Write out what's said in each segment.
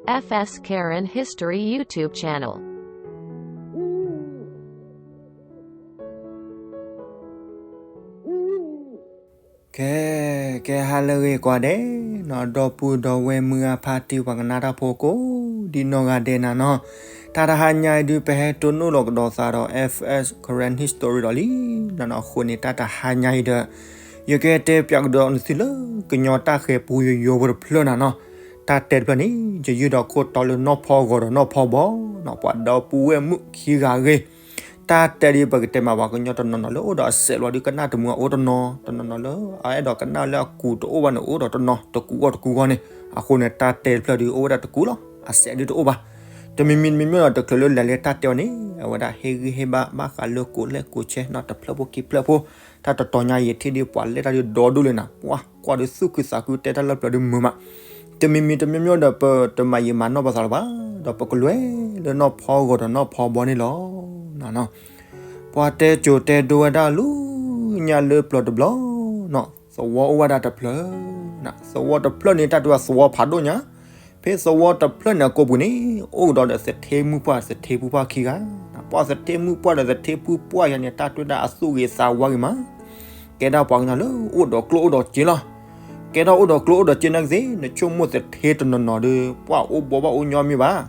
F S Karen History YouTube channel. ကဲ, ကဲဟါလၢအဂ့ၤကိးဂၤဒဲးနီၤ, ဒီပုၢ်ဒီဝဲၢ်မုၢ်ဂၤဖါတံၢ်ပှၤကနၣ်တၢ်ဖိကိးဒံနီၢ်ဂၤဒဲးနၤနီၤ, တၢ်တဟါညါအံၤဒုး ပဟဲတိၢ်နီၣ်လီၤကဒီးသးဒီး F S Karen History ဒီးလံနၤနီၤ, အဃိန့ၣ် တၢ်တဟါညါအံၤဒီး ယကတဲပၠးကဒီးနသုလၢ ကညီတၢ်ဃၤပူၤယိယိဖိတဖျၢၣ်နၤနီၤ, တၢ်တဲတဖျၢၣ်န့ၣ် ယယုၢ်ဒီးခိၣ်တီလၢနီၢ်ဖီဂီၤဒီးနီၢ်ဖီဘီနီၤ, ပှၤဒီပုၢ်ဝဲၢ်မုၣ်ခံဂၤအဂ့ၢ် တၢ်တဲဒ်ပကတဲမး ပှၤကညီတနီၤနီၤလၢအိၣ်ဒီးအစဲးလီၤဒုးကနၣ်တမုာ်အအိၣ်တနီၤ, တနီၤနီၤလၢအအဲၣ်ဒိးကနၣ်လၢအကူးတအိၣ်ဘၣ်န့ၣ် အိၣ်ဒီးတနီၤတကူးဂီၢ်တကူးဂီၢ်န့ၣ်, အဃိန့ၣ် တၢ်တဲတဖျၢၣ်ဒုးအိၣ်ဝဲဒၣ်တကူးလီၤ, အစဲးဒုးတအိၣ်ဘၣ်. တမံၤမံၤတမံၤမံၤဒီး တချုးလၢလဲၤလၢတၢ်တဲအီၤန့ၣ် အဝဲဒၣ်ဟ့ၣ်ဂံၢ်ဟ့ၣ်ဘါ ဘၣ်ဃးလၢကိးလဲၣ်ကိးဆဲနီၤ တဖျၢၣ်ဖိခံဖျၢၣ်ဖိ, တၢ်တတီၤညါယထံၣ်ဒုးပှၤလဲၣ်တၢ်ဒုးဒီဒူၣ်လံနၤ, ပှၤကွၢ်ဒုးသူၣ်ခုသးခုတဲတၢ်လၢပျၢၤဒုးမုာ်မး. တမံၤမံၤတမံၤမံၤဒီး ပတမၤယံာ်မၤနီၢ်ပသးလၢၤဘၣ်, ဒီးပကလဲၤလၢနီၢ်ဖီဂီၤဒီးနီၢ်ဖီဘီန့ၣ်လီၤ. ပှၤတဲကိၤတဲဒိဝဲဒၣ်လၢညါလၢပျၢၤတဘျီနီၤ, သဝီအိၣ်ဝဲဒၣ်တဖျၢၣ်, သဝီတဖျၢၣ်န့ၣ် တၢ်တဲဝဲသဝီဖးဒိၣ်ညါ, ဖဲသဝီတဖျၢၣ်န့ၣ်အကိာ်ပူၤန့ၣ် အိၣ်ကဒီးဒီးသထ့မုၣ်ပှၢ်သထ့ဖုပှၢ်ခံဂၤ, ပှၢ်သထ့မုၣ်ပှၢ်ဒီးသထ့ဖုပှၢ်ယၤန့ၣ် တၢ်တဲဝဲဒၣ်အသူၣ်ဂ့ၤသးဝါဂ့ၤမး, ကဲဒၣ်ပှၤကညီလၢအိၣ်ဒီးကျိၣ်အိၣ်ဒီးစ့လီၤ. ကဲထီၣ်အိၣ်ဒီးကျိၣ်အိၣ်ဒီးစ့နာ်က့သ့ၣ် နဆိကမိၣ်သထ့တနီၤနီၤဒီး ပှၢ်အိၣ်ဘီဘၣ်အိၣ်ညီမ့ၢ်ဘၣ်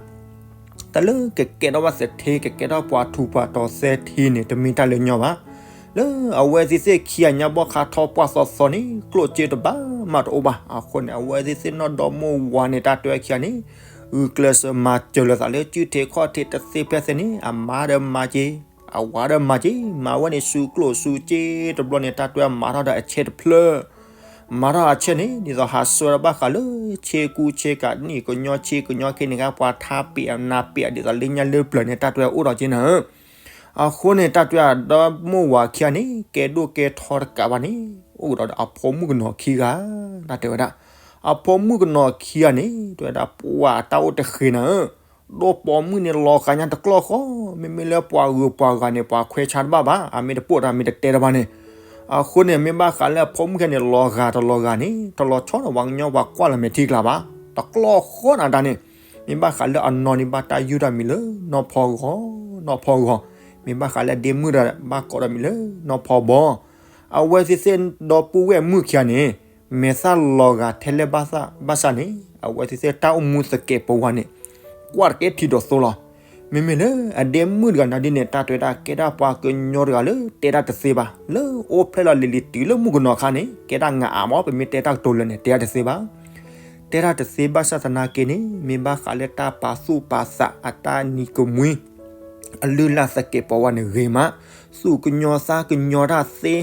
တၢ်လၢကကဲထီၣ်ဘၣ်သထ့ ကကဲထီၣ်ပှၤထူးပှၤတီၤသထ့န့ၣ် တမ့ၢ်တၢ်လၢညီဘၣ်. လၢအဝဲသ့ၣ်သ့ၣ်ခံဂၤညါဘီၣ်ခါထီၣ်ပှၢ်သီသီန့ၣ် ကျိၣ်စ့တဘၣ်မးတအိၣ်ဘၣ်. အဃိန့ၣ် အဝဲသ့ၣ်သ့ၣ်နီၢ်ဒီမါဝၤန့ၣ် တၢ်တဲဝဲခံဂၤန့ၣ် ဂုာ်ကျဲးစၢးမၤစၢၤလိာ်သးလၢစုထံးခီၣ်ထံးတသ့ဖဲသ့န့ၣ် အမါဒီးမၤက့ၤ, အဝၤဒီးမၤက့ၤ, မၤဝဲန့ၣ် စူးကျိၣ်စူးစ့တဘျီန့ၣ် တၢ်တဲဝဲမၤထီၣ်ဒီးအဆဲးတဖျၢၣ် မၤထီၣ်အဆဲးန့ၣ် ဒ်သိးဟးဆှၢဒီးဘၣ်ဃးလၢ ဆ့ကူဆ့ကၤန့ၣ် ကညီဆ့ကညီခ့န့ၣ် ကပှၤထါပ့ၤအနါပ့ၤ ဒ်သိးလၢညါလၢပျၢၤန့ၣ် တၢ်တဲဝဲအိၣ်ဒီးက့နၤဧၢ. အဃိန့ၣ် တၢ်တဲဝဲဒီမါဝၤခံဂၤန့ၣ် ကဲဒိၣ်ကဲထီတကးဘၣ်န့ၣ် အိၣ်ကဒီးဒီးအဖိမုၣ်ကနီၤခံဂၤ, တၢ်တဲဝဲဒၣ် အဖိမုၣ်ကနီၤခံဂၤန့ၣ် တဲဝဲဒၣ်ပှၤတၢ်အိၣ်တဃ့နၤဧၢ ဒိၣ်ပိာ်မုၣ်န့ၣ်လီၤဂာ်ညါတကျီၢ်ဃီ, မ့မ့ၢ်လၢပှၤဂုၤပှၤဂၤန့ၣ် ပှၤခွဲးဆါတဘၣ်ဘၣ်, အမ့ၢ်တပိာ်တၢ်မ့ၢ်တတဲတဘၣ်န့ၣ်, အဃိန့ၣ် မ့ၢ်ဘၣ်ဃးလၢအဖိမုၣ်ခံဂၤန့ၣ် လီၤဂာ်တလီၤဂာ်န့ၣ် တလီၤဆီဒီးပှၤကညီပှၤကွၢ်လီၤမဲာ်ထံကလၤဘၣ်, တကျီၢ်ဃီနၤတၢ်န့ၣ်, မ့ၢ်ဘၣ်ဃးလၢအနီၢ်န့ၣ် ဘၣ်တၢ်ယုၢ်တၢ်မံၤလၢနီၢ်ဖီဂီၤ, နီၢ်ဖီဂီၤ, မ့ၢ်ဘၣ်ဃးလၢအဒ့မုၣ်ဒီး ဘၣ်ကိးတၢ်မံၤလၢနီၢ်ဖီဘီ အဝဲသ့ၣ်သ့ၣ်ဒီပုၢ်ဝဲၢ်မုၣ်ခံဂၤန့ၣ် မဲာ်သၣ်လီၤဂာ်ထဲလဲၣ်ဘၣ်ဆၣ်န့ၣ် အဝဲသ့ၣ်သ့ၣ်တၢ်အိၣ်မူသကဲးပဝးန့ၣ် ကွၢ်တကဲထံဒီးသိလီၤ. မ့မ့ၢ်လၢအဒ့မုၣ်တဂၤနၤဒ်န့ၣ် တၢ်တဲဝဲဒၣ်ကဲဒၣ်ပှၤကညီတဂၤလၢတဲတၢ်တသ့ဘၣ်, လၢအိၣ်ဖျဲၣ်လီၤလံၤလံၤတုၤလၢမုၣ်ကနီၤခါန့ၣ် ကဲဒၣ်ငအးမး ပမ့ၢ်တဲတၢ်ကတိၤလၢာ်န့ၣ် တဲတၢ်တသ့ဘၣ်. တဲတၢ်တသ့ဘၣ်ဆၣ်သနာ်က့န့ၣ် မ့ၢ်ဘၣ်ဃးလၢတၢ်ပာ်သူၣ်ပာ်သးအတၢ်နံၤကမှံ အလုၢ်အလၢ်သကဲးပဝးန့ၣ်ဂ့ၤမး, သူၣ်ကညီၤသးကညီၤတၢ်သ့,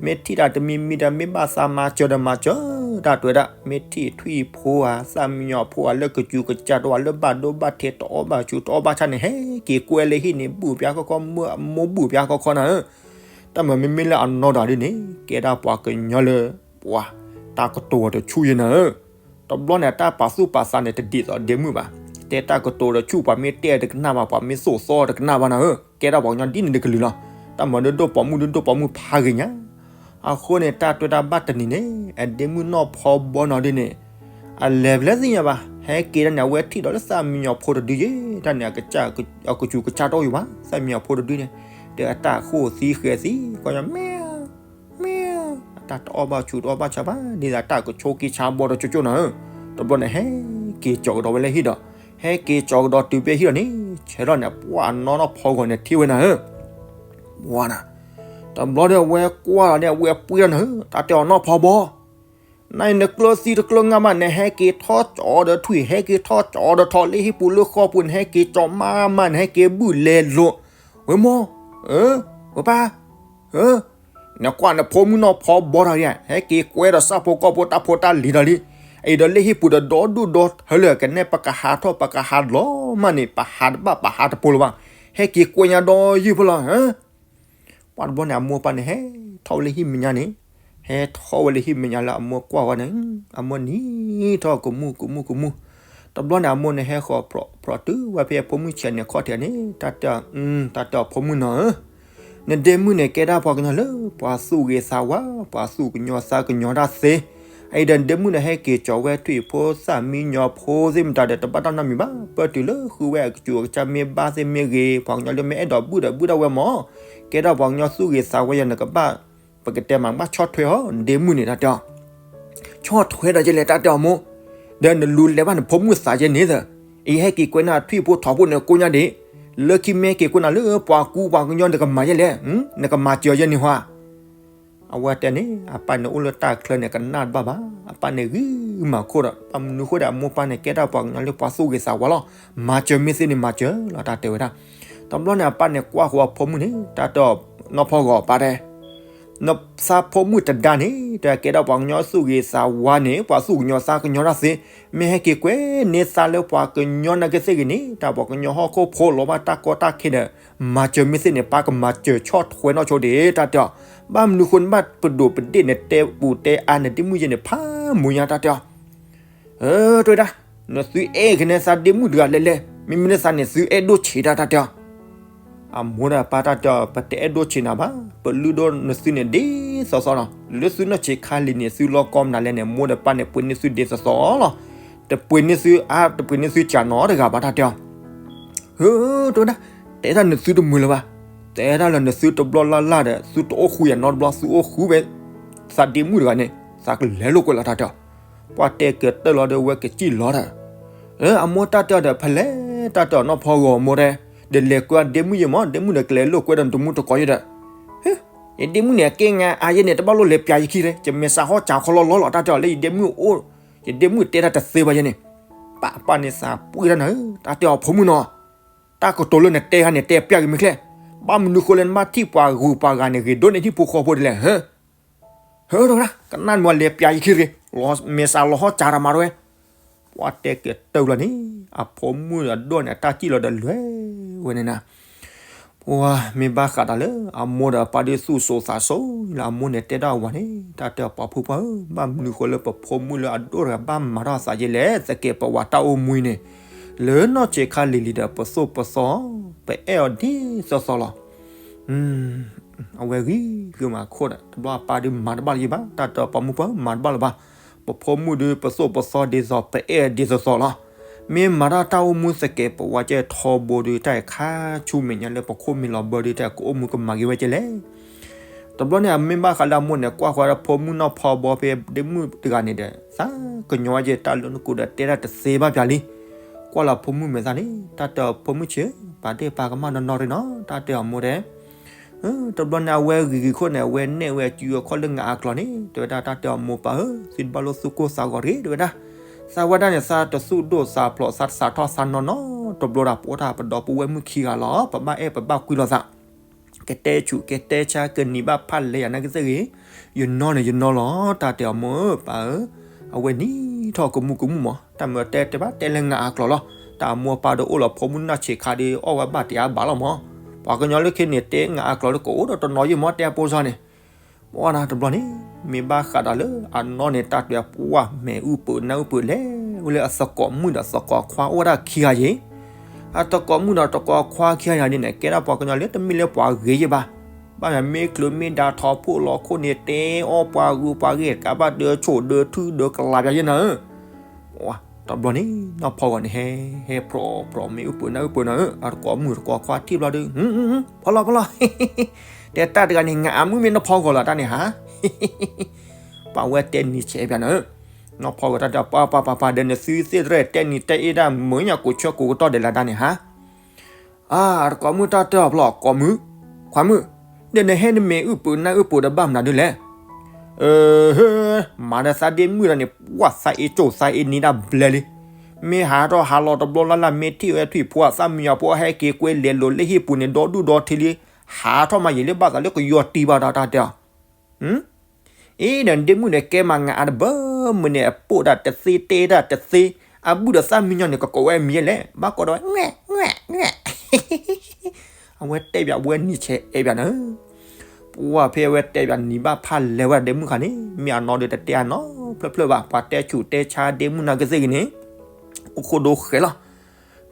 မ့ၢ်ထံၣ်တၢ်တမံၤမံၤဒီး မ့ၢ်ဘၣ်သးမၤစၢၤဒီးမၤစၢၤ, တၢ်တဲဝဲဒၣ် မ့ၢ်ထံၣ်ထွံၣ်ဖိဧါ သၣ်မံယီၤဖိဧါ လၢကစူၤကစၢ်တအိၣ်ဧါ လၢဘၣ်ဒိဘၣ်ထံးတအိၣ်ဘၣ်ဆူးတအိၣ်ဘၣ်ဆါန့ၣ် ဟဲက့ၤကွဲလၢဟံၣ်န့ၣ် ဘုၣ်ပၠးခီခီ မ့ၢ်အမိၢ်ဘုၣ်ပၠးခီခီနၤဧၢ. တၢ်မၤမ့မ့ၢ်လၢအနီၢ်တဂၤဒ်န့ၣ် ကဲဒၣ်ပှၤကညီလၢ ပှၤတၢ်ကတိၤအီၤတဆူၣ်ယဲနၤဧၢ. တဘျီန့ၣ် အတၢ်ပာ်သူၣ်ပာ်သးန့ၣ် တဒ်သိးဒ့မုၣ်ဘၣ်. တဲတၢ်ကတိၤတဆူၣ် ပှၤမ့ၢ်တဲတကနၣ်ဘၣ် ပှၤမ့ၢ်သိၣ်သီတကနၣ်ဘၣ်နၤဧၢ, ကဲဒၣ်ပှၤကညီဒ်န့ၣ်တကလုာ်လီၤ. တၢ်မၤဒုးဒိၣ်ပိာ်မုၣ်ဒုးဒိၣ်ပိာ်မုၣ်ဖးဂ့ၤညါ. အဃိန့ၣ် တၢ်တဲဝဲဒၣ်ဘၣ်တနံၤန့ၣ် အဒ့မုၣ်နီၢ်ဖီဘီနီၤဒ်န့ၣ် အလဲၤဖဲလဲၣ်သ့ၣ်ညါဘၣ်, ဟဲက့ၤတၢ်န့ၣ် အဝဲထံၣ်ဒီးလၢသၣ်မံယီၤဖိတဒုယဲ, တၢ်န့ၣ် အကစူၤကစၢ်တအိၣ်ယံၤဘၣ်, သၣ်မံယီၤဖိတဒုန့ၣ် ဒီးအတၢ်ဃိၣ်သံဃဲၤသံ ကီၢ်ညီ မ့ၢ် မ့ၢ် အတၢ်တအီၣ်ဘၣ်ဆူးတအီၣ်ဘၣ်ဆါဘၣ် ဒ်သိးတၢ်ကဆိက့ၤဆါဘီဒီးကၠိကၠိနၤဧၢ. တဘျီန့ၣ် ဟဲက့ၤကၠီၤကဒီးဝဲလၢဟံၣ်ဒီး ဟဲက့ၤကၠီၤကဒီးတုၤဖဲဟံၣ်ဒီးန့ၣ် ဆဲးထီၣ်န့ၣ် ပှၢ်အနီၢ်နီၢ်ဖီဂီၤန့ၣ်ထံၣ်ဝဲနၤဧၢ. ဝါနၤ, တဘျီဒီးအဝဲကွၢ်လီၤန့ၣ် အဝဲပှ့ၤထီၣ်နၤဧၢ, တၢ်တဲအီၤနီၢ်ဖီဘီ နၤအံၤနကျၢၤသံတကျၢၤငါမး နဟဲက့ၤထီၣ်ကၠီၤဒီးထွံၣ် ဟဲက့ၤထီၣ်ကၠီၤဒီးထီၣ်လၢဟံၣ်ပူၤလၢဃီပူၤ နဟဲက့ၤကၠီၤမးမး နဟဲက့ၤဘုၣ်လဲၤလိာ်, ဝဲမီၢ်, ဝဲပၢ်, နကွၢ်နဖိမုၣ်နီၢ်ဖီဘီထီၣ်ဧါ, ဟဲက့ၤကွဲဒီးဆၣ်ဖိကီၢ်ဖိတၢ်ဖိတၢ်လံၤဒီးလံ, အံၤဒီးလၢဟံၣ်ပူၤဒီးဒီဒူၣ်ဒီထၢလၢာ် ကနဲၣ်ပကဟးထီၣ်ပကဟးလီၤမးန့ၣ် ပဟးတဘၣ်ပဟးတပိၤလၢၤဘၣ်, ဟဲက့ၤကွဲညါဒီးယုၢ်ဖိလီၤ. ပှၢ်တဘျီန့ၣ် အမိၢ်ပၢ်န့ၣ် ဟဲထီၣ်ဝဲလၢဟံၣ်မဲာ်ညါန့ၣ်, ဟဲထီၣ်ဝဲလၢဟံၣ်မဲာ်ညါလၢအမိၢ်ကွၢ်ဝဲန့ၣ်, အမိၢ်နံၤထီၣ်ကမူၣ်ကမူၣ်ကမူၣ်, တဘျီန့ၣ် အမိၢ်န့ၣ်ဟဲဃီၤဖျိးတုၤဝဲဖဲအဖိမုၣ်ဆဲးန့ၣ်ခီၣ်ထံးန့ၣ်, တၢ်တဲ, တၢ်တဲအဖိမုၣ်နီၤဧၢ, နဒ့မုၣ်န့ၣ် ကဲဒၣ်ပှၤကညီလၢ ပှၤသူၣ်ဂ့ၤသးဝါ, ပှၤသူၣ်ကညီၤသးကညီၤတၢ်သ့, အအံၤဒီးဒ့မုၣ်ဒီးဟဲက့ၤကၠီၤဝဲထွံၣ်ဖိသၣ်မံညီဖိသ့ၣ်မတၤဒီး တဘၣ်တၢ်နီတမံၤဘၣ်, ပၢၢ်တုၤလၢဃုဝဲအကစူၢ်အကစၢ်မ့ၢ်ဘၣ်သ့ၣ်မ့ၢ်ဂ့ၤ, ပှၤကညီလၢမ့ၢ်အဲၣ်ဒိးဘုၣ်ဒီးဘုၣ်ဒၣ်ဝဲမၢ်, ကဲထီၣ်ပှၤကညီသူၣ်ဂ့ၤသးဝါယၤ နကဘၣ်, ပကတဲမး ဘၣ်ဆီၣ်ထွဲအီၤ ဒ့မုၣ်န့ၣ် တၢ်တဲအီၤ ဆီၣ်ထွဲဒီးယဲလဲၣ် တၢ်တဲအီၤမိၢ်, ဒီးနလူၤလဲၤဘၣ်နဖိမုၣ်သးယဲန့ၣ်သၢ, အံၤဟဲက့ၤကွဲနၤထွံၣ်ဖိထိးဖိန့ၣ်ကိးညါဒံး, လၢခံမ့ၢ်ဟဲက့ၤကွဲနၤလၢပှၤကူပှၤကညီ နကမၤယဲလဲၣ်, နကမၤစၢၤယဲန့ၣ်ဟါ. အဝဲတဲန့ၣ် အပၢ်န့ၣ်အိၣ်လၢတၢ်ချၢန့ၣ် ကနၣ်တဘၣ်ဘၣ်, အပၢ်န့ၣ်ဂံၢ်မၤခိၣ်ဒီး ဘၣ်မနုၤဃိဒီး အမိၢ်ပၢ်န့ၣ် ကဲတၢ်ပှၤကညီလၢပှၤသူၣ်ဂ့ၤသးဝါလီၤ, မၤစၢၤမ့ၢ်သ့န့ၣ်မၤစၢၤလီၤ တၢ်တဲဝဲဒၣ်. တဘျီန့ၣ် အပၢ်န့ၣ်ကွၢ်ဃီအဖိမုၣ်န့ၣ် တၢ်တဲအီၤ နီၢ်ဖီဂီၤပၢ်တဲ နသးဖိမုၣ်တဒါန့ၣ် တၢ်ကဲဒၣ်ပှၤကညီသူၣ်ဂ့ၤသးဝါန့ၣ် ပှၤသူၣ်ကညီၤသးကညီၤတၢ်သ့, မ့ၢ်ဟဲက့ၤကွဲန့ၢ်သးလၢပှၤကညီနာ်က့သ့ၣ်ဂ့ၤန့ၣ် တၢ်ပှၤကညီဟီၣ်ခိၣ်ဖိလီၤဘၣ်တၢ်ကီတၢ်ခဲဒီး မၤစၢၤမ့ၢ်သ့န့ၣ် ပၢ်ကမၤစၢၤဆီၣ်ထွဲနီၢ်ဆိဒံး တၢ်တဲအီၤ, ဘၣ်မနုၤဃိနဘၣ်ပဒိၣ်ပဒ့ၣ်န့ၣ် တဲပူၤတဲအါနဒ့မုၣ်ယဲန့ၣ် ဖးမုာ်ညါ တၢ်တဲအီၤ တဲဝဲဒၣ်, နသုအဲၣ်က့ၤန့ၢ်သးဒ့မုၣ်တဂၤလဲၣ်လဲၣ်, မ့မ့ၢ်န့ၢ်သးန့ၣ် သုအဲၣ်ဒိၣ်ဆံးတၢ် တၢ်တဲအီၤ. အမိၢ်ဒီးပၢ်တၢ်တဲအီၤ ပတအဲၣ်ဒိၣ်ဆံးနၤဘၣ်, ပလုၢ်ဒိၣ်နသုန့ၣ်ဒ်သိးသိးလီၤ, လၢသုနီၢ်ဆံးခါလံၤန့ၣ် သုလီၢ်ကီမနုၤလဲၣ်န့ၣ် မိၢ်ဒီးပၢ်န့ၣ် ပှ့ၤန့ၢ်သုဒ်သိးသိးလီၤ, တပှ့ၤန့ၢ်သုအါ တပှ့ၤန့ၢ်သုစှၤနီတဂၤဘၣ် တၢ်တဲအီၤ တဲဝဲဒၣ်, တဲတၢ်နသုတမုာ်လၢၤဘၣ်, တဲတၢ်လၢနသုတဘျီလၢ်လၢ်ဒီး သုတအိၣ်ဃူယၤနီတဘျီ သုအိၣ်ဃူဝဲ သးဒ့မုၣ်တဂၤန့ၣ် သးကလဲၤလိာ်ကွဲလီၤ တၢ်တဲအီၤ. ပှၤတဲကတၢၢ်လီၤဒီး ဝဲကစံၣ်လီၤဒီး အမိၢ်တၢ်တဲအီၤဒီး ဖဲလဲၣ် တၢ်တဲအီၤ နီၢ်ဖီဂီၤမိၢ်တဲ, ဒီးလဲၤကွဲဒ့မုၣ်ယဲမၢ်, ဒ့မုၣ်ဒီးကလဲၤလိာ်ကွဲဒီးနတမူတကိးယဲဒီး, ယဒ့မုၣ်န့ၣ် အက့ၢ်ငါအါယဲန့ၣ် တဘၣ်လိၣ်လဲၤပျးယခံလဲၣ်, ယမဲာ်ဆှးဟီၣ်စၢ်ခီလီၤလီၤလီၤ တၢ်တဲအီၤ လၢယဒ့မုၣ်အိၣ်, ယဒ့မုၣ်တဲတၢ်တသ့ဘၣ်ယဲန့ၣ်, ပၢ်ပၢ်န့ၣ်သးပှ့ၤတၢ်နၤဧၢ တၢ်တဲအီၤ ဖိမုၣ်နီၤ, တၢ်ကတိၤလၢနတဲဟါန့ၣ် တဲပျးက့ၤမ့ၢ်ချ့, ဘၣ်မနုၤဃိလၢနဘၣ်ထံၣ်ပှၤဂုၤပှၤဂၤန့ၣ် ဂ့ၤဒိၣ်န့ၢ်ဟံၣ်ဖိဃီဖိဒ်လဲၣ် ဟၢ ဟၢ တဝဲဒၣ် ကနၣ်မ့ၢ်လဲၤပျးယခံတဂ့ၤ, မဲာ်ဆှးလီၤဟီၣ်စၢ်တၢ်မၤတဝဲ, ပှၤတဲကတၢၢ်လီၤန့ၣ် အဖိမုၣ်အဒိၣ်န့ၣ် အတၢ်စံၣ်လီၤဒီးလဲၤဝဲန့ၣ်နၤ, ပှၤမ့ၢ်ဘၣ်ဃးဒီးလၢ အမိၢ်ဒီးအပၢ်ဒုးသူၣ်စိသးစိလၢအမိၢ်န့ၣ်တဲဒၣ်အဝၤန့ၣ် တၢ်တဲအီၤ ပှၤဖိခွါဧၢ, ဘၣ်မနုၤဃိလၢပဖိမုၣ်လၢအဒိၣ်တဂၤဘၣ်မၤထီၣ်အသးယဲလဲၣ်, သကဲးပဝးတၢ်အိၣ်မူအံၤန့ၣ် လၢနီၢ်ဆံးခါလံၤလံၤဒီး ပသိၣ်ပသီ ပအဲၣ်အီၤဒ်သိးသိးလီၤ. အဝဲဂံၢ်ဂုာ်မၤခိၣ်ဒီး တဘျီအပၢ်ဒုးမၤတဘၣ်လၢၤဘၣ်, တၢ်တဲအီၤ ပှၤမုၣ်ဖိ မၤတဘၣ်လၢၤဘၣ်, ပဖိမုၣ်ဒုး ပသိၣ်ပသီဒ်သိး ပအဲၣ်ဒ်သိးသိးလီၤ. မ့ၢ်မၤတၢ်တၢ်အိၣ်မူသကဲးပဝးကဲထီဘိဒုး တၢ်ခါဆူမဲာ်ညါလၢပခိၣ်မ့ၢ်လီၤဘၢဒုး တၢ်ကအိၣ်မူကမၤဂ့ၤဝဲကဲလဲၣ်. တဘျီန့ၣ် အမ့ၢ်ဘၣ်ဃးလၢအမိၢ်န့ၣ် ကွၢ်ဃီဒီးဖိမုၣ်နီၢ်ဖီဘီဖဲဒ့မုၣ်တဂၤန့ၣ်ဒီး သးကညီၤဝဲကဲတၢ်လၢနကူဒီးတဲတၢ်တသ့ဘၣ်ပျးလံ. ကွၢ်လီၤဖိမုၣ်မဲာ်သၣ်န့ၣ် တၢ်တဲအီၤ ဖိမုၣ်ဆံးဧၢ, ပာ်ဒ့ၣ်ပာ်ကမၣ်နီၢ်နီၢ်ရ့နီၤ, တၢ်တဲအီၤမိၢ်တဲ တဘျီန့ၣ် အဝဲဂ့ၤဂ့ၤခိၣ်န့ၣ် အဝဲနဲၣ်ဝဲအစုအခီၣ်လၢငါအကျိာ်န့ၣ် တဲဝဲဒၣ် တၢ်တဲအီၤမိၢ်ပၢ်ဧၢ, သုတဘၣ်လိၣ်သူၣ်ကိၢ်သးဂီၤတဂ့ၤ တဲဝဲဒၣ်. သးဝဲဒၣ်န့ၣ် သးတသူၣ်ဒိၣ်သးဖျိး သးတစးထီၣ်သးနီၢ်နီၢ်တဘျီဒၣ် ပအိၣ်တၢ်ပဒီပုၢ်ဝဲၢ်မုၣ်ခံဂၤလီၤ, ပဘၣ်အဲၣ်ပဘၣ်ကွံလိာ်သး ကတဲဆူးကတဲဆါ ကနံၤဘၣ်ဖးလဲၢ်ယၤနာ်က့သ့ၣ်ဂ့ၤ, ယနီၢ်န့ၣ်ယနီၢ်လီၤ, တၢ်တဲအီၤမိၢ်ဧၢပၢ်ဧၢ, အဝဲနံၤထီၣ်ကမူကမူၣ်မး, တၢ်မ့ၢ်တဲတဲဘၣ်တဲလၢငါအကျိာ်လီၤ, တၢ်အမိၢ်အပၢ်ဒီးအိၣ်လီၤ ဖိမုၣ်နီၢ်ဆံးခါဒီး အီၣ်ဝဲဘၣ်တ့ၢ်အါဘၣ်လီၤမး, ပှၤကညီလၢခံန့ၣ် တဲငါအကျိာ်လၢကအိၣ်ဒီးတနီၤယံၢ်မး တဲအပိစၢ်န့ၣ် ပဝဲဒၣ်တဘျီန့ၣ် မ့ၢ်ဘၣ်ဃးဒီးလၢအနီၢ်န့ၣ် တၢ်တဲပှၢ်မဲာ်အုၣ်ပာ်နၢ်အုၣ်ပာ်လဲၤဝဲလၢအသကိးမုၣ်ဒီးသကိးခွါအိၣ်ဝဲဒၣ်ခံဂၤယံၤ, အသကိးမုၣ်ဒီးသကိးခွါခံဂၤယံၤန့ၣ် ကဲဒၣ်ပှၤကညီလၢတမ့ၢ်လၢပှၤဂ့ၤယံၤဘၣ်, ဘၣ်မ့ၢ်ချုးမ့ၢ်ဒါထီဖှိၣ်လီၤခိၣ်န့ၣ် တဲအီၣ်ပှၤဂုၤပှၤဂ့ၤ ကးဘၣ်ဒၢးဆိၣ်ဒၢးထုဒၢးကလးပျးယဲနၤဧၢ တဘျီန့ၣ် နီၢ်ဖီဂီၤန့ၣ် ဟဲ ဟဲဖြီဖြီမဲာ်အုၣ်ပာ်နၢ်အုၣ်ပာ်နၤဧၢ, အသကိးမုၣ်သကိးခွါထံၣ်ဘျီဒီး ဖီလီၤဖီလီၤ, တဲတၢ်တဂၤန့ၣ် ငါအမုၣ်မ့ၢ်နီၢ်ဖီဂီၤလီၤတၢ်န့ၣ်ဟါ, ပှၤဝဲတဲနံၤဆဲးပျးနၤဧၢ, နီၢ်ဖီဂီၤတၢ်တဲ ပှၤပှၤပှၤပှၤ ဒီးနသုသ့ၣ်တရဲၣ်တဲနံၤတဲအ့ၣ်ဒၣ်မုာ်ညါကိးဆၢကိးကတီၢ်ဒဲးလၢတၢ်န့ၣ်ဟါ အသကိးမုၣ်တၢ်တဲအီၤဖျီၣ် ကိးမုၣ်, ခွါမုၣ်, ဒီးနဟဲနမဲာ်အုၣ်ပာ်နၢ်အုၣ်ပာ်ဒီးဘၣ်မနုၤဒ်လဲၣ်, မၤဒီးသးဒ့မုၣ်ဒီးန့ၣ် ပှၤသးအ့ၣ်ကၠိၣ်သးအ့ၣ်နံၤဒၣ်ဘျဲလံ, မ့ၢ်ဟးထီၣ်ဟးလီၤတဘျီလၢ်လၢ် မ့ၢ်ထံၣ်ဝဲထွံၣ်ဖိအသၣ်မံညီဖိဟဲက့ၤကွဲလဲၤလိာ်လၢဟံၣ်ပူၤန့ၣ် ဒီဒူၣ်ဒီထံလံ, ဟးထီၣ်မးယံာ်လံဘၣ်သးလၢကယီၤတံၢ်ဘၣ်ဒီးတၢ်တဲအီၤ အ့ ဒီးဒ့မုၣ်န့ၣ်ကဲမးငါအတဘၢမုာ်န့ၣ် အပိာ်တၢ်တသ့တဲတၢ်တသ့, အဘုၣ်ဒီးသၣ်မံညီန့ၣ် ကကိးဝဲအမံၤလဲၣ်, ဘၣ်ကိးဒီးဝဲ ငဲၣ် ငဲၣ် ငဲၣ်, အဝဲတဲဘၣ်ဝဲနံၤဆဲးအဲၣ်ဘၣ်နၤ, ပှၤဖဲအဝဲတဲဘၣ်နံၤဘၣ်ဖးလဲၤဝဲဒၣ်ဒ့မုၣ်ခါန့ၣ် မ့ၢ်အနီၢ်ဒီးတတဲအနီၢ်ဖျၢၣ်ဖျၢၣ်ဘၣ်, ပှၤတဲဆူးတဲဆါဒ့မုၣ်နာ်က့သ့ၣ်ဂ့ၤန့ၣ် အိၣ်ခိၣ်ဒိဃဲၤလီၤ.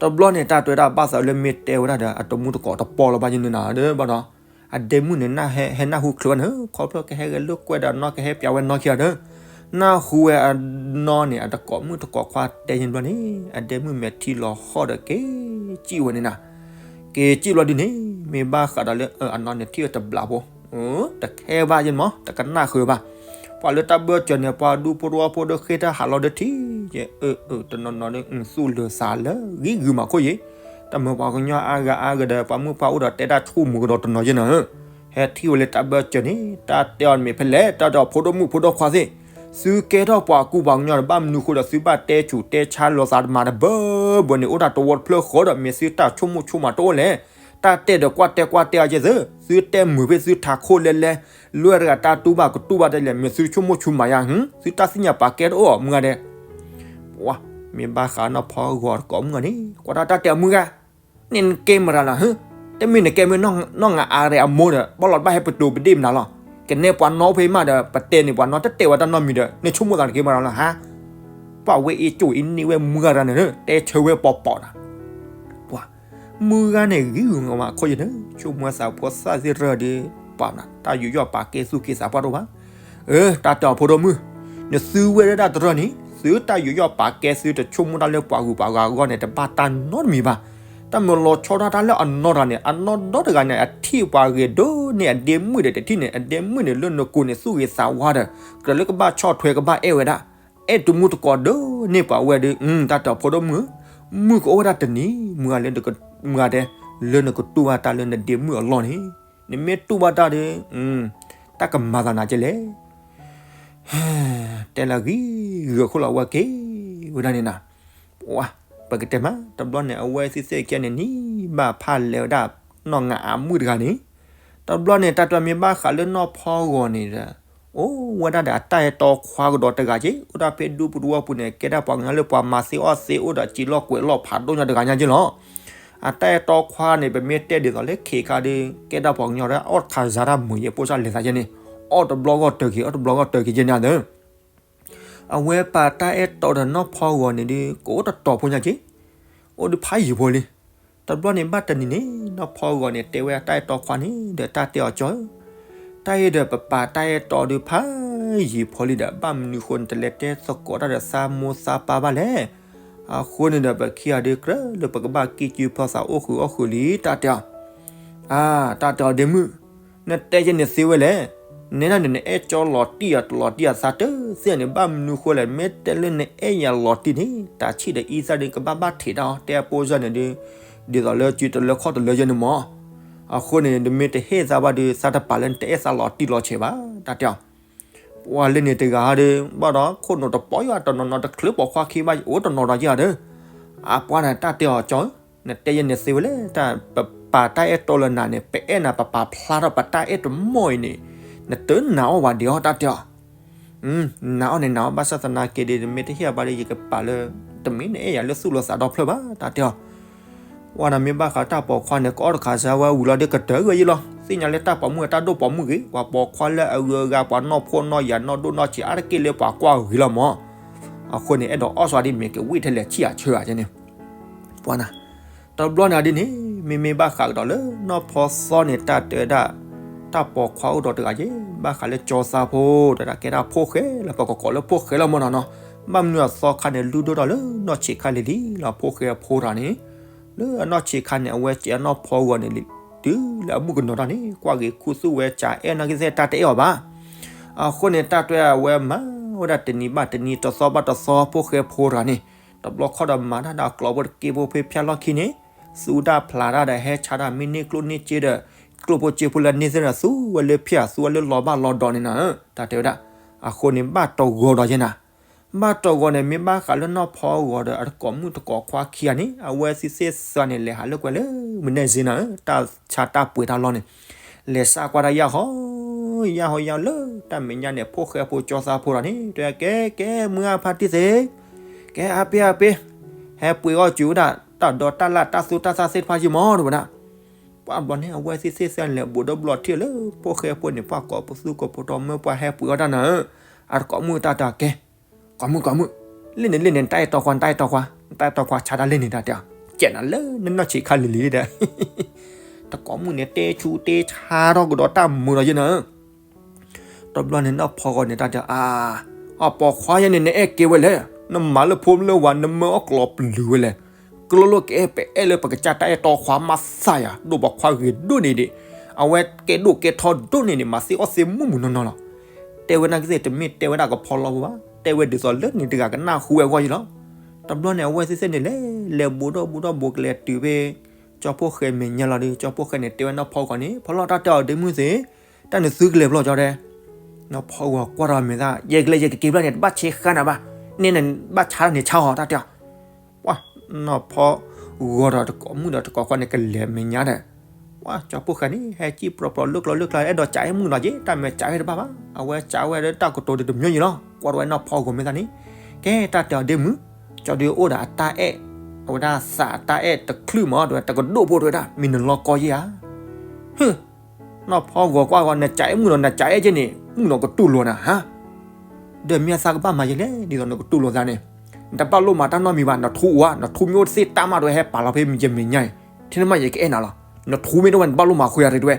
တဘျီန့ၣ် တၢ်တဲဝဲဒၣ်ဘၣ်သးလၢမ့ၢ်တဲဝဲဒၣ်ဒီး အတမူတကိးတပီၢ်လၢၤဘၣ်ယနုၤနၤဒီးဘၣ်ဒီး အဒ့မုၣ်န့ၣ် ဟဲနၢ်ဟူချုးဝဲန့ၣ် ခီဖျိကဟဲဂဲၤလိာ်ကွဲဒီးနီၢ်ကဟဲပျးဝဲနီၢ်ခံဂၤဒီး နၢ်ဟူဝဲအနီၢ်န့ၣ် အတကိးမုၣ်တကိးခွါတဲယဲၢ်ဘျီန့ၣ် အဒဲမုၣ်မဲာ်ထံလီၤဟီၣ်ဒီးက့ၤစံၣ်ဝဲန့ၣ်နၤ. က့ၤစံၣ်ဘျီဒုန့ၣ် မ့ၢ်ဘၣ်ဃးဒီးလၢအနီၢ်န့ၣ်ထံၣ်ဝဲတဘျီဖိ တခဲဘၣ်ယဲၢ်မး တကနၣ်ဃုာ်ဘၣ်. ပှၤလၢတၢ်ဘၢၣ်စၢၤန့ၣ် ပှၤဒူဖိတဝီဖိဒီးဃ့တၢ်ဟးလီၤဒီးထံၣ်ယဲၢ် အၢ တနီၤနီၤဒီး သူၣ်လၢာ်သးလၢဂံၢ်ဂုာ်မးခိၣ်ယဲၢ်. တၢ်မၢပှၤကညီအါဂၤအါဂၤဒီး ပှၤမုၣ်ပှၤအိၣ်ဒီးတဲဒၣ်ဆိကမိၣ်ကဒီးတနီၤယဲၢ်နၤဧၢ. ဟဲထံၣ်ဝဲလၢတၢ်ဘၢၣ်စၢၤန့ၣ် တၢ်တဲအီၤမ့ၢ်ဖဲလဲၣ် တၢ်တဲအီၤဖိဒိၣ်မုၣ်ဖိဒိၣ်ခွါသ့ၣ် သုကဲထီၣ်ပှၤကူပှၤကညီဒီး ဘၣ်မနုၤဃိဒီး သုဘၣ်တဲဆူးတဲဆါလီၤသးတမၤတဘၢဘၢန့ၣ် အိၣ်တၢ်တဝီတဖျၢၣ်ဃီဒီး မ့ၢ်သုတၢ်ဆိကမိၣ်ဆိကမးတအိၣ်လဲၣ်. တၢ်တဲဒီးကွၢ်တဲကွၢ်တဲအီၤကဲသၢ သုတဲမုာ်ဖဲသုထးခိၣ်လဲလဲ လွဲၢ်တဂၤတၢ်တူၢ်ဘၣ်ကတူၢ်ဘၣ်တဲလဲၣ် မ့ၢ်သုဆိကမိၣ်ဆိကမးယါ သုတၢ်သ့ၣ်ညါပာ်ကဲတအိၣ်မုၢ်ဂၤဒဲး ပှၤမ့ၢ်ဘၣ်ဃးနီၢ်ဖီဂီၤတကိးမုၢ်ဂၤန့ၣ် ကွၢ်တၢ်တၢ်တဲအမုၢ်ဂၤ န့ၣ်နကဲမတၤလီၤ ဟၢ တမ့ၢ်နကဲမ့ၢ်နီၢ်ငါအါရဲအမိၢ်ဒီး ဘၣ်လီၤဘၣ်ဟဲပတိၤပဒ့ၣ်မတၤလီၤ. ကနဲပှၤနီၣ်ဖဲမးဒီး ပတဲန့ၣ်ပှၤနီၣ် တတဲဝဲတၢ်နီတမံၤဒီး နဆိကမိၣ်သးနကဲမတၤလီၤဟါ. ပှၤဝဲအ့ၣ်ကၠိၣ်အ့ၣ်န့ၢ်ဝဲမုၢ်ဂၤတဂၤန့ၣ် တဲဆၢဝဲပီၤပီၤနၤ ပှၤ မုၢ်ဂၤန့ၣ်ဂံၢ်ဂူာ်မးခိၣ်ယဲၢ်န့ၣ် ဆိကမိၣ်သးဖိသၣ်သ့ၣ်တဖၣ်ဒီး ပှၤနၤ တၢ်ယူးယီၣ်ပာ်ကဲသူၣ်က့သးပှၢ်တအိၣ်ဘၣ်. အၢ တၢ်တဲအီၤဖိဒိၣ်မုၣ် နသုဝဲဒၣ်တၢ်တရၢန့ၣ် သုတၢ်ယူးယီၣ်ပာ်ကဲသုတဆိကမိၣ်တၢ်လၢပှၤဂုၤပှၤဂၤအဂီၢ်န့ၣ် တဘၣ်တၢ်နီတမံၤဘၣ်. တၢ်မၢလီၤဆီဒၣ်တၢ်လၢအနီၢ်တဂၤန့ၣ် အနီၢ်ဒီတဂၤန့ၣ် အထံၣ်ပှၤဂ့ၤဒိၣ်န့ၢ်အဒ့မုၣ်ဒီးတထံၣ်န့ၣ် အဒ့မုၣ်န့ၣ်လၢနကိးန့ၣ်သူၣ်ဂ့ၤသးဝါဒီး ကြၢးလၢကဘၣ်ဆီၣ်ထွဲကဘၣ်အဲၣ်ဝဲဒၣ် အဲၣ်တမူတကိးဒိၣ်န့ၢ်ပှၤဝဲဒီး တၢ်တဲအီၤဖိဒိၣ်မုၣ် မုၢ်ကအိၣ်ဝဲဒၣ်တနံၤ မုၢ်ဂၤလၢ မုၢ်ဂၤတဲ လၢနကတူၢ်ဘၣ်တၢ်လၢနဒ့မုၣ်အလီၢ်န့ၣ် နမ့ၢ်တူၢ်ဘၣ်တၢ်ဒီး တၢ်ကမၤသးနၤကဲလဲၣ်. တဲလၢဂံၢ်ဂုာ်ခိၣ်လီၤဝဲက့ၤဝဲဒၣ်န့ၣ်နၤ ပှၤ ပကတဲမး တဘျီန့ၣ် အဝဲသ့ၣ်သ့ၣ်ကဲန့ၣ် နံၣ်ဘၣ်ဖးလဲၤဝဲဒၣ် နီၢ်ငါအမုၣ်တဂၤန့ၣ် တဘျီန့ၣ် တၢ်တဲမ့ၢ်ဘၣ်ဃးလၢနီၢ်ဖီဂီၤန့ၣ်ဒီး အိၣ်ဝဲဒၣ်ဒီးအတၢ်အဲၣ်တီခွါကဒီးတဂၤက့ အိၣ်ဒၣ်ဖဲဒူပူၤတဝီပူၤန့ၣ် ကဲဒၣ်ပှၤကညီလၢပှၤမၤသ့အီၣ်သ့အိၣ်ဒီးစံးလီၢ်ကွဲးလီၢ်ဖးဒိၣ်ညါတဂၤညါက့လီၤ. အတၢ်အဲၣ်တီခွါန့ၣ် ပမ့ၢ်တဲဒ်သိးလၢခ့ခါဒီး ကဲဒၣ်ပှၤကညီဒီးအီၣ်တခါစါတၢ်မုာ်ယဲၢ်ပိၢ်စၢ်လဲၤသးကဲန့ၣ် အီၣ်တဘျီဂီၢ်တၢ်က့ၤ အီၣ်တဘျီဂီၢ်တၢ်က့ၤကဲန့ၣ်ဒီး အဝဲပာ်တၢ်အဲၣ်တီဒီးနီၢ်ဖီဂီၤန့ၣ်ဒီး ကအိၣ်တတီၤဖိညါက့ အိၣ်ဒုးဖးယံာ်ဖိလံ. တဘျီန့ၣ်ဘၣ်တနံၤန့ၣ် နီၢ်ဖီဂီၤန့ၣ် တဲဝဲအတၢ်အဲၣ်တီခွါန့ၣ်ဒီး တၢ်တဲအီၤကၠီဧၢ, တၢ်အံၤဒီးပပာ်တၢ်အဲၣ်တီဒုးဖးယံာ်ဖိလံဒီး ဘၣ်မနုၤဃိန့ၣ် တလဲၤတဲသကိးတၢ်ဒီးသးမိၢ်သးပၢ်ဘၣ်လဲၣ်. အဃိန့ၣ်ဒီး ပခံဂၤဒုးကြၢးလၢပကဘၣ်ကံၢ်ကုဖီသးအိၣ်ဃုာ်အီၣ်ဃုာ်လံ တၢ်တဲအီၤ အါ တၢ်တဲအီၤဒ့မုၣ်, နတဲယဲန့ၣ်သ့ဝဲလဲၣ်. နဲဒၣ်န့ၣ် နအဲၣ်ကၠီလီၤတံၢ်ယၤတလီၤတံၢ်ယၤသးတသ့န့ၣ် ဘၣ်မနုၤဃိလဲၣ်. မ့ၢ်တဲလၢနအဲၣ်ယၤလီၤတံၢ်န့ၣ် တၢ်ဆံၣ်ဒီးအံသၣ်ဒုးကဘၣ်ဘၣ်ထံးတၢ်အီၤ တဲအပိၢ်စၢ်န့ၣ်ဒုး ဒ်သိးလၢစုတလၢခီၣ်တလၢယဲန့ၣ်မး. အဃိန့ၣ် နမ့ၢ်တဟ့ၣ်သးဘၣ်ဒုး သးတပာ်လၢနတအဲၣ်သးလီၤတံၢ်လီၤဆဲးဘၣ် တၢ်တဲအီၤ ပှၤလၢန့ၣ်တဂၤဟီဒီး ဘၣ်ဒီးခိၣ်နူာ်တပီယွၤတနီၤနီၤ တချုးပိာ်ခွါခံဘၣ် အိၣ်တနီၤဒီးယၤဒီး အပှၤန့ၣ် တၢ်တဲအီၤကၠီဧၢ, နတဲယဲန့ၣ်သ့ဝဲလဲၣ်. တၢ်ပပာ်တၢ်အဲၣ်တီလၢနၤန့ၣ် ပအဲၣ်နၤ ပပာ်ဖျါထီၣ်ပတၢ်အဲၣ်တမီၢ်အံၤန့ၣ် နတနာ်အီၤဘၣ်ဒံးအီၤ တၢ်တဲအီၤ နာ်အီၤန့ၣ်နာ်အီၤ ဘၣ်ဆၣ်သနာ်က့ဒီး နမ့ၢ်တဟ့ၣ်အီၤဘၣ်ဒီး ယကပာ်လၢ တမ့ၢ်နအဲၣ်ယၤလၢသူၣ်လၢသးဒီဖျၢၣ်ဘၣ် တၢ်တဲအီၤ ပှၤန့ၣ်မ့ၢ်ဘၣ်ဃးတၢ်ပိာ်ခွါန့ၣ် ကအီၣ်တခါစါဝဲဝံၤလီၤဒီးကတၢၢ်ဂ့ၤယဲလီၤ. သ့ၣ်ညါလၢတၢ်ပိာ်မုၣ်အတၢ်ဒိၣ်ပိာ်မုၣ်ဂ့ၤ ပှၤပိာ်ခွါလၢအဂုၤအဂၤ ပှၤနီၢ်ဖှီၣ်နီၢ်ယာ် နီၢ်ဒိၣ်နီၢ်ဆံးအါတက့ၢ်လၢပှၤကွၢ်ဂ့ၤလီၤမး. အဃိန့ၣ် အဲၣ်ဒိးအီၣ်စီၤဒ်မ့ၢ်ကဝံၣ်ထဲလဲၣ်ဆံၣ်အဆၢဂၤန့ၣ် ပှၤနၤ တဘျီန့ၣ်ဒ်န့ၣ် မ့မ့ၢ်ဘၣ်ဃးကဒီးလၢနီၢ်ဖီသီန့ၣ် တၢ်တဲဒၣ် တၢ်ပိာ်ခွါအိၣ်ဒီးတဂၤယဲ ဘၣ်ဃးလၢကၠီသးဖိ တၢ်ကဲဒၣ်ဖိၣ်ဃဲလၢပကကိးလၢဖိၣ်ဃဲလီၤမးနီၤနီၤ. ဘၣ်မနုၤအသီခါန့ၣ် လုၢ်ဒိၣ်ထီၣ်လၢနီၢ်ဆံးခါလံၤလံၤလီၤ ဖိၣ်ဃဲအဖိတဂၤန့ၣ် လၢအနီၢ်ဆံးခါန့ၣ် အဝဲစဲးအနီၢ်ဖီဂီၤန့ၣ်လံ တုၤလၢအမုၣ်ကနီၤတၢ်န့ၣ် ကွၢ်ဂ့ၤခူသူၣ်ဝဲ ကအဲၣ်နီၢ်ကသ့ၣ်တၢ်တအဲၣ်အီၤဘၣ်. အဃိန့ၣ် တၢ်တွဲအဝဲမၤဝဲဒၣ်တနံၤဘၣ်တနံၤ တသီဘၣ်တသီ ဖိၣ်ဃဲဖိတဂၤန့ၣ် တဘျီခီဒီးမၤတၢ်ဒီးကျီၢ်ဖိတက့ၢ်ဖိဖဲဖၠၣ်လီၢ်ခံန့ၣ် သူတၢ်ဖျးတၢ်ဒီးဟဲဆါတၢ် မ့ၢ်န့ၢ်ကျိၣ်န့ၢ်စ့ဒီး ကျိၣ်ဖိစ့ဖိလၢန့ၢ်သ့ၣ်ဒီး သူဝဲလၢဖၠၣ် သူဝဲလၢလီၤဘၣ်လီၤဒီးန့ၣ်နၤ တၢ်တဲဝဲဒၣ်. အဃိန့ၣ် ဘၣ်တဂီၤဒီးယဲနၤ ဘၣ်တဂီၤန့ၣ် မ့ၢ်ဘၣ်ဃးလၢနီၢ်ဖီဂီၤဒီး အတကိးမုၣ်တကိးခွါခံဂၤန့ၣ် အဝဲသ့ၣ်သ့ၣ်စၢ်န့ၣ် လဲၤဟးလၢကွဲၤလၢမုၢ်နဲၣ်စ့နၤ တၢ်ဆါတၢ်ပှ့ၤတၢ်လီၢ်န့ၣ် လဲၤစးကွၢ်တၢ်ယၢ်ဟီ ယၢ်ဟီယၢ်လၢ တၢ်မဲာ်ညါန့ၣ် ဖိၣ်ဃဲဖိကၠီသးဖိတဂၤန့ၣ် တဲကဲ ကဲ မုၢ်ဂၢ်ဖါတံၢ်သ့ၣ် ကဲ အါပ့ၢ်အါပ့ၢ် ဟဲပှ့ၤအီၣ်စူၤဝဲဒၣ် တၢ်ဒီးတၢ်လၣ်တၢ်သူတၢ်သၣ်သ့ၣ်တဖၣ်ယံမး တဲဝဲဒၣ်. ပှၤဘျီန့ၣ် အဝဲသ့ၣ်သ့ၣ်စၢ်န့ၣ်လဲၤဘူးဒီးဘျီထံၣ်လၢ ဖိၣ်ဃဲဖိန့ၣ် ပှၤကိးပသူကိးပတီၢ်မၢပှၤဟဲပှ့ၤအီၣ်တၢ်နၤဧၢ. အတကိးမုၣ်တၢ်တဲကဲ ကိးမုၣ်ကိးမုၣ် လ့ၣ်န့ၣ်လ့ၣ်န့ၣ် နတၢ်အဲၣ်တီခွါ နတၢ်အဲၣ်တီခွါ နတၢ်အဲၣ်တီခွါဆါတၢ်လ့ၣ်န့ၣ် တၢ်တဲအီၤ ကဲနၤလၢနနီၢ်ဆံးခါလံၤလံၤဒီး တကိးမုၣ်န့ၣ် တဲဆူးတဲဆါထီၣ်ကဒီးတၢ်မုာ်ဒီးယဲနၤဧၢ. တဘျီန့ၣ်နီၢ်ဖီဂီၤန့ၣ် တၢ်တဲအီၤ အါ အပိာ်ခွါယဲန့ၣ် နအဲၣ်ကဲဝဲလဲၣ်, နမၤလၢဖိလၢဝၤ နမၢအီၣ်ကျိၤပျုၤဝဲလဲၣ်. ကျိလိၣ်ကအဲၣ် ပအဲၣ်လၢပကစၢ်တၢ်အဲၣ်တီခွါမးသးယၤ, ဒိၣ်ပိာ်ခွါဂ့ၤဒိၣ်န့ၣ်ဒံး, အဝဲကဲဒိၣ်ကဲထီဒိၣ်န့ၣ်ဒံး မၤသ့အီၣ်သ့မုၢ်မုၢ်နီၢ်နီၢ်လီၤ. တဲဝဲနာ်က့သ့ၣ် တမ့ၢ်တဲဝဲဒၣ်ကဖီလီဖိဘၣ်, တဲဝဲဒ်သိးလၢန့ၣ်တဂၤကနၢ်ဟူဝဲအဂီၢ်ယံလီၤ. တဘျီန့ၣ် အဝဲသ့ၣ်သ့ၣ်န့ၣ်လဲၤ လဲၤဘူးထီၣ်ဘူးထီၣ်ဘူးကလဲၤတုၤဖဲ ကၠီဖှိၣ်ဃဲမဲာ်ညါလီၤဒီး ကၠီဖှိၣ်ဃဲန့ၣ် တဲဝဲနီၢ်ဖီဂီၤန့ၣ် ဖီလီၢ်တၢ်တဲအီၤဒ့မုၣ်သ့ၣ်, တၢ်နသုကလဲၤဘျီကၠီတဲ. နီၢ်ဖီဂီၤကွၢ်ထီၣ်မဲာ်သၣ် ယဲကလဲၤယကက့ၤဘျီန့ၣ် တဘၣ်ဆဲးဃါနၤဘၣ်, န့ၣ်နဘၣ်ဆါန့ၣ်ဆါအီၤတၢ်တဲအီၤ. ပှၤ နီၢ်ဖီဂီၤဒီးတကိးမုၣ်ဒီးတကိးခွါန့ၣ် ကလဲၤမဲာ်ညါဒီး ပှၤ ကၠီဖှိၣ်ဃဲန့ၣ် ဟဲကံၣ်ပြီပြီလၢကျိၤလၢကျါ အဲၣ်ဒိးကးအဲၣ်မုၣ်နီၤက့ၤ တၢ်မၤကးဝဲတဘၣ်ဘၣ်, အဝဲကးဝဲလၢတၢ်ကတိၤဒုးတမံၤယံၤလီၤ. ကွၢ်ထီၣ်ဝဲနီၢ်ဖီဂီၤမဲာ်သၣ်န့ၣ် ကဲတၢ်တဲအီၤဒ့မုၣ်, ကၠီဒုးအိၣ်ဒီးအတၢ်အဲၣ်, အဝဲဒၣ်သးအတၢ်အဲၣ်တချုးမး တဲဝဲတကဒိၣ်ဖိတဲဝဲဒၣ် မ့ၢ်နလီကီယဲၢ်ဧါ. ဟ့ၣ် နီၢ်ဖီဂီၤကွၢ်ဂီၤ နကးအဲၣ်မုၣ်နီၤ နကးအဲၣ်က့ၤန့ၣ် မုၣ်နီၤကတူၢ်လိာ်နၤဟါ. ဒီးမ့ၢ်အသးကဘၣ်မၤယဲလဲၣ် ဒ်သိးနကတူၢ်လိာ်သးန့ၣ်, နတဘၣ်လိၣ်မၤတၢ်နီတမံၤဘၣ်, နထူအိၣ်ဧါ, နထူမ့ၢ်အိၣ်တသ့တၢ်မးတဲဝဲ ဟဲပာ်လီၤဖဲယမဲာ်ညါအံၤ, ထဲန့ၣ်မးယကအဲၣ်နၤလီၤ. နထူမ့ၢ်တအိၣ်ဝဲ နတဘၣ်လိၣ်မၤဃုာ်ယၤတတဲဝဲ.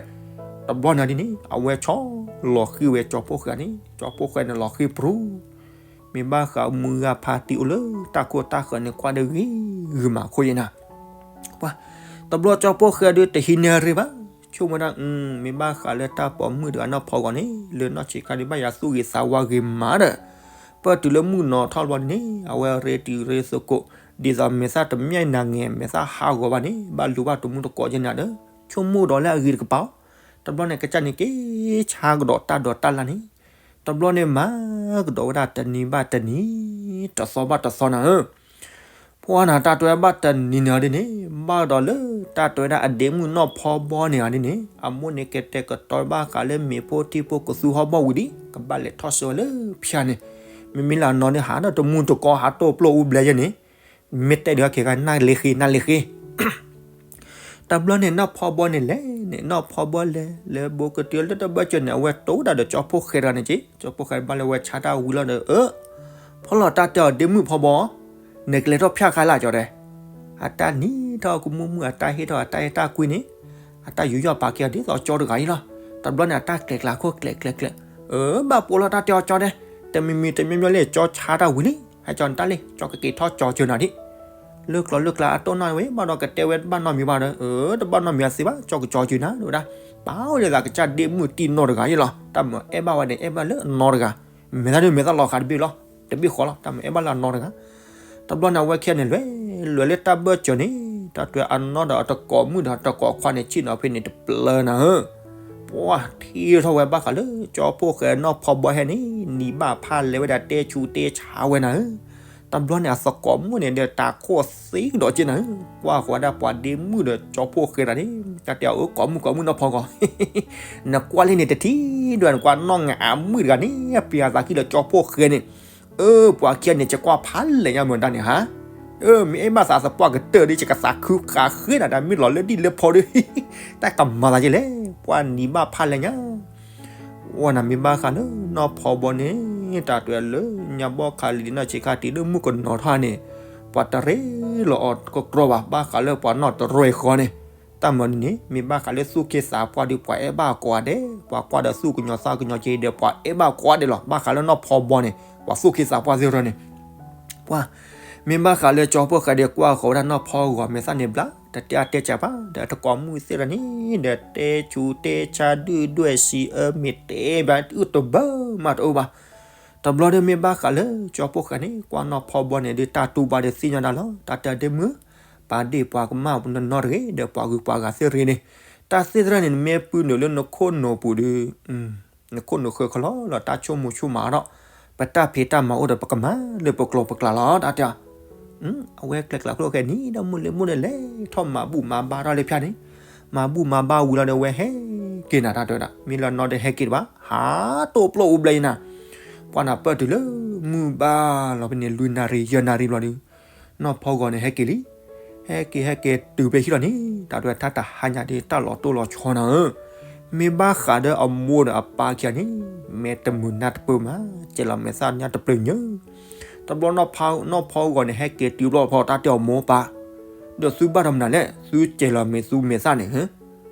တဘျီန့ၣ်ဒ်န့ၣ် အဝဲဆီလီၤဃံၤဝဲကၠီဖှိၣ်ဃဲန့ၣ်, ကၠီဖှိၣ်ဃဲန့ၣ်လီၤဃံၤပြူၤ မ့ၢ်ဘၣ်ဃးမုၢ်ဂၤဖါတံၢ်အိၣ်လၢတၢ်ခိၣ်တၢ်ဃၢၤန့ၣ် ကွၢ်ဒီးဂ့ၤဂ့ၤမးခိၣ်ယဲၢ်နၤ. ပှၤ တဘျီကၠီဖှိၣ်ဃဲဒုးတဟံးန့ၢ်ရ့ဘၣ်, ဆိကမိၣ်ဒၣ် မ့ၢ်ဘၣ်ဃးလၢတၢ်ပိာ်မုၣ်တဂၤနီၢ်ဖီဂီၤန့ၣ် လၢနီၢ်ဆံးခါဒုး ဘၣ်ယၤသူၣ်ဂ့ၤသးဝါဂ့ၤမးဒီး ပၢၢ်တုၤလၢမုၢ်နီၤထီၣ်တဘျီဒ်န့ၣ် အဝဲရ့တုၤရ့သကိး ဒ်သိးမဲာ်သၣ်တမၠဲၣ်နၤငဲၤ မဲာ်သၣ်ဟးဂီၤဘၣ်န့ၣ် ဘၣ်လူၤဘၣ်တမူတကိးယဲၢ်နၤဒီး ဆိကမိၣ်ဒီးလၢအဂ့ၤတကပၤ တဘျီန့ၣ် ကစၢ်န့ၣ်က့ၤဆါကဒီးတၢ်ဒိးတၢ်လၢ်န့ၣ်, တဘျီန့ၣ်မၤကဒီးဝဲဒၣ်တနံၤဘၣ်တနံၤ, တသီဘၣ်တသီနၤဧၢ. ပှၤနၤတၢ်တဲဝဲဘၣ်တနံၤန့ၣ်ဒ်န့ၣ် ဘၣ်ဒီးလၢတၢ်တဲဝဲဒၣ်အဒ့မုၣ်နီၢ်ဖီဘီန့ၣ်ဒ်န့ၣ် အမိၢ်န့ၣ်ကတဲာ်ကတီၤဘၣ်ဃးလၢမ့ၤဖိထံဖိကသူဟီၣ်ဘီဝံၤဒီး ကဘၣ်လဲၤထီၣ်ဆှၢဝဲလၢဖၠါန့ၣ်, မ့မ့ၢ်လၢအနီၢ်န့ၣ် ဟးဒီးတမူတကိး ဟးတိၢ်ပျိၢ်အူဘျဲယဲၢ်န့ၣ်, မ့ၢ်တဲဒုးဟဲက့ၤဂၤ နၢ်လ့ၤဃ့ နၢ်လ့ၤဃ့ တဘျီန့ၣ် နီၢ်ဖီဘီန့ၣ်လဲၣ်န့ၣ် နီၢ်ဖီဘီလဲၤ လဲၤဘိးကတုၤလၢတဘၢၣ်စၢၤန့ၣ် အဝဲတိၢ်ဒၣ်ဒီးကၠီဖှိၣ်ဃဲတဂၤန့ၣ်က့ၤ, ကၠီဖှိၣ်ဃဲဘၣ်လၢဝဲဆါတၢ်ဝံၤလီၤဒီး အၢ ဖီလီၤတၢ်တဲအီၤဒ့မုၣ်ဖီဘီ, နကလဲၤထီၣ်ဖၠါခါလၢကၠီတဲ, အတၢ်နံၤထီၣ်ကမူၣ်မုၣ် အတၢ်ဟ့ၣ်ထီၣ်အတၢ်အဲၣ်တၢ်ကွံန့ၣ်, အတၢ်ယူးယီၣ်ပာ်ကဲအီၤဒ်သိးကၠီတဂၤအံၤလီၤ. တဘျီန့ၣ် အတၢ်ကျဲၤကျါခိၣ်ကျဲၤကျဲၤကျဲၤ, အၢ ဘၣ်ပိာ်လီၤတၢ်တဲအီၤကၠီတဲ, တမံၤမံၤတမံၤမံၤလၢကၠီဆါတၢ်ဝံၤလံ, ဟဲကၠီနတၢ်လံ ကၠီကက့ၤထီၣ်ကၠီစၢၤနၤဒံး လၢကျိၤလၢကျါအတိၢ်နီၣ်ဝဲ ဘၣ်ဒီးကတဲဝဲတဘၣ်နီတမံၤဘၣ်ဒီး အၢ တဘၣ်နီတမံၤအသ့ဘၣ် ကၠီကကၠီစၢၤနၤ တဲဝဲဒၣ်, ပာ်ဝဲဒၣ်သးကစၢ်ဒ့မုၣ်တံၢ်နီၢ်တဂၤအံၤလီၤ. တၢ်မၤအဲၣ်ဘၣ်ဝဲန့ၣ် အဲၣ်ဘၣ်လၢအနီၢ်တဂၤ, မဲာ်သၣ်ဒုးမဲာ်သၣ်လီၤဃာ်တဘ့ၣ်လီၤ, တဘ့ၣ်ဃီလီၤ. တၢ်မၤအဲၣ်ဘၣ်လၢအနီၢ်တဂၤ. တဘျီန့ၣ် အဝဲခံဂၤန့ၣ်လဲၤ လဲၤလၢတၢ်ဘၢၣ်စၢၤန့ၣ် တၢ်တဲအနီၢ်ဒီးအတကိးမုၣ်ဒီးတကိးခွါန့ၣ် ဆ့ၣ်နီၤဖဲန့ၣ်တပျၢၤနၤဧၢ ပှၤထံၣ်ထီၣ်ဝဲဘၣ်ဃးလၢကၠီဖှိၣ်ဃဲနီၢ်ဖီဘီဟဲန့ၣ် နံၤဘၣ်ဖၣ်လဲၤဝဲဒၣ်တဲဆူးတဲဆါဝဲနၤဧၢ. တဘျီန့ၣ် အသကိးမုၣ်န့ၣ်ဒီးတၢ်ခိၣ်သ့ကဒီးက့နၤဧၢ, ကွၢ်ဃီၤဒၣ်ပှၤဒ့မုၣ်ဒီးကၠီဖှိၣ်ဃဲတဂၤန့ၣ် တၢ်တဲအီၤ အၢ ကိးမုၣ်ကိးမုၣ်နီၢ်ဖီဂီၤ နကွၢ်လံန့ၣ်တထံၣ်ဒီး နကွၢ်နီၢ်ငါအမုၣ်တဂၤန့ၣ် ပျံၤအသးခံလၢကၠီဖှိၣ်ဃဲန့ၣ်, အၢ ပှၤခံဂၤန့ၣ် ကကွၢ်ဖးလဲၢ်ညါမတၤန့ၣ်ဟါ, အၢ မ့ၢ်အဲၣ်ဘၣ်သးသပှၢ်ကတၢၢ်ဒီး ယကသးခုဃာ်ဃ့နၤဒီး မ့ၢ်လီၤလၢဒ်လၢဖီဒီး တၢ်ကမၤသးက့လဲၣ်, ပှၤနံၤဘၣ်ဖၣ်လဲၢ်ညါ ဝဲနၤမ့ၢ်ဘၣ်ဃးလၢနီၢ်ဖီဘီန့ၣ် တၢ်တဲလၢညါဘီၣ်ခးလံၤနီၢ်ဆံးခါတံၢ်လၢမုၣ်ကနီၤထီၣ်န့ၣ်, ပှၤတရ့လီၤအီၤကကြီဘၣ် ဘၣ်ဃးလၢပှၤနီၢ်တရံးဃီန့ၣ်, တၢ်မၤန့ၣ်န့ၣ် မ့ၢ်ဘၣ်ဃးလၢသူၣ်က့သးပှၢ်ဒီး ပှၤအဲၣ်ဘၣ်ကိးဂၤဒဲး, ပှၤကွၢ်ဒီးသူၣ်ကညီၤသးကညီၤက့ဒီး ပှၤအဲၣ်ဘၣ်ကိးဂၤဒဲးလီၤ. ဘၣ်ဃးလၢနီၢ်ဖီဘီန့ၣ် ပှၤသူၣ်က့သးပှၢ်သ့ၣ်တဖၣ်န့ၣ် ပှၤ မ့ၢ်ဘၣ်ဃးလၢကၠီဖှိၣ်ဃဲဒီးကွၢ်ဃီၤဝဲဒၣ်နီၢ်ဖီဂီၤမဲာ်သၣ်န့ၣ်ဘျါ, တတဲအါတဲစှၤဘၣ်, ဒီးတကိးမုၣ်သ့ၣ်တဖၣ်န့ၣ် ဒီးတဲဆူးတဲဆါဒုၣ်ဒွဲၣ်စံးအၢမ့ၢ်တဲဘၣ် အုၣ်တဘၢမးတအိၣ်ဘၣ်. တဘျီဒီးမ့ၢ်ဘၣ်ဃးလၢကၠီဖှိၣ်ဃဲန့ၣ် ကွၢ်နီၢ်ဖီဘီန့ၣ်ဒီးတၢ်တူၢ်ဘၣ်ဒီးသ့ၣ်ညါဒၣ်လီၤ. တၢ်တဲဒ့မုၣ်, ပာ်ဒ့ၣ်ပှၤကမၣ်နီၢ်တဂ့ၤ ဒီးပှၤဂုၤပှၤဂၤသ့ၣ်တဂ့ၤန့ၣ်, တၢ်သ့ၣ်တဖၣ်န့ၣ် နမ့ၢ်ပုၢ်နုာ်လၢနခိၣ်နူာ်ပူၤဒီး နခိၣ်နူာ်ဃၢၤခီလီၤလီၤ တၢ်ဆိကမိၣ်ဆိကမးဒီး ပတၢ်ဖံးတၢ်မၤအိၣ်ဒီး ပကမၤလၢပကျိၤပကျဲလီၤ တၢ်တဲအီၤ. အဝဲကျဲၤကျဲၤကျိၣ်ဃဲနံၤဒီးမုၢ်လ့ၤမုၢ်လ့ၤလဲၤထီၣ်မၤဘူၣ်မၤဘါထီၣ်လၢဖၠါန့ၣ်, မၤဘူၣ်မၤဘါဝံၤလီၤဒီး အဝဲဟဲက့ၤနၤ တၢ်တဲဝဲဒၣ်, မ့ၢ်လၢနီၢ်ဒီးဟဲက့ၤတဘၣ်, ဟးတိၢ်ပျိၢ်အူဘျဲၣ်ယနၤ, ပှၤနၤပၢၢ်တုၤလၢမုၢ်ဘၣ်လီၤဖဲန့ၣ် လွံၢ်နၣ်ရံၣ်ယဲၢ်နၣ်ရံၣ်ဘျီဒီး နီၢ်ဖီဂီၤန့ၣ်ဟဲက့ၤလံ. ဟဲက့ၤဟဲက့ၤတုၤဖဲဟံၣ်လီၤန့ၣ် တၢ်တဲဝဲတၢ်တဟါညါဒီး တၢ်လီၤတိၢ်လီၤဆီနၤဧၢ, မ့ၢ်ဘၣ်ဃးဒီးအမိၢ်ဒီးအပၢ်ခံဂၤန့ၣ် မဲာ်တမုာ်နါတပၢၢ်မး ကဲလီၤမဲာ်သၣ်ညါတပျၢၤညါ. တဘျီနီၢ်ဖီဂီၤန့ၣ် ဟဲက့ၤတုၤဘျီဖီ တၢ်တဲအီၤမိၢ်ပၢ်, ဒီးသုဘၣ်ဒီးမနုၤလဲၣ် သုကဲလီၤမဲာ်သူမဲာ်သၣ်န့ၣ်ဧၢ.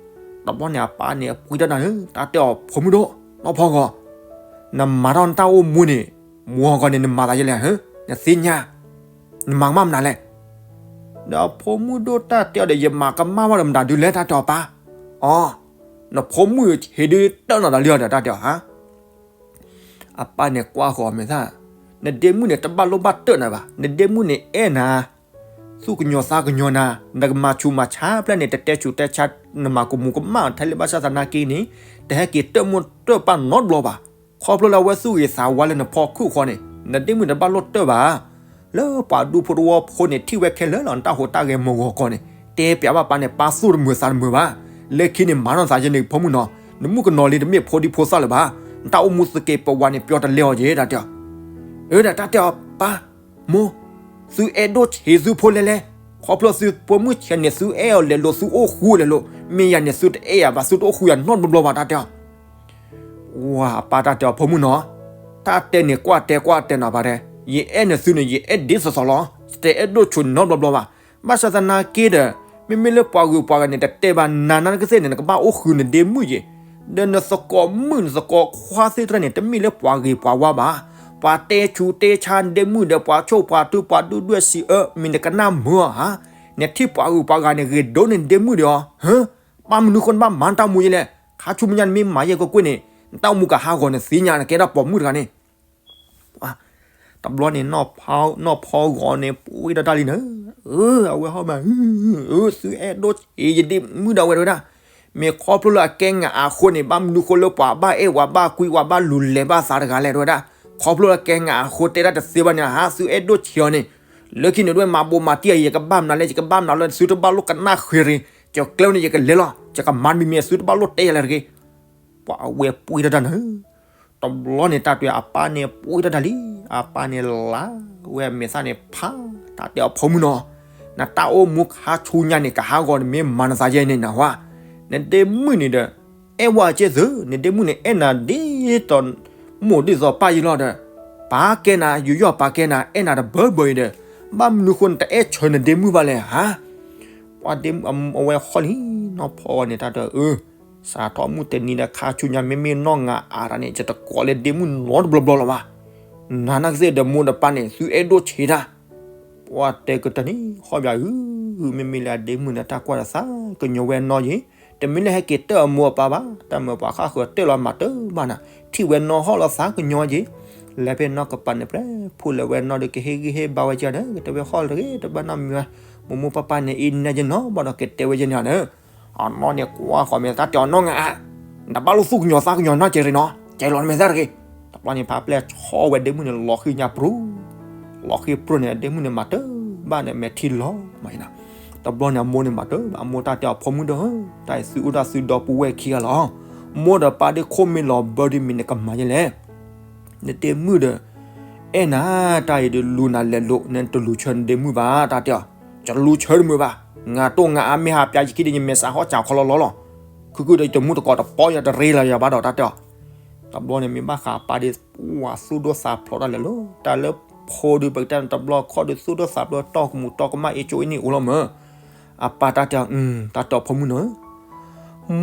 တဘျီန့ၣ်အပၢ်န့ၣ်အပှံၤတၢ်နၤဧၢ, တၢ်တဲအီၤဖိမုၣ်ဒိၣ် နီၢ်ဖီဂီၤ, နမၤထီၣ်နတၢ်အိၣ်မူန့ၣ် မူဂီၤခီန့ၣ် နမၤသးယဲလဲၣ်, နသ့ၣ်ညါ, နမၤကမၣ်မနုၤလဲၣ်. ဒီးအဖိမုၣ်ဒိၣ်တၢ်တဲအီၤဒီး ယမၤကမၣ်ဝဲဒီးမတၤဒုလဲၣ် တၢ်တဲအီၤပၢ်, အီ, နဖိမုၣ်ဟ့ဒုတၢၢ်နီၤတၢ်လံအီၤဒီး တၢ်တဲအီၤဧါ. အပၢ်န့ၣ်ကွၢ်ဃီၤမဲာ်သၣ်, နဒ့မုၣ်န့ၣ် တဘၣ်လိၣ်ဘၣ်တၢၢ်နၤဘၣ်, နဒ့မုၣ်န့ၣ်အဲၣ်နၤ, သူၣ်ကညီၤသးကညီၤနၤ, နကမၤဆူးမၤဆါဖျၢၣ်န့ၣ် တတဲဆူးတဲဆါ, နမၤကမူးကမၣ်ထဲလၢ ဘၣ်ဆၣ်သနာ်က့န့ၣ် တဟဲက့ၤတၢၢ်မိၢ်တၢၢ်ပၢ်နီတဘျီဘၣ်. ခီဖျိလၢအဝဲသူၣ်ဂ့ၤသးဝါလၢနဖီခိၣ်ဃီန့ၣ် နဒ့မုၣ်တဘၣ်လိၣ်တၢၢ်ဘၣ်. လၢပှၤဒူဖိတဝီဖိန့ၣ် ထံၣ်ဝဲခဲလၢာ်လီၤ နတၢ်ဟူးတၢ်ဂဲၤမုၢ်ဂီၤခီန့ၣ် တဲပျးဘၣ်ပၢ်န့ၣ် ပၢ်သူၣ်တမုာ်သးတမုာ်ဘၣ်. လၢခံန့ၣ် မၤနီၢ်သးယဲန့ၣ် ဖိမုၣ်နီၤ, နမုၣ်ကနီၤလံတမ့ၢ်ဖိဒံဖိသၣ်လၢၤဘၣ်. နတၢ်အိၣ်မူသုးက့ၤပဝးန့ၣ် ပျီတလဲအီၤက့ၤ တၢ်တဲအီၤ. အၢ ဒီးတၢ်တဲအီၤ ပၢ်, မိၢ်, သုအဲၣ်ဒိၣ်ဆံးသုဖိလဲၣ်လဲၣ်, ခီဖျိသုဖိမုၣ်ဆံးန့ၣ် သုအဲၣ်အီၤလဲၤလိၤ သုအိၣ်ဃူလဲၤလိၤ, မ့ၢ်ယၤန့ၣ် သုတအဲၣ်ယၤဘၣ် သုတအိၣ်ဃူယၤနီတဘျီဘျီဘၣ် တၢ်တဲအီၤ. ဝၤအပၢ်တၢ်တဲအီၤ ဖိမုၣ်နီၤ, တၢ်တဲန့ၣ်ကွၢ်တဲကွၢ်တဲနီၤပၢ်တဲ, ယအဲၣ်နသုန့ၣ် ယအဲၣ်ဒ်သိးသိးလီၤ, တအဲၣ်ဒိၣ်ဆံးနီတဘျီဘျီဘၣ်. ဘၣ်ဆၣ်သနာ်က့ဒီး မ့မ့ၢ်လၢပှၤဂုၤပှၤဂၤန့ၣ် တတဲဘၣ်နၤနၤကသ့ၣ်န့ၣ် နကဘၣ်အိၣ်ဃုာ်နဒ့မုၣ်က့ၤ ဒီးနသကိးမုၣ်နသကိးခွါသ့ၣ်တဖၣ်န့ၣ် တမ့ၢ်လၢပှၤဂ့ၤပှၤဝါဘၣ်. ပှၤတဲဆူးတဲဆါနဒ့မုၣ်ဒီး ပှၤဆိၣ်ပှၤထုပှၤဒုၣ်ဒွဲၣ်စံးအၢ မ့ၢ်နကနၣ်မုာ်ဧါ. နထံၣ်ပှၤဂုၤပှၤဂၤန့ၣ် ဂ့ၤဒိၣ်န့ၢ်နဒ့မုၣ်ဒီးအီၤ, ဘၣ်မနုၤဃိနဘၣ်မၤနတၢ်မူယဲလဲၣ်. ခါဆူမဲာ်ညါနမ့ၢ်မၤယဲၢ်ကွ့ၢ်ကွ့ၢ်န့ၣ် နတၢ်အိၣ်မူကဟးဂီၤနသ့ၣ်ညါ နကဲဒၣ်ပိာ်မုၣ်တဂၤန့ၣ် တဘျီန့ၣ် နီၢ်ဖီဂီၤန့ၣ် ပှ့ၤဒီးတၢ်လံနၤ, အဝဲဟီၣ်မး, သုအဲၣ်ဒိၣ်ဆံးယဒ့မုၣ်ဒီးဝဲတဝဲဒၣ်, မ့ၢ်ခီဖျိလၢအကဲနၤအဃိန့ၣ် ဘၣ်မနုၤဃိလၢပှၤဘၣ်အဲၣ်ဝဲဘၣ်ကွံဝဲဘၣ်လူၤလဲၤဘၣ်သးတဂၤလဲၣ်တဝဲဒၣ်, ခီဖျိလၢကဲနၤအဃိတဲတၢ်တသ့ဘၣ်န့ၣ် ဟးသုအဲၣ်ဒိၣ်ဆံးအီၤန့ၣ်, လၢခံန့ၣ်ဒဝဲမၤဘိးမၤတံၢ်အံၤ ယကဘၣ်မနုၤလဲၣ် ယကဘၣ်မနုၤလဲၣ် သုတဘၣ်လိၣ်ကနၣ်ဃ့ရ့ၣ်, ယကျဲန့ၣ် ယကလဲၤလီၤ ယကမၤတမံၤမံၤ သုတဘၣ်လိၣ်တဲယၤလၢၤတဂ့ၤ. ပှၤအဝဲပှ့ၤတၢ်တၢ်နၤ တဘျီန့ၣ် တၢ်တဲအပၢ်န့ၣ် ပှ့ၤတၢ်တၢ်လံ, အပၢ်န့ၣ်လါဝဲအမဲာ်သၣ်န့ၣ်ဖး, တၢ်တဲအီၤဖိမုၣ်နီၤ, နတၢ်အိၣ်မူခါဆူညါန့ၣ် ကဟးဂီၤနမ့ၢ်မၤနသးယဲန့ၣ်နဟါ, နဒ့မုၣ်န့ၣ်ဒီး အဲၣ်ဝဲကဲသု, နဒ့မုၣ်န့ၣ် အဲၣ်နၤဒ်သိးမိၢ်ဒ်သိးပၢ်ယံလီၤဒီး, ပာ်ကဲနၤ ယူးယီၣ်ပာ်ကဲနၤ အဲၣ်နၤတဘၢဘၢအံၤဒီး, ဘၣ်မနုၤဃိနတအဲၣ်ဆၢနဒ့မုၣ်ဘၣ်လဲၣ်ဧါ. ပှၤဒ့မုၣ်အဝဲဃီလံ, နီၢ်ဖီန့ၣ် တၢ်တဲအီၤ စးထီၣ်မုၢ်တနံၤဒီးခါဆူညါ မ့မ့ၢ်နီၢ်ငါအါတၢ်န့ၣ် ယတကိးလၢဒ့မုၣ်နီတဘျီဘျီလၢၤဘၣ်. နၤနာ်ကသ့ၣ်ဒီးမိၢ်ဒီးပၢ်န့ၣ် သုအဲၣ်ဒိၣ်ဆံးတၢ်, ပှၤတဲကတၢၢ်န့ၣ် ဟီၣ်ဘၣ်ဧၢ, မ့မ့ၢ်လၢအဒ့မုၣ်န့ၣ် တၢ်ကွၢ်ဒီးသးကညီၤဝဲနီယ့ၤ, တမ့ၢ်လၢဟဲက့ၤတၢၢ်အမိၢ်အပၢ်ဘၣ်, တၢ်မိၢ်ပှၤဃၣ်ဃၢၤတၢၢ်လီၤမၤတၢ်ဘၣ်နၤ, ထံၣ်ဝဲနီဟီၣ်လီၤသးကညီၤယ့ၤ, လဲၤဖဲနီၢ်ကပၤန့ၣ် ဖဲဖူးလၢဝဲနီဒီး ကဟ့ၣ်ဂံၢ်ဟ့ၣ်ဘါဝဲကဒီး ကတဲဝဲဟီၣ်လၢတဂ့ၤ တဘၣ်နီတမံၤဝဲ, မိၢ်မိၢ်ပၢ်ပၢ်န့ၣ် အံၤနဲယနီဘၣ်ဒီး ကတဲဝဲယဲန့ၣ်ဧါ. အနီၢ်န့ၣ်ကွၢ်ဃီၤမဲာ်သၣ်တဲအီၤ နီၢ်ငါအါ, နဘၣ်လိၣ်သူၣ်ကညီၤသးကညီၤနီၢ်ကဲရ့ၣ်နီၤ, ကဲလီၤနမဲာ်သၣ်တဂ့ၤ. တဘျီန့ၣ် ဖါပျဲၢ်ဆီဝဲဒ့မုၣ်န့ၣ် လီၤဃံညါပြူၤ, လီၤဃံပြူၤန့ၣ် ဒ့မုၣ်န့ၣ်မၤတၢ်ဘၣ်န့ၣ် မဲာ်ထံလီၤမးနီၤ. တဘျီန့ၣ် အမိၢ်န့ၣ်မၤတၢ်ဘၣ်, အမိၢ်တၢ်တဲအီၤ ဖိမုၣ်ဒီးဧၢ, တၢ်အံၤသုအိၣ်တၢ်သုဒီပုၢ်ဝဲၢ်ခံဂၤလီၤ. မိၢ်ဒီးပၢ်ဒ်ခိၣ်မ့ၢ်လီၤဘၢဒ်မံၤ နကမၤယဲလဲၣ်. နဒ့မုၣ်ဒီး အဲၣ်နၤ, တၢ်အံၤဒီးလူၤနၤလဲၤလိာ် နတလူၤဆၢနဒ့မုၣ်ဘၣ်, တၢ်တဲအီၤ, ယလူၤဆၢတမုာ်ဘၣ်, ငါတိၢ်ငါအါမ့ၢ်ဟးပျါယခံဒီး ယမဲာ်စးဟီၣ်စးခီလီၤလီၤလီၤ, ခုကုဒီးယတမူတကိးတပီၢ် ယတရ့လီၤယၤဘၣ်ဒီး တၢ်တဲအီၤ. တဘျီန့ၣ် မ့ၢ်ဘၣ်ဃးပၢ်ဒီး ပှၤသူၣ်ဒိၣ်သးဖျိးတၢ်လဲၤလိာ်, တၢ်လၢဖိဒီး ပကတဲန့ၣ်တဘျီခီၣ်ဒီး သူၣ်ဒိၣ်သးဖျိး တီၢ်ကမူးတီၢ်ကမၣ် အ့ၣ်ကၠိအ့ၣ်န့ၣ်အိၣ်လီၤမး. အပၢ်တၢ်တဲအီၤ, တၢ်တဲအီၤ ဖိမုၣ်နီၤ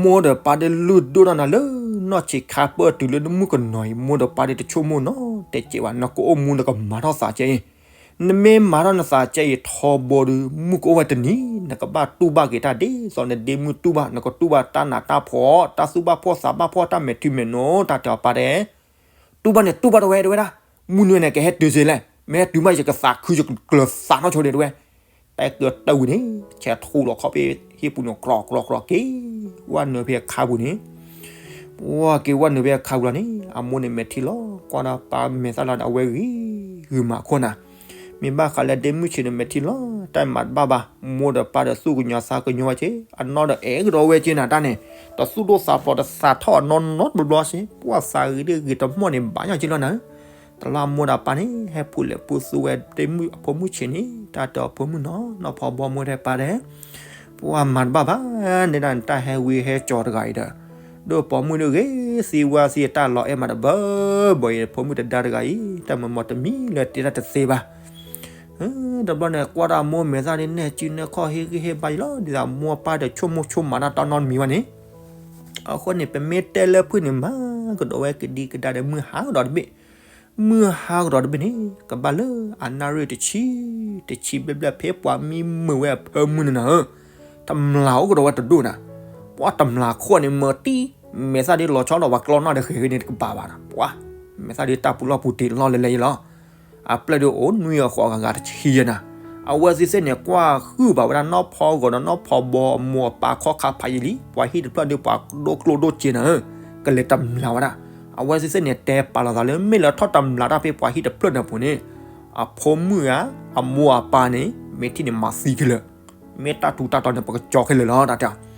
မိၢ်ဒီးပၢ်ဒီးလုၢ်ဒိၣ်ထီၣ်နၤလၢနီၢ်ဆံးခါပၢၢ်တုၤလၢနမုၣ်ကနီၤအံၤ, မိၢ်ဒီးပၢ်ဒီးတဆိကမိၣ်နီတစဲးဘၣ်, နကအိၣ်မူနကမၤထီၣ်သးကဲအံၤ, နမ့ၢ်မၤထီၣ်နသးကဲအံၤထီဘိဒီး မုၢ်ကအိၣ်ဝဲတနံၤ နကဘၣ်တူၢ်ဘၣ်က့ၤတၢ်ဒ်သိးနဒ့မုၣ်တူၢ်ဘၣ်, နကတူၢ်ဘၣ်တၢ်နးတၢ်ဖှီၣ်, တၢ်သူၣ်ဘၣ်ဖှီၣ်သးဘၣ်ဖှီၣ် တၢ်မဲာ်ထံမဲာ်နိ, တၢ်တဲအီၤပၢ်တဲ တူၢ်ဘၣ်န့ၣ်တူၢ်ဘၣ်တဝဲတဝဲဒၣ်, မုၢ်နွံန့ၣ် ကဟဲတုၤစ့လဲၣ်, မ့ၢ်ဟဲတုၤမး ယကသးခု ယကကျၢၤသးနီၢ်ဆိဒံးတဝဲ. တၢ်ကတၢၢ်ဝံၤန့ၣ် ဆဲးထူလီၤခီၣ်ဖ့ဟံၣ်ပူၤန့ၣ် ကြီကြီကြီက့ၤ, ဝဲနုာ်ဖဲအခါပူၤန့ၣ်, ပှၤက့ၤဝဲနုာ်ဖဲအခါပူၤလီၤန့ၣ် အမိၢ်န့ၣ်မဲာ်ထံလီၤ, ကွၢ်ဒီးပၢ်မဲာ်သၣ်လီၤန့ၣ် အဝဲဂံၤဂုာ်မးခိၣ်နၤ, မ့ၢ်ဘၣ်ဃးလၢဒ့မုၣ်ဆံးန့ၣ် မဲာ်ထံလီၤ, တၢ်မၤတဘၣ်ဘၣ်, မိၢ်ဒီးပၢ်ဒီးသူၣ်ကညီၤသးကညီၤဝဲက့ၤ, အနီၢ်ဒီးအဲၣ်ကဒီးဝဲက့ၤနၤတၢ်န့ၣ်, တသူၣ်ဒိၣ်သးဖျိးတသးထီၣ်အနီၢ်နီတဘျီဘျီစ့, ပှၤသးဂ့ၤဒ်ဂ့ၤတမီၢ်န့ၣ် ဘၣ်ညီက့ၤလီၤနၤ တလၢအမိၢ်ဒီးပၢ်န့ၣ် ဟဲဖူးလဲၤပူသူဝဲဒ့မုၣ်အဖိမုၣ်ဆံးန့ၣ် တၢ်တဲအီၤဖိမုၣ်နီၤ, နီၢ်ဖီဘီမုၢ်တဲပၢ်တဲ, ပှၤမၤတဘၣ်ဘၣ်, န့ၣ်ဒၣ်နတၢ်ဟဲဝံဟဲကၠီၤတဂၤအံၤဒီး, ဒိၣ်ပိာ်မုၣ်ဒိၣ်ဂ့ၤသံဝါသံအတၢ်လီၤအဲၣ်မးတဘၢဘၢအံၤ ဖိမုၣ်တဒါတဂၤအံၤ တၢ်မၤမီၤတမံၤလၢတဲတၢ်တသ့ဘၣ် တဘျီန့ၣ် ကွၢ်တၢ်မိၢ်မဲာ်သၣ်ဒ်နဲၣ်စုနဲၣ်ခီၣ်ဟ့ၣ်ဂံၢ်ဟ့ၣ်ဘါယံၤလီၤ, ဒ်သိးမိၢ်ပၢ်ဒီးဆိကမိၣ်ဆိကမးတၢ်တၢ်နီတမံၤဘၣ်န့ၣ်, အဃိန့ၣ် ပမ့ၢ်တဲလၢဖုၣ်န့ၣ် မၤကဒီးဝဲကဒံကဒါဒီးမုၢ်ဟါကဒီးတဘ့ၣ်, မုၢ်ဟါကဒီးတဘ့ၣ်န့ၣ် ကဘၣ်လၢအနၣ်ရံၣ်တဆံ, တဆံဘျဲၣ်ဘျဲၣ် ဖဲပှၤမံမုာ်ဝဲအဖၢမုၢ်န့ၣ်နၤဧၢ, တမျးအိၣ်ကဒီးဝဲတဒိၣ်နၤ, ပှၤတမျးခိၣ်န့ၣ် မၢတံၢ်, မဲာ်သၣ်ဒ်လီၤဆီဒီးပှၤကျီနီၣ်ဒီးဃဲၤဃဲၤန့ၣ်တကပၤဘၣ်နၤ, ပှၤ မဲာ်သၣ်ဒ်တၢ်ပူၤလီၢ်ပူၤတ့ၤလီၢ်လဲၤလဲၤယလီၤ. အပျဲၢ်ဒ်အိၣ်နွံအဃိးဂၤဂၤတဆံယဲနၤ, အဝဲသ့ၣ်သ့ၣ်န့ၣ် ကွၢ်ဟုၣ်ဘၣ်ဝဲဒၣ်နီၢ်ဖီဂီၤဒီးနီၢ်ဖီဘီအမိၢ်အပၢ်ခီၣ်ခါဖးယံာ်လံ, ပှၤဟံၣ်တဖျၢၣ်ဒီးပှၤဒိၣ်ကျိၣ်ဒိၣ်စ့နၤဧၢ, ကလဲၤတမျးဝဲဒၣ်. အဝဲသ့ၣ်သ့ၣ်န့ၣ် တဲပာ်လီၤသးလၢမ့ၢ်လၢထီၣ်တမျးတၢ်ဖဲပှၤဟံၣ်တဖျၢၣ်န့ၣ်အပူၤန့ၣ်, အဖိမုၣ်ဧါ, အမိၢ်အပၢ်န့ၣ် မ့ၢ်ထံၣ်န့ၣ်မၤသံခဲလၢာ်, မ့ၢ်တၢ်ထူးတၢ်တီၤန့ၣ် ပကကၠီခဲလၢာ်လီၤ တၢ်တ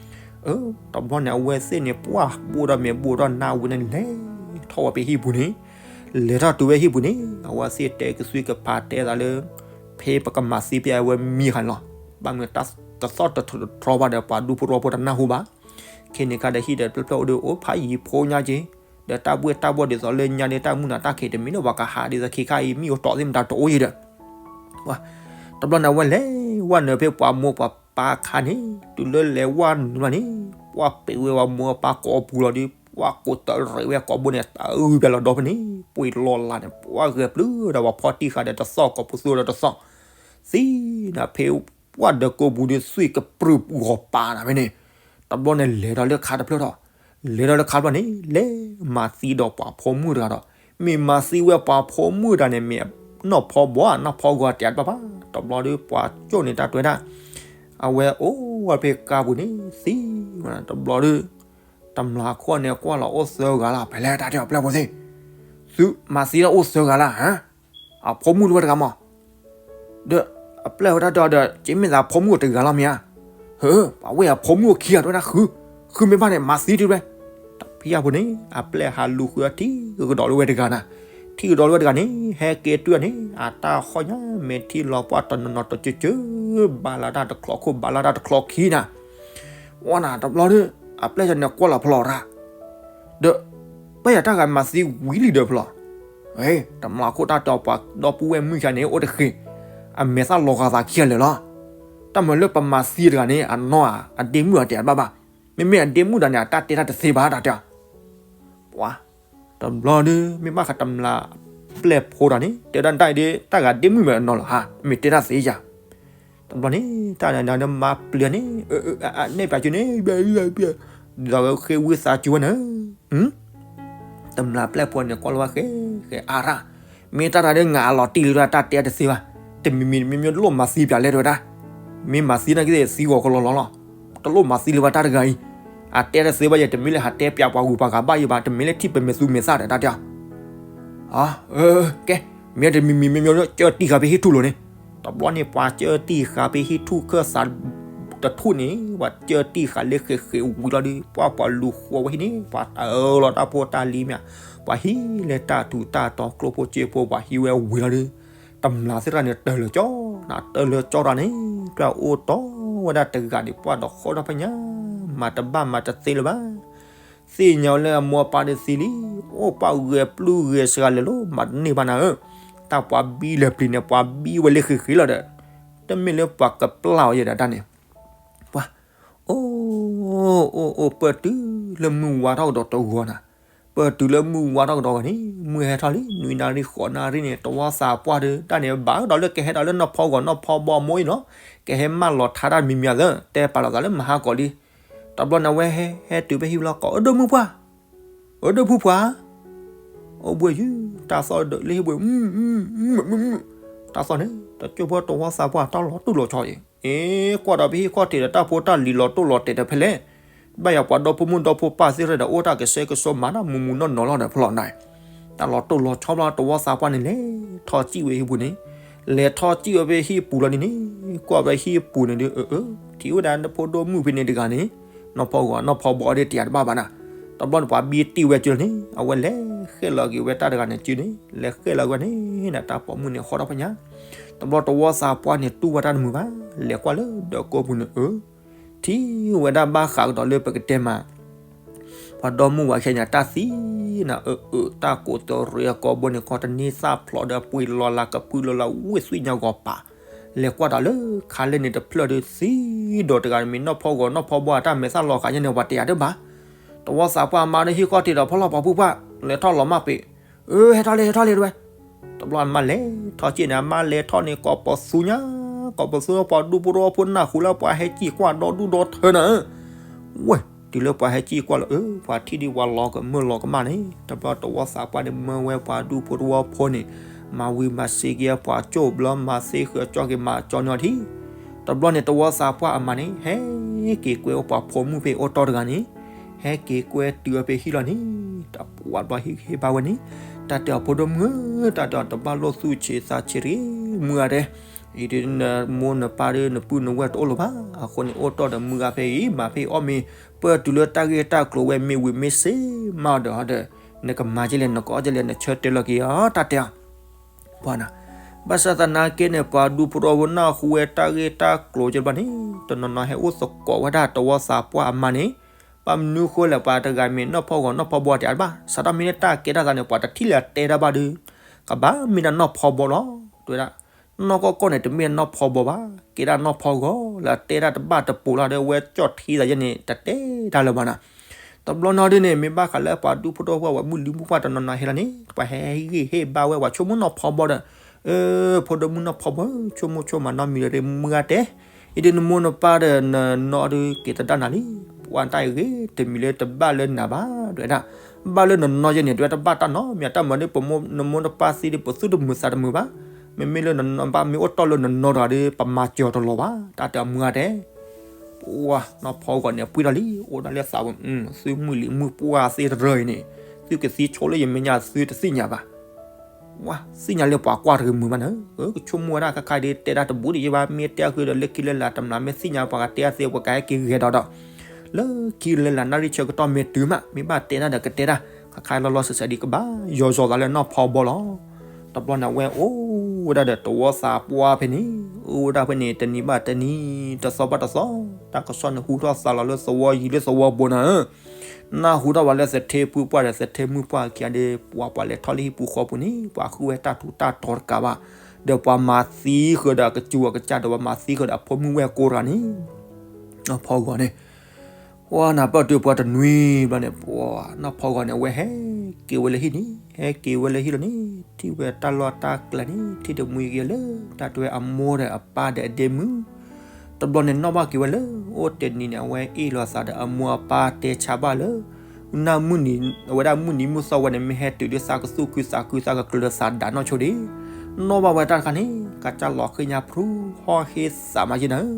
ဲ. တဘျီန့ၣ် အဝဲသ့ၣ်န့ၣ် ပှၢ်ဘိၣ်ဒီးမဲာ်ဘိၣ်ဒီးနၢ်ဝံၤန့ၣ် လဲၤထီၣ်ဝဲဖဲဟံၣ်ပူၤန့ၣ်, လဲၤထီၣ်တုၤဝဲဟံၣ်ပူၤန့ၣ် အဝဲသ့ၣ်တဲကသွံကဖးတဲသးလၢ ဖဲပကမၤသံဖဲအဝဲမံခါန့ၣ်လီၤ. ဘၣ်မနုၤတၢ်တသီၣ်တထီဘၣ်ဒီး ပှၤဒူဖိတဝီဖိတနၢ်ဟူဘၣ်. ခဲန့ၣ်ခါဒီးဟံၣ်ဒီးတဖျၢၣ်ဖျၢၣ်အိၣ်ဒီးအိၣ်ဖးယံၤဖိညါက့ၤ, ဒီးတၢ်ဘှ့ၣ်တၢ်ဘှီၣ်ဒ်သိးလၢညါဒီး တၢ်မုၢ်နၤတၢ်ခံးတမံၤလၢပှၤကဟးဒ်သိးခဲခါအံၤ မ့ၣ်အူတီးသ့ၣ်မတၤတအိၣ်ယဲဒီး တဘျီန့ၣ် အဝဲလဲၤဝဲနုာ်ဖဲပှၤမိၢ်ပှၤပၢ်အခါန့ၣ်, တုၤလၢလဲၤဝဲနုာ်ဘၣ်န့ၣ်, ပှၢ်ပ့ၤဝဲပှၤမိၢ်ပၢ်ကိာ်ပူၤလီၤဒီး ပှၢ်ကိးတရံးဝဲကိာ်ဘိန့ၣ် တၢ်အုၣ်ပျဲလီၤဒီဖဲန့ၣ်, ပှ့ၤလီၤလးန့ၣ် ပှၢ်ဂဲၤပျုၢ်ဒီးပှၤဖီတံၢ်ဃာ်ဒီးတသီၣ်ကိာ်ပူၤသူဒီးတသီၣ်, သံနၤဖဲပှၢ်ဒီးကိာ်ပူၤဒီးသွံၣ်ကပြုၢ်ဂီၤပာ်နၤဖဲန့ၣ်, တဘျီန့ၣ် လဲၤဒီးလၢခါတဖျၢၣ်ထီၣ်, လဲၤဒီးလၢခါတဖျၢၣ်န့ၣ် လဲၤမၤသံဒီးပှၤဖိမုၣ်တဂၤဒီး, မ့ၢ်မၤသံဝဲပှၤဖိမုၣ်တဂၤန့ၣ် မ့ၢ်နီၢ်ဖီဘီဧါ နီၢ်ဖီဂီၤတဲတဘၣ်ဘၣ်, တဘျီဒီးပှၤကၠိၣ်န့ၢ်တၢ်တွဲဒၣ်, အဝဲအိၣ်ဝဲဖဲကါပူၤန့ၣ် သံဝဲဒၣ်တဘျီဒီး တမျးခိၣ်န့ၣ်ကွၢ်လီၤအိၣ်သၢဂၤလၢ် ဖဲလဲၣ်တၢ်တဲအပျဲၢ်ဖိသ့ၣ်, သုမၤသံလၢအိၣ်သၢဂၤလၢ်ဧါ, အဖိမုၣ်တဝဲတဂၤမး, ဒီးအပျဲၢ်ဝဲတၢ်တဲဒီး က့မ့ၢ်သးဖိမုၣ်အိၣ်တဂၤလီၤမ့ၢ်ဧါ, ဟၢ, ပှၤဝဲအဖိမုၣ်အိၣ်ခံဂၤတဝဲဒၣ်ဃု, ဃုမ့ၢ်ဘၣ်န့ၣ် မၤသံတဝဲ, တဖံယၢ်ပူၤန့ၣ် အပျဲၢ်ဟးလူၤဃုအထံၣ်ကဒီးလၢဝဲတဂၤနၤ, ထံၣ်ကဒီးလၢဝဲတဂၤန့ၣ် ဟဲက့ၤတုၤန့ၣ် အတၢ်ဃီၣ်ညါမဲာ်ထံလီၤပှၢ်တနီၤနီၤတကၠၢကၠၢ, ဘၣ်လၢတၢ်တချီခိၣ် ဘၣ်လၢတၢ်တချီခံနၤ, ဝဲနၤတဘျီဒီး အပျဲၢ်ယၤန့ၣ်ကွၢ်လီၤဖျီတၢ်, ဒီး ပျဲၢ်ယၤတၢ်ဂၤမၤသံဝံၤလံဒီးဖျီ, တမျးခိၣ်တၢ်တဲပှၤဒီပုၢ်ဝဲၢ်မုၣ်ယၤန့ၣ် အိၣ်တဃ့, အမဲာ်သၣ်လီၤဂာ်သးခံဂၤလၢာ်လီၤ, တၢ်မၤလၢပမၤသံတဂၤန့ၣ် အနီၢ်ဧါ အဒ့မုၣ်ဧါတဲတဘၣ်ဘၣ်, မ့မ့ၢ်အဒ့မုၣ်တဂၤန့ၣ် အတၢ်တဲတၢ်တသ့ဘၣ်တၢ်တဲ ပှၤ, တဘျီဒီး မ့ၢ်ဘၣ်ဃးတမျးပျဲၢ်ဖိတဂၤန့ၣ် တဲဒၣ်တၢ်အံၤဒီး တၢ်ဂၤဒ့မုၣ်မ့ၢ်အနီၢ်လီၤဧါ မ့ၢ်တဲတၢ်သ့ယၤ, တဘျီန့ၣ် တၢ်နၤဒီးမၤပျံၤန့ၣ်, အ, အ, အ, န့ၣ်ပျးကၠူန့ၣ်, ဒီးဃ့ဝံသးစူၤဝဲန့ၣ်, တမျးပျဲၢ်ဖိန့ၣ် ကွၢ်လီၤဝဲဃဲ, ဃဲအါရၣ်, မ့ၢ်တၢ်တဂၤဒီး ငါအလီၤတံၢ်လံတၢ်တဲတသ့ဘၣ်, တမံၤမံၤတမံၤမံၤ တလိၣ်မၤသံပၠးလဲၣ်တဝဲဒၣ်, မ့ၢ်မၤသံနာ်က့သံဂီၤကလီလီၤလီၤ, တလိၣ်မၤသံလၢၤဘၣ်တၢ်တဂၤအံၤ, အတဲတသ့ဘၣ်ယဲ တမ့ၢ်လၢဟးတဲပၠးပှၤဂုၤပှၤဂၤဘၣ်ယဲဘၣ် တမ့ၢ်လၢထံၣ်ပမဲာ်သူမဲာ်သၣ်ဒီးတၢ်တဲ ကဲ, မ့ၢ်တမံၤမံၤမ့ၢ်မ့ၢ် ကၢတံၢ်ဃာ်ဖဲဟံၣ်ထူၣ်လိၤန့ၣ်, တဘျီန့ၣ် ပှၤကၢတံၢ်ဃာ်ဖဲဟံၣ်ထူၣ်ခၢၣ်သးတထူၣ်န့ၣ် ပှၤကၢတံၢ်ဃာ်လၢဃဲးဃဲးဝံၤလီၤဒီး ပှၤပှၤလူၤဃီဝဲဟံၣ်န့ၣ် ပှၤတၢၢ်လီၤတၢ်ဖိတၢ်လံၤမ့ၢ်, ပှၤဟံးလၢတၢ်ထူးတၢ်တီၤကျိဖိစ့ဖိ ပှၤဟံးဝဲဝံၤလီၤဒီး, တမျးသ့ၣ်တဖၣ်န့ၣ် တၢၢ်လၢာ်ကၠီ, တၢၢ်လၢာ်ကၠီတၢ်န့ၣ် ပှၤအိၣ်တီဝဲဒၣ်တဂၤန့ၣ် ပှၤဒီးဃီဒီဖဲညါ, မၤတဘၣ်မၤတသ့လၢၤဘၣ် သ့ၣ်ညါလၢအမိၢ်အပၢ်ဒီးသံလံ, အိၣ်ပှၤဂဲၤပျုၢ်ဂဲၤစှၤလဲၤလိၤ မၤတန့ၢ်ဘၣ်နၤဧၢ, တၢ်ပှၤဘံလၢပျံၤန့ၣ် ပှၤဘံဝဲလၢဃ့ဃ့လီၤဒီး, တမ့ၢ်လၢပှၤကပျၢ်အီၤယဲဒၣ်တၢ်န့ၣ်, ပှၤ, အိၣ်, အိၣ်, အိၣ်, ပၢၢ်တုၤလၢမုၢ်ဝါထီၣ်ကဒီးတဂီၤနၤ, ပၢၢ်တုၤလၢမုၢ်ဝါထီၣ်ကဒီးဂီၤန့ၣ် မုၢ်ဟဲထီၣ်လံ နွံနၣ်ရံၣ်ဃိးနၣ်ရံၣ်န့ၣ် တဝီသးပှၢ်ဒီး တၢ်န့ၣ် ဘၣ်ကဒီးလၢကဟဲဒီးလၢနီၢ်ဖီဂီၤနီၢ်ဖီဘီအမိၢ်အံၤလီၤ, ကဟဲမၢလီၤထါတၢ်မံၤမံၤအသး တဲပာ်လီၤသးလၢမဟါကီးလံ, တဘျီန့ၣ် အဝဲဟဲဟဲတုၤဖဲဟံၣ်လီၤကီး အၢ ဒိၣ်မုၣ်ပှၢ်, အၢ ဒိၣ်ဖုပှၢ်, အိၣ်ဘှံးယုၢ် တၢ်သီၣ်ဒၢးလၢဟံၣ်ဘှံး, တၢ်သီၣ်န့ၣ် တကၠိၢ်ဖိတဝီသးပှၢ် တၢ်လီၤတိၢ်လီၤဆီအံၤ, အ့ ကွၢ်ဒီးဖဲဟံၣ်ခီၣ်ထံးဒီးတၢ်ဖိတၢ်လံၤလီၤတိၢ်လီၤတဲာ်ဒီးဖဲလဲၣ်, ဘၣ်ယၤပှၤဒီဖိမုၣ်ဒီဖိပၢ်သ့ၣ်တဖၣ်ဒီး အိၣ်တၢ်ကဆှဲကဆှီမၤတၢ်မူးမူးနီၢ်နီၢ်လီၤဒီးဖျီၣ်န့ၣ်, တၢ်လီၤတိၢ်လီၤဆီဘျီ တဝီသးပှၢ်န့ၣ် လဲၤထီၣ်စံၣ်ဝဲဟံၣ်ပူၤန့ၣ်, လဲၤထီၣ်စံၣ်ဝဲဖဲဟံၣ်ပူၤလီၤန့ၣ်န့ၣ်, ကွၢ်ဖဲဟံၣ်ပူၤန့ၣ်ဒီး အၢ အၢ ထံၣ်ဝဲဒၣ်နဖိဒိၣ်မုၣ်ဖဲန့ၣ်တဂၤန့ၣ်, နီၢ်ဖီဂီၤနီၢ်ဖီဘီဒီးတယၤတဘၣ်ဘၣ်နၤ, တဘျီန့ၣ် ပှၤဘံတံၢ်ဝဲကၠိန့ၣ် အဝဲလဲၤဃဲၣ်လီၤက့ၤဝဲတၢ်တဂၤန့ၣ်ကၠိန့ၣ် လဲၤဃဲၣ်လီၤက့ၤဝဲန့ၣ် တၢ်ပိာ်မုၣ်န့ၣ်ဃီထီၣ်ဖဲညါ, တဘျီတဝီသးပှၢ်န့ၣ်တူၢ်ဝဲတၢ်တမုာ်ဘၣ်, လဲၤကွၢ်လၢဒီးကိးပူၤန့ၣ် အၢ ထံၣ်ဝဲဒၣ်ဘၣ်ဃးကဒီးလၢပကတဲမး, ပှၤဒီမုၣ်ဝၤခဲညါတၢ်သံနၤ အၢ အၢ တၢ်ကိးတရံးအကိာ်ဘိန့ၣ် ကီတန့ၢ်သၣ်ဖျိးဒီးပှ့ၤလီၤလးကပုၢ်လီၤလးဝ့ၢ်သွံၣ်ညါဂီၤပာ်, လဲၤကွၢ်ဒီးလၢခါလဲၣ်န့ၣ်တဖျၢၣ်ဒီးသံဒီးတဂၤန့ၣ်မ့ၢ်နီၢ်ဖီဂီၤနီၢ်ဖီဘီအတၢ်မဲာ်သၣ်လီၤဃာ်ညါန့ၣ် ပှၤတယၤတဘၣ်, တဝီသးပှၢ်မါဒီးဟံၣ်ခီၣ်ထံးဒီးဖီၣ်လီၤပှၤပုၢ်ပှၢ်, လဲၤထီၣ်လီၤမၢ်ပ့ၤ, အၢ ဟဲထီၣ်လံ ဟဲထီၣ်လံတဝဲ တဘျီအမါလဲၤထီၣ်စ့ၢ်န့ၣ် အမါလဲၤထီၣ်န့ၣ် ကိးပသူညါ, ကိးပသူ ပှၤဒူဖိတဝီဖိနၢ်ဟူလၢပှၤဟဲစံၣ်ကွၢ်ဒီဒူၣ်ဒီထၢနၤဧၢ, ဝဲ, တုၤလၢပှၤဟဲစံၣ်ကွၢ်လီၤ အၢ ပှၤထံၣ်ဒ်ပှၤလီၤကမၢလီၤကမၣ်န့ၣ် တဘျီတဝီသးပှၢ်န့ၣ် မၢဝဲပှၤဒူဖိတဝီဖိန့ၣ် မၤဝံၤမၤစ့က့ၤပှၤကၠိၣ်ဘျီ မၤသ့ဃုာ်ကၠီက့ၤမၤကၠီညီထံၣ်, တဘျီန့ၣ် တဝီသးပှၢ်အမါန့ၣ် ဟဲက့ၤကွဲအိၣ်ပှၤဖိမုၣ်ဖဲအိၣ်တီၢ်တဂၤန့ၣ်, ဟဲက့ၤကွဲတုၤအီၤဖဲဟံၣ်လီၤန့ၣ်, တဝီဘျီဟ့ၣ်ဂံၢ်ဟ့ၣ်ဘါဝဲန့ၣ်, တၢ်တဲအီၤဖိဒိၣ်မုၣ်ဧၢ, တၢ်တဲအီၤတဘၣ်လိၣ်သူၣ်ဆံးသးဆံးတဂ့ၤ မုၢ်ဂၤတဲ, အံၤဒ်နမိၢ်နပၢ်ဒီးနပုၢ်နဝဲၢ်တအိၣ်လၢၤဘၣ်, အဃိန့ၣ် အိၣ်တီၢ်ဒီးမုၢ်ဂၤဖဲအံၤ မၤဖဲအံၤအီၣ်မ့ၤ, ပၢၢ်တုၤလၢတၢ်ဂ့ၢ်တၢ်ကျိၤဝဲမ့ၢ်ဝံၤမ့ၢ်စ့ၢ်မးဒီးဒီး, နကမၤကလဲၣ် နကအီၣ်ကလဲၣ် နဆၢတဲာ်လီၤက့ၤအီၤ တၢ်တဲအီၤ ပှၤနၤ, ဘၣ်ဆၣ်သနာ်က့န့ၣ် ပှၤဒူဖိတဝီဖိနၢ်ဟူဝဲတၢ်ဂ့ၢ်တၢ်ကျိၤကဲဘၣ်န့ၣ် တနီၤနီၤဟဲအိၣ်သကိးဝဲဒၣ်တဝီသးပှၢ်အမါန့ၣ်, ဘၣ်မနုၤဃိလဲၣ် ပှၤတဂၤမ့ၢ်နီၢ်ဖီဂီၤနီၢ်ဖီဘီတၢ်ဘၣ်, စးထီၣ်မ့ၢ်လၢတၢ်ကဲတၢ်သးန့ၣ် ပှၤတထံၣ်လၢအတဲတၢ်ဘၣ်ဒီး, ကဘၣ်မ့ၢ်ဒၣ်နီၢ်ဖီဘီလီၤ, တဲဝဲဒၣ်, နီၢ်ကီၢ်ကီၢ်န့ၣ် တမ့ၢ်နီၢ်ဖီဘီဘၣ်, ကဲဒၣ်နီၢ်ဖီဂီၤလၢအတဲတၢ်တဘၣ်တပိၤလီၤဒီး ဝဲကၠီၣ်ထံသးယဲန့ၣ် တတဲတၢ်လၢၤဘၣ်နၤ တဘျီနီၤဒ်န့ၣ် မ့ၢ်ဘၣ်ဃးလၢပှၤဒူဖိတဝီဖိ ပှၤမုၣ်လံၤမုၣ်ပှၢ်တနီၤနီၤဟဲလီၤန့ၣ် ပှၤဟဲဟ့ၣ်ဂံၢ်ဟ့ၣ်ဘါဝဲ ပှၤဆိကမိၣ်နီၢ်ဖီဘီဒီး, အၢ ဖိဒိၣ်မုၣ်နီၢ်ဖီဘီဧၢ ဆိကမိၣ်ဆိကမးနီတမံၤဒီး မုၢ်ဂၤတဲ, အံၤဒ်နမိၢ်နပၢ်ဒီးနနီၢ်ဒုးက့ၤသဒၣ်နၤလံ, ပှၤတၢ်အံၤဂ့ၤတမံၤလၢတဘၣ်လၢနၤဘၣ် တဲဝဲဒၣ်, ဘၣ်လၢနနီၢ်ယဲန့ၣ် တဲဝဲတဘၣ်တၢ်နီတမံၤ တၢ်မၤဒ်ပမိၢ် နမိၢ်နပၢ်သံဒီး ပသူၣ်တမုာ်သးတမုာ်ဘၣ်, မ့မ့ၢ်လၢနနီၢ်ဘၣ်မ့ၢ်အိၣ်တီၢ်လၢနနီၢ်တဂၤဒီး ပမၤစၢၤအီၤတလီၤဘၣ် တၢ်တဲအီၤမုၢ်ဂၤတဲ ပှၤနီၢ်ဖီဂီၤန့ၣ် ပှံၢ်ထီၣ်လံ အိၣ်ဒၣ်လၢသးဝဲ, သုမုၣ်လံၤမုၣ်ပှၢ်သ့တရၢအံၤန့ၣ်, သုကသံဆိလၢယမဲာ်ညါသုတသ့ၣ်ညါဘၣ်, ဝဲသ့ၣ်ညါလၢပှၤကွၢ်တဂ့ၤမုာ်ဘၣ်န့ၣ်, ကဆိကမိၣ်ဝဲဒၣ်ခါခါဒီး တဲဒၣ်တဘူးဒံးယဲဘၣ် မ့ၢ်တဲဃုာ်ဒီးလၢခံလၢလာ်တမျးမ့ၢ်သ့ၣ်ညါပှၤကတဲအသ့ ပှၤကဟဲက့ၤဂဲၤဒီးဒီး, လၢခံလၢလာ်နၣ်ရံၣ်ဆၢကတီၢ်မ့ၢ်တုၤမး မ့ၢ်ဘၣ်တဲတၢ်ဒီးကတဲတၢ်, ခါခါလီၤလီၤဆဲးဆဲးဒီးကဘၣ်ယီၤယီၤသးလၢနီၢ်ဖီဘီလီၤ. တဘျီန့ၣ် အဝဲအိၣ်ဝဲဒၣ်ဒီးတဝီသးပှၢ်ဖဲန့ၣ်, အိၣ်ဝဲဒၣ်ဖဲန့ၣ် တနံၤဘၣ်တနံၤ တသီဘၣ်တသီ, တၢ်ကစီၣ်န့ၣ်ဟူထီၣ်သးလီၤလၢသဝီယံၤလၢသဝီဘိနၤဧၢ, နၢ်ဟူထီၣ်ဝဲလၢသထ့ဖုပှၢ်ဒီးသထ့မုၣ်ပှၢ်ခံဂၤဒီး ပှၤပှၤလဲၤထီၣ်လၢဟံၣ်ပူၤဃီပူၤန့ၣ် ပှၤဃုဝဲတၢ်ထူးတၢ်တီၤတကးဘၣ်, ဒီးပှၤမၤသံဃုာ်ဒီးအကစူၤအကစၢ်ဒီး ပှၤမၤသံဃုာ်ဒီးအဖိမုၣ်ဝဲၢ်ကိးတဂၤန့ၣ်, နီၢ်ဖီဂီၤန့ၣ် ပှၤနၢ်ပၢၢ်တုၤပှၤတနွံဘျီန့ၣ် ပှၤနီၢ်ဖီဂီၤန့ၣ် အဝဲဟဲက့ၤဝဲလၢဟံၣ်န့ၣ်, ဟဲက့ၤဝဲလၢဟံၣ်လီၤန့ၣ် ထံၣ်ဝဲတၢ်လီၢ်တၢ်ကျဲန့ၣ် ထံၣ်တမှံၤက့ၤလၢ တၢ်တဲဝဲအမိၢ်ဒီးအပၢ်ဒီးအဒ့မုၣ်, တဘျီန့ၣ် နီၣ်ဘၣ်က့ၤဝဲလၢ အိၣ်တနံၤန့ၣ် အဝဲအ့ၣ်လိာ်သးဒီးအမိၢ်အပၢ်တဲဆါဘၣ်လၢ နၢ်မုၢ်နံၤ အဝဲဒၣ်မုၢ်နံၤမုၢ်သီဝဲန့ၣ် မ့ၢ်ဟဲတုၤဒ်သးကသူၣ်ခုသးခု သးကကျၢၤသးဒၣ်နီၢ်ဆိဒံး, နီၣ်ဘၣ်ဝဲတၢ်တခါန့ၣ် ကစၢ်လီၤဃ့ၢ်ညါဖရူ ဟီၣ်ဟ့သးမးယဲနၤဧၢ,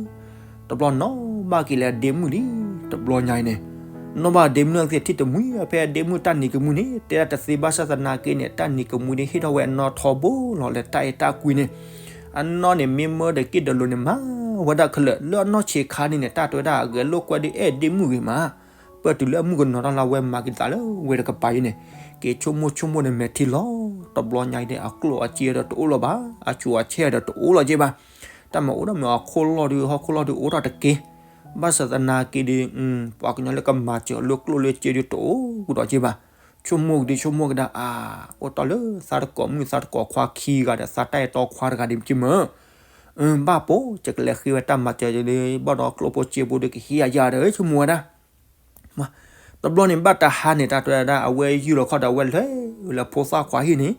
တဘျီနီၣ်ဘၣ်က့ၤလၢအဒ့မုၣ်လံ, တဘျီညါအံၤန့ၣ် နီၣ်ဘၣ်အဒ့မုၣ်အသ့ၣ်ထံၣ်တမှံၤ ဖဲအဒ့မုၣ်တၢ်နံၤကမှံန့ၣ် တဲဒၣ်တသ့ဘၣ်ဆၣ်သနာ်က့န့ၣ် တၢ်နံၤကမှံန့ၣ်ဟ့ၣ်ထီၣ်ဝဲအနီၢ်ထီဘိလီၤ လၢတၢ်အဲၣ်တၢ်ကွံန့ၣ်, အနီၢ်န့ၣ်မ့ၢ်မၢဒီးက့ၣ်ဒလီၤန့ၣ် မၤဝဲဒၣ်ခဲလၢာ် လၢအနီၢ်ဆံးခါန့ၣ်န့ၣ် တၢ်တဲဝဲဒၣ်အဂဲၤလိာ်ကွဲဒီးအဲၣ်ဒ့မုၣ်ဂ့ၤမး, ပၢၢ်တုၤလၢအမုၣ်ကနီၤတၢ်လၢအဝဲမၤက့ၤသးလၢဝဲတကပၤအံၤန့ၣ်, က့ၤဆိကမိၣ်ဆိကမိၣ်န့ၣ် မဲာ်ထံလီၤ, တဘျီညါအံၤန့ၣ် အကျိၣ်အစ့ဒီးတအိၣ်လီၤဘၣ်, အဆူးအဆဲဒီးတအိၣ်လီၤက့ၤဘၣ်, တၢ်မၤအိၣ်ဒီးမ့ၢ်ဟီၣ်ခိၣ်လီၢ်ဒီးဟီၣ်ခိၣ်လီၢ်ဒီးအိၣ်ထီၣ်တက့ၢ်, ဘၣ်ဆၣ်သနာ်က့ဒီး ပှၤကညီလၢကမၤစၢၤလၢကျိၣ်လၢစ့ဒီးတအိၣ်ဒီးက့ၤဘၣ်, ဆိကမိၣ်ကဒုဆိကမိၣ်ကဒါအါ, အိၣ်တီၢ်လၢသးတကိးမုၣ်သးတကိးခွါခံဂၤဒီးသးတၢ်အဲၣ်တီခွါတဂၤဒ်မ့ၢ်က့မၢ် ဘၣ်ပိာ် ယကလဲၤဃ့ဝဲတၢ်မၤစၢၤဒ် ဘၣ်ဒီးကျိၣ်ဖိစ့ဖိဒီးကဟ့ၣ်အယၤဒီး ဆိကမိၣ်ဝဲဒၣ်, တဘျီန့ၣ်ဘၣ်တဟါန့ၣ် တၢ်တဲဝဲဒၣ် အဝဲယုၢ်လီၤခီၣ်ဒီးအဝဲလဲၤလၢဖိသၣ်ခွါဟံၣ်န့ၣ်,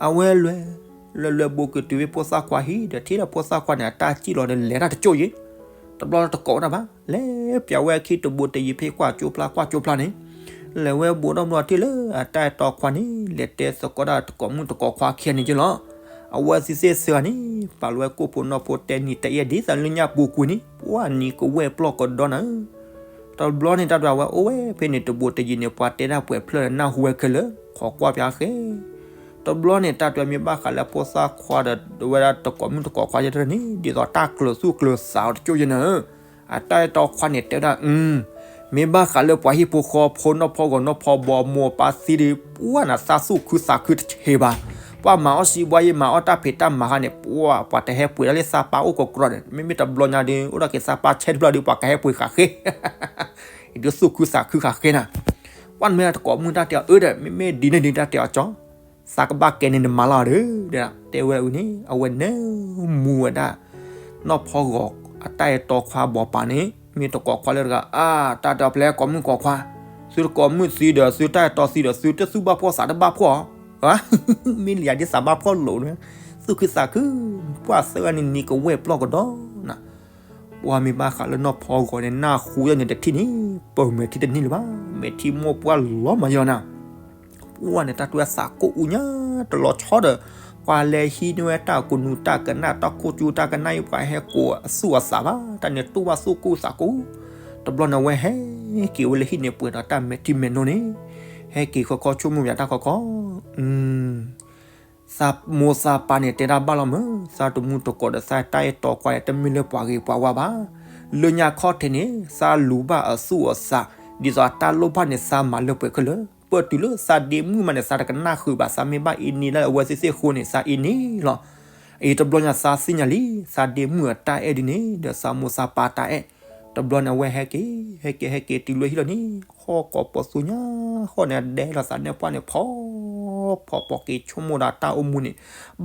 အဝဲလဲၤ လဲၤလဲၤဘိးက့ၤတုၤဖဲဖိသၣ်ခွါဟံၣ်ဒီး ထံၣ်ဒီးဖိသၣ်ခွါန့ၣ် အတၢ်စံၣ်လီၤဒီးလဲၤတၢ်တကၠိၣ်ယံၤ, တဘျီတကိးဝဲဒၣ်ဘၣ် လဲၤပျးဝဲအခံတဘိးတယံၤဖဲကွၢ်ကၠိဖျါကွၢ်ကၠိဖျါန့ၣ်, လဲၤဝဲဘိးဒီဘျီထံၣ်လၢအတၢ်အဲၣ်တီခွါန့ၣ် လဲၤတဲသကိးဒၣ်တကိးမုၣ်တကိးခွါခံဂၤန့ၣ်က့လီၤ. အဝဲသ့ၣ်သ့ၣ်သၢဂၤန့ၣ် ပာ်လီၤဝဲကိၣ်ဖိနီၢ်ဖိတဲနံၤတအဲၣ်ဒ်သိးလၢညၣ်ပူၤကွံာ်န့ၣ် ပှၤနံၤကဝဲၢ်ပျီၢ်ကဒီနၤဧၢ. တဘျီန့ၣ် တၢ်တဲဝဲအိၣ်ဝဲဖဲန့ၣ် တဘိးတယံၤန့ၣ် ပှၤတဲဒၣ်ပှဲၤဖျၢၣ်ဒီးနၢ်ဟူဝဲခဲလၢာ် ခိးကွၢ်ပၠးဃဲ တဘျီန့ၣ် တၢ်တဲဝဲမ့ၢ်ဘၣ်ဃးလၢဖိသၣ်ခွါဒီး ဝဲဒၣ်တကိးမုၣ်တကိးခွါယဲတရၢၢ်န့ၣ် ဒ်သိးတၢ်ကျၢၤသူၣ်ကျၢၤသးအီၤတကၠိၣ်ယဲနၤဧၢ. အတၢ်အဲၣ်တီခွါန့ၣ်တဲဝဲဒၣ် အု မ့ၢ်ဘၣ်ဃးလၢပှၤဟံၣ်ဖိဃီဖိနီၢ်ဖီဂီၤနီၢ်ဖီဘီမိၢ်ပၢ်သံဒီး ပှၤနၤသးသူၣ်ခုသးခုတဆံးဘၣ်. ပှၤမၤအီၣ်စံးဘှါယဲ မၤအီၣ်တၢ်ဖံးတၢ်မၤခါန့ၣ် ပှၤ ပှၤတဟဲပှ့ၤဒၣ်လၢသးပၢ်အိၣ်ကကြီဒီး မ့မ့ၢ်တဘျီညါဒီး အိၣ်ဒီးက့ၤသးပၢ်ဆဲးတဖျၢၣ်ဒီး ပှၤကဟဲပှ့ၤဃာ်ဃ့ ဒုးသူၣ်ခုသးခုဃာ်ဃ့နၤ. ပှၤမ့ၢ်တကိးမုၣ်တၢ်တဲအီၤအၢဒီး မ့မ့ၢ်ဒ်န့ၣ်ဒ်တၢ်တဲအီၤကၠီ သးကဘၣ်ကဲန့ၣ်နမၤလီၤဒီး တဲဝဲအုန့ၣ် အဝဲနၢမူဝဲဒၣ် နီၢ်ဖီဂီၤအတၢ်အဲၣ်တီခွါဘီပာ်န့ၣ် မ့ၢ်တကိးခွါလၢတဂၤ အါ တၢ်တဲအီၤဖဲကိးမုၣ်ကိးခွါ သုတကိးမုၣ်သံဒီး သုတၢ်အဲၣ်တီသံဒီး သုတသူၣ်ဘၣ်ဖှီၣ်သးတဘၣ်ဖှီၣ် မ့ၢ်လံယၤဒ်သးဘၣ်ဖှီၣ်လိာ်န့ၣ်, သူၣ်ခုသးခု, ပှၢ်သၢဂၤန့ၣ်နံၤကဝဲၢ်ပျီၢ်ကဒီးနၤ, ပှၢ်မ့ၢ်ဘၣ်ဃးလၢနီၢ်ဖီဂီၤန့ၣ် နၢ်ဟူယဲၢ်န့ၣ်တထံၣ်န့ၣ်, ပၢၢ်မဲာ်ထံတန့ၢ်လၢၤဘၣ်, မဲာ်ထံမိၢ်ပှၢ်လီၤမးယီၤနၤ ပှၢ်န့ၣ် တၢ်တွဲသးကိးအူညါတလီၤဆီဒီး, ပှၤလဲၤဟံးန့ၢ်ဝဲတၢ်ကူၣ်နူာ်တၢ်ကနၣ် တၢ်ခိၣ်ကၠူတၢ်ကနၣ်အံၤ ပှၤဟဲကိးအသူၣ်အသးဘၣ်, တၢ်န့ၣ်တူၢ်ဘၣ်သူၣ်ကိၢ်သးကိၢ်, တဘျီန့ၣ်အဝဲဟဲက့ၤဝဲလၢဟံၣ်န့ၣ်ပှဲၤဒီးတၢ်မဲာ်ထံမဲာ်နိန့ၣ်, ဟဲက့ၤခီခီဆိကမိၣ်ယၤတၢ်ခီခီ သးမိၢ်သးပၢ်န့ၣ် တဲဒၣ်ဘၣ်လီၤမး, သးတမူတကိးဒီးသးတၢ်အဲၣ်တီကွၢ်အံၤ တမ့ၢ်လၢပှၤဂ့ၤပှၤဝါဘၣ်. လၢညါခီၣ်ထံးန့ၣ် သးလူၤဘၣ်အသူၣ်အသး, ဒ်သိးအတၢ်လိၣ်ဘၣ်န့ၣ် သးမၤလၢပှဲၤခဲလၢာ်, ပတုၤလၢသးဒ့မုၣ်မးန့ၣ် သးတကနၣ်ဃုာ်ဘၣ်, သးမ့ၢ်ဘၣ်အ့န့ၢ်လၢအဝဲသ့ၣ်သ့ၣ်ဃိန့ၣ် သးအ့န့ၢ်လီၤ. အံၤတဘျီညါသးသ့ၣ်ညါလံ, သးဒ့မုၣ်အတၢ်အဲၣ်ဒ်န့ၣ် ဒီးသးမိၢ်သးပၢ်တၢ်အဲၣ်, တဘျီန့ၣ်အဝဲဟဲက့ၤ, ဟဲက့ၤ ဟဲက့ၤတုၤလၢဟံၣ်လီၤန့ၣ်, ဟီၣ်ကိးပသူညါဃီန့ၣ် အဒဲလီၤသးန့ၢ်ပှၢ်န့ၣ် ဖီ ဖီ ဖီက့ၤဆိကမိၣ်ဒီးတၢ်အိၣ်မူန့ၣ်,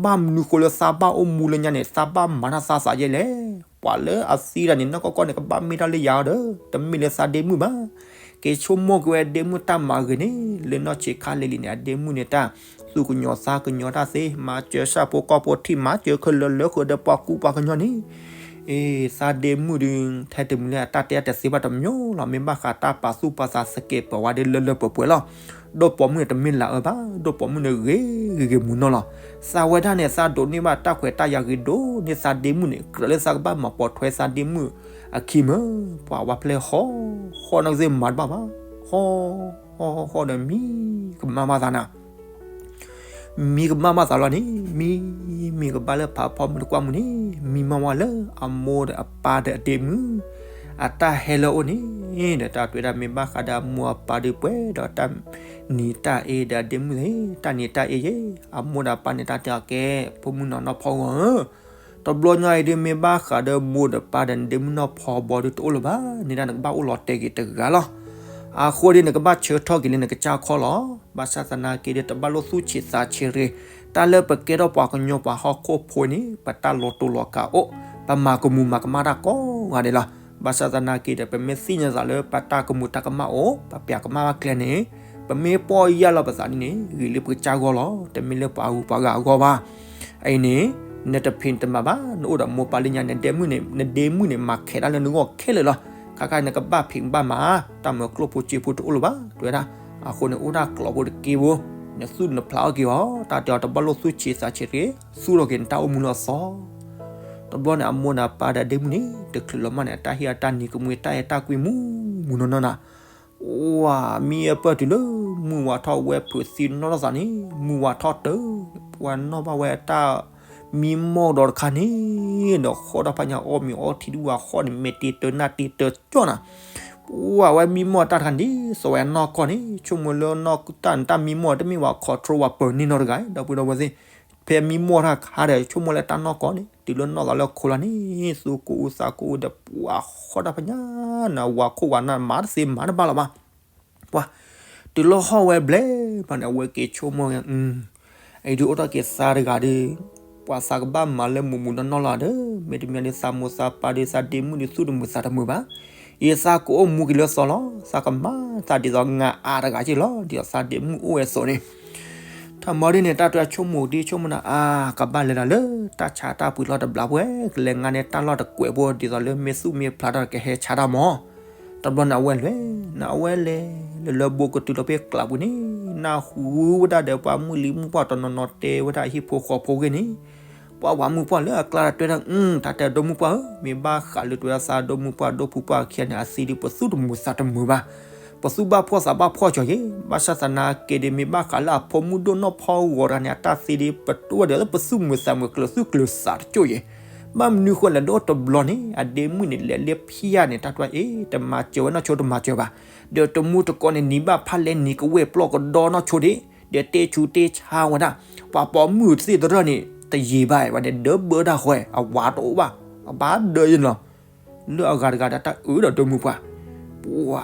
ဘၣ်မနုၤဃိလၢသးဘၣ်အိၣ်မူလၢညါန့ၣ် သးဘၣ်မၤတၢ်သးသးယဲၢ်လဲၣ်. ပှၤလၢအသံတၢ်န့ၣ် နီၢ်ကီၢ်ကီၢ်န့ၣ် ကဘၣ်မ့ၢ်တၢ်လၢယၤအီၤဒီး တမ့ၢ်လၢသးဒ့မုၣ်ဘၣ်. က့ၤဆိကမိၣ်က့ၤဝဲဒ့မုၣ်တၢ်မၤဂ့ၤန့ၣ် လၢနီၢ်ဆံးခါလံၤလံၤန့ၣ် အဒ့မုၣ်န့ၣ်တၢ်သူၣ်ကညီၤသးကညီၤတၢ်သ့, မၤစၢၤဆၣ်ဖိကီၢ်ဖိထံၣ် မၤစၢၤခဲလၢာ်လၢဃုာ်ဒီးပှၤကူပှၤကညီန့ၣ် အ့ သးဒ့မုၣ်ဒီး ထဲတမံၤလၢအတၢ်တဲအတသ့ဘၣ်တမံၤလီၤ. မ့ၢ်ဘၣ်ဃးတၢ်ပာ်သူၣ်ပာ်သးသကဲးပဝးဒ်လၢလၢပှဲၤပှဲၤလီၤ. ဒိၣ်ပိာ်မုၣ်န့ၣ်တမ့ၢ်လၤအၢဘၣ်, ဒိၣ်ပိာ်မုၣ်န့ၣ်ဂ့ၤဂ့ၤမုၢ်နီၢ်လီၤ. သးဝဲဒၣ်န့ၣ် သးဒိးန့ၢ်ဘၣ်တၢ်ခွဲးတၢ်ယာ်ဂ့ၤဒိၣ်န့ၢ်သးဒ့မုၣ်န့ၣ် ကြၢးလၢသးကဘၣ်မၤပိာ်ထွဲသးဒ့မုၣ်အခံမး. ပှၤဝဲဖျဲၣ်ဟီၣ် ဟီၣ်နီၢ်ကသ့ၣ်မၤတဘၣ်ဘၣ်, ဟီၣ် ဟီၣ် ဟီၣ် ဟီၣ်ဒီးမံကမၣ်ဘၣ်သးနၤ မံကမၣ်ဘၣ်သးလီၤန့ၣ် မံ မံကဘၣ်လၢဖးဖီမုၢ်တကွၢ်မူန့ၣ် မံမီၢ်ဝဲလၢအမိၢ်ဒီးအပၢ်ဒီးအဒ့မုၣ် အတၢ်ဟဲလၢအအိၣ်န့ၣ် ဒီးတၢ်တွဲဒၣ်မ့ၢ်ဘၣ်ဃးဒီးအမိၢ်အပၢ်ဒီးပှဲၤဒီးတၢ်နံၤတၢ်အ့ဒီးအဒ့မုၣ် တၢ်နံၤတၢ်အ့ယဲၢ် အမိၢ်ဒီးအပၢ်န့ၣ်တၢ်တဲအီၤကဲ ဖိမုၣ်နီၢ်နီၢ်ဖီဂီၤဧၢ တဘျီညါအံၤဒ်မ့ၢ်ဘၣ်ဃးဒီးမိၢ်ဒီးပၢ်ဒီးနဒ့မုၣ်နီၢ်ဖီဘီဒ်တအိၣ်လၢၤဘၣ်န့ၣ် ဒ်နကဘၣ်အိၣ်လီၤတဲာ်က့ၤတဂၤလီၤ. အဃိဒ်နကဘၣ်ဆၢထီၣ်က့ၤလၢနကစၢ်ခီၣ်လီၤ. ဘၣ်ဆၣ်သနာ်က့ဒီး တဘၣ်လိၣ်သူၣ်ဆံးသးဆံးရ့ၤ, တၢ်လၢပကဲထီၣ်ပှၤကညီပှၤဟီၣ်ခိၣ်ဖိန့ၣ် ပတၢ်လီၤတူာ်လီၤကာ်အိၣ်, ပမၤကမူၤမၤကမၣ်တၢ်ကိးဂၤဒဲးလီၤ. ဘၣ်ဆၣ်သနာ်က့ဒီး ပမ့ၢ်သ့ၣ်ညါသးလၢပတၢ်ကမူၤတၢ်ကမၣ်အိၣ်, ပပျးကမၣ်ဘၣ်ကျဲန့ၣ်, ပမ့ၢ်ပီၢ်ယၢ်လီၤပသးဒ်န့ၣ် ဂ့ၤလၢပကစၢ်ဂီၢ်လီၤ, တမ့ၢ်လၢပှၤဂုၤပှၤဂၤအဂီၢ်ဘၣ်. အံၤန့ၣ် နတဖံးတမၤဘၣ်, နအိၣ်ဒီးမိၢ်ပၢ်လၢညါန့ၣ် ဒ့မုၣ်န့ၣ် နဒ့မုၣ်န့ၣ် မၤခဲးတၢ်လၢနဂီၢ်ခဲလၢာ်လီၤ. ခါခါနကဘၣ်ဖံးဘၣ်မၤ တၢ်မၤကျိၣ်ဖိစ့ဖိတအိၣ်လၢၤဘၣ်, တဲဝဲဒၣ်. အဃိန့ၣ် အိၣ်ဒၣ်ကျိၤဖိတက့ဖိ, နသူၣ်နဖျးအီၣ်က့ၤအီၤ, တၢ်တဲအီၤတဘၣ်လိၣ်သူၣ်ဆံးသးဆံးတဂ့ၤ, သူၣ်ထီၣ်က့ၤနတၢ်အိၣ်မူလၢအသီ တဘျီန့ၣ် အမိၢ်ဒီးအပၢ်ဒီးဒ့မုၣ်န့ၣ် တချုးလီၤမးန့ၣ် အတၢ်ဟ့ၣ်အတၢ်နံၤကမှံ တၢ်အဲၣ်တၢ်ကွံမူမူနီၢ်နီၢ်နၤ. ဝၤ မံအပၢၢ်တုၤလၢ မုၢ်ဝါထီၣ်ဝဲဖုးသံနီၢ်ထီၣ်သးန့ၣ် မုၢ်ဝါထီၣ်တၢ်, ပှၤနီၣ်ဘၣ်ဝဲအတၢ်မံမီၢ်ဒီးတခါန့ၣ်, ဒီးဃီၣ်တၢ်ဖးညါအီၣ်မ့ၤအီထံဒူၣ်ဝါဃီၣ်န့ၣ် မဲာ်တ့တၢနၢ်တ့တၢကၠီၣ်နၤ. ပှၤဝဲမံမီၢ်တၢ်တခါန့ၣ် ဒ်သိးဝဲအနီၢ်ကီၢ်န့ၣ် ဆိကမိၣ်လၢတၢ်မံမီၢ်တမ့ၢ်ဝဲ control ဝဲပၢၤန့ၢ်နီတဂၤ, ဒီပုၢ်ဒီဝဲၢ်သ့ၣ် ဖဲမံမီၢ်တၢ်ခါဒီး ဆိကမိၣ်လၢတၢ်နီၢ်ကီၢ်န့ၣ် တုၤလၢနီၢ်သးလၢခိလီၤန့ၣ် သူၣ်ကအိၣ်သးကအိၣ်ဒီး ပှၤဃီၣ်တၢ်ဖးညါနၤ ဝၤခိၣ်ဝၤနၢ်မၤတသ့မၤတဘၣ်လီၤဘၣ်. ပှၤ တုၤလၢဟီၣ်ဝဲဘျဲၣ်ဘၣ်န့ၣ် အဝဲက့ၤဆိကမိၣ် အံၤဒုးအိၣ်ထီၣ်က့ၤသးတဂၤဒီး ပှၤသးကဘၣ်မၤလၢမူးမူးနီၢ်နီၢ်လီၤဒီး မ့တမ့ၢ်ဒ်သးမိၢ်သးပၢ်ဒီးသးဒ့မုၣ်ဒ်သူၣ်တမုာ်သးတမုာ်ဘၣ်. ယသးကအိၣ်မူက့ၤလၢသီလီၤ. သးကမၤသးဒ်သိးငါအါတဂၤက့ၢ်လီၤ. ဒ်သိးသးဒ့မုၣ်အိၣ်ဝဲအသိးန့ၣ် ထီၣ်မီဒ်န့ၣ် တၢ်တွဲဆိကမိၣ်ဒ်ဆိကမိၣ်နၤ အါ ကဘၣ်လဲၤဒၣ်လၢတၢ်ဆါတၢ်ပှ့ၤလီၤတဘျီပှဲၤ ကလဲၤငါန့ၢ်တၢ်လီၢ်တကွဲးဖိ ဒ်သိးလၢမ့ၢ်သူၣ်မ့ၢ်ဖျါထီၣ်ကဟဲဆါတၢ်မီၤ. တဘျီန့ၣ် အဝဲလဲၤ နအဝဲလဲၤ လၢလၢဘိကတုၤလီၤဖဲကျးပူၤန့ၣ် နၢ်ဟူဝဲဒၣ်ဒီးပှၤမုၣ်လံၤမုၣ်ပှၢ်တနီၤနီၤတဲဝဲဒၣ်အဟံၣ်ဖိဃီဖိဂ့ၢ်န့ၣ် ပှၤဝၤမုၣ်ပှၢ်လၢအကျါတၢ်တဲဒၣ် တၢ်တဲဒိၣ်မုၣ်ပှၢ်ဧၢ, မ့ၢ်ဘၣ်ဃးလၢတဝဲသးဒိၣ်မုၣ်ပှၢ်ဒိၣ်ဖုပှၢ်ခံဂၤန့ၣ် အသံဒ်ပသူၣ်တမုာ်သးတမုာ်ဘၣ်. ပသူၣ်ဘၣ်ဖှီၣ်သးဘၣ်ဖှီၣ်ကီးယဲၢ်, ဘၣ်ဆၣ်သနာ်က့ဒီး မ့ၢ်ဘၣ်ဃးလၢအဖိမုၣ်ဒိၣ်နီၢ်ဖီဂီၤတဂၤန့ၣ် အတၢ်သံဒ်ပတိၢ်ဝဲဒီးလၢပသူၣ်မုာ်သးမုာ်ကျၢၤသူၣ်ကျၢၤသးတကၠိၢ်ယဲၢ်. ဘၣ်မနုၤဃိလဲၣ် ဒ်တဘျီန့ၣ် အဒ့မုၣ်န့ၣ် လဲၤလၢဖံးယါန့ၣ် တၢ်တွဲအ့ၣ် တမၤစၢၤဝဲနီၢ်ဆိတမၤစၢၤဘၣ်. ဒီးတမူတကိးန့ၣ် နံၤဘၣ်ဖးလဲၢ်နံၤကဝဲၢ်ပျီၢ်ကဒီနီၢ်ဆိဒ့ၣ် ဒီးတဲဆူးတဲဆါဝဲဒၣ် ပှၤပိာ်မုၣ်သ့ၣ်တရၢၢ်န့ၣ် တယံာ်ဘၣ်ဝဲန့ၣ် ဒၢဘၢတၢ်ဃီ အဝၤတအိၣ်ဘၣ် အဘၣ်ဒၢယဲၢ်လီၤ. လၢအဂၤတဂၤဒီးတၢ်အုးဒီးဒိၣ်မုၣ်ပှၢ် ပှၤ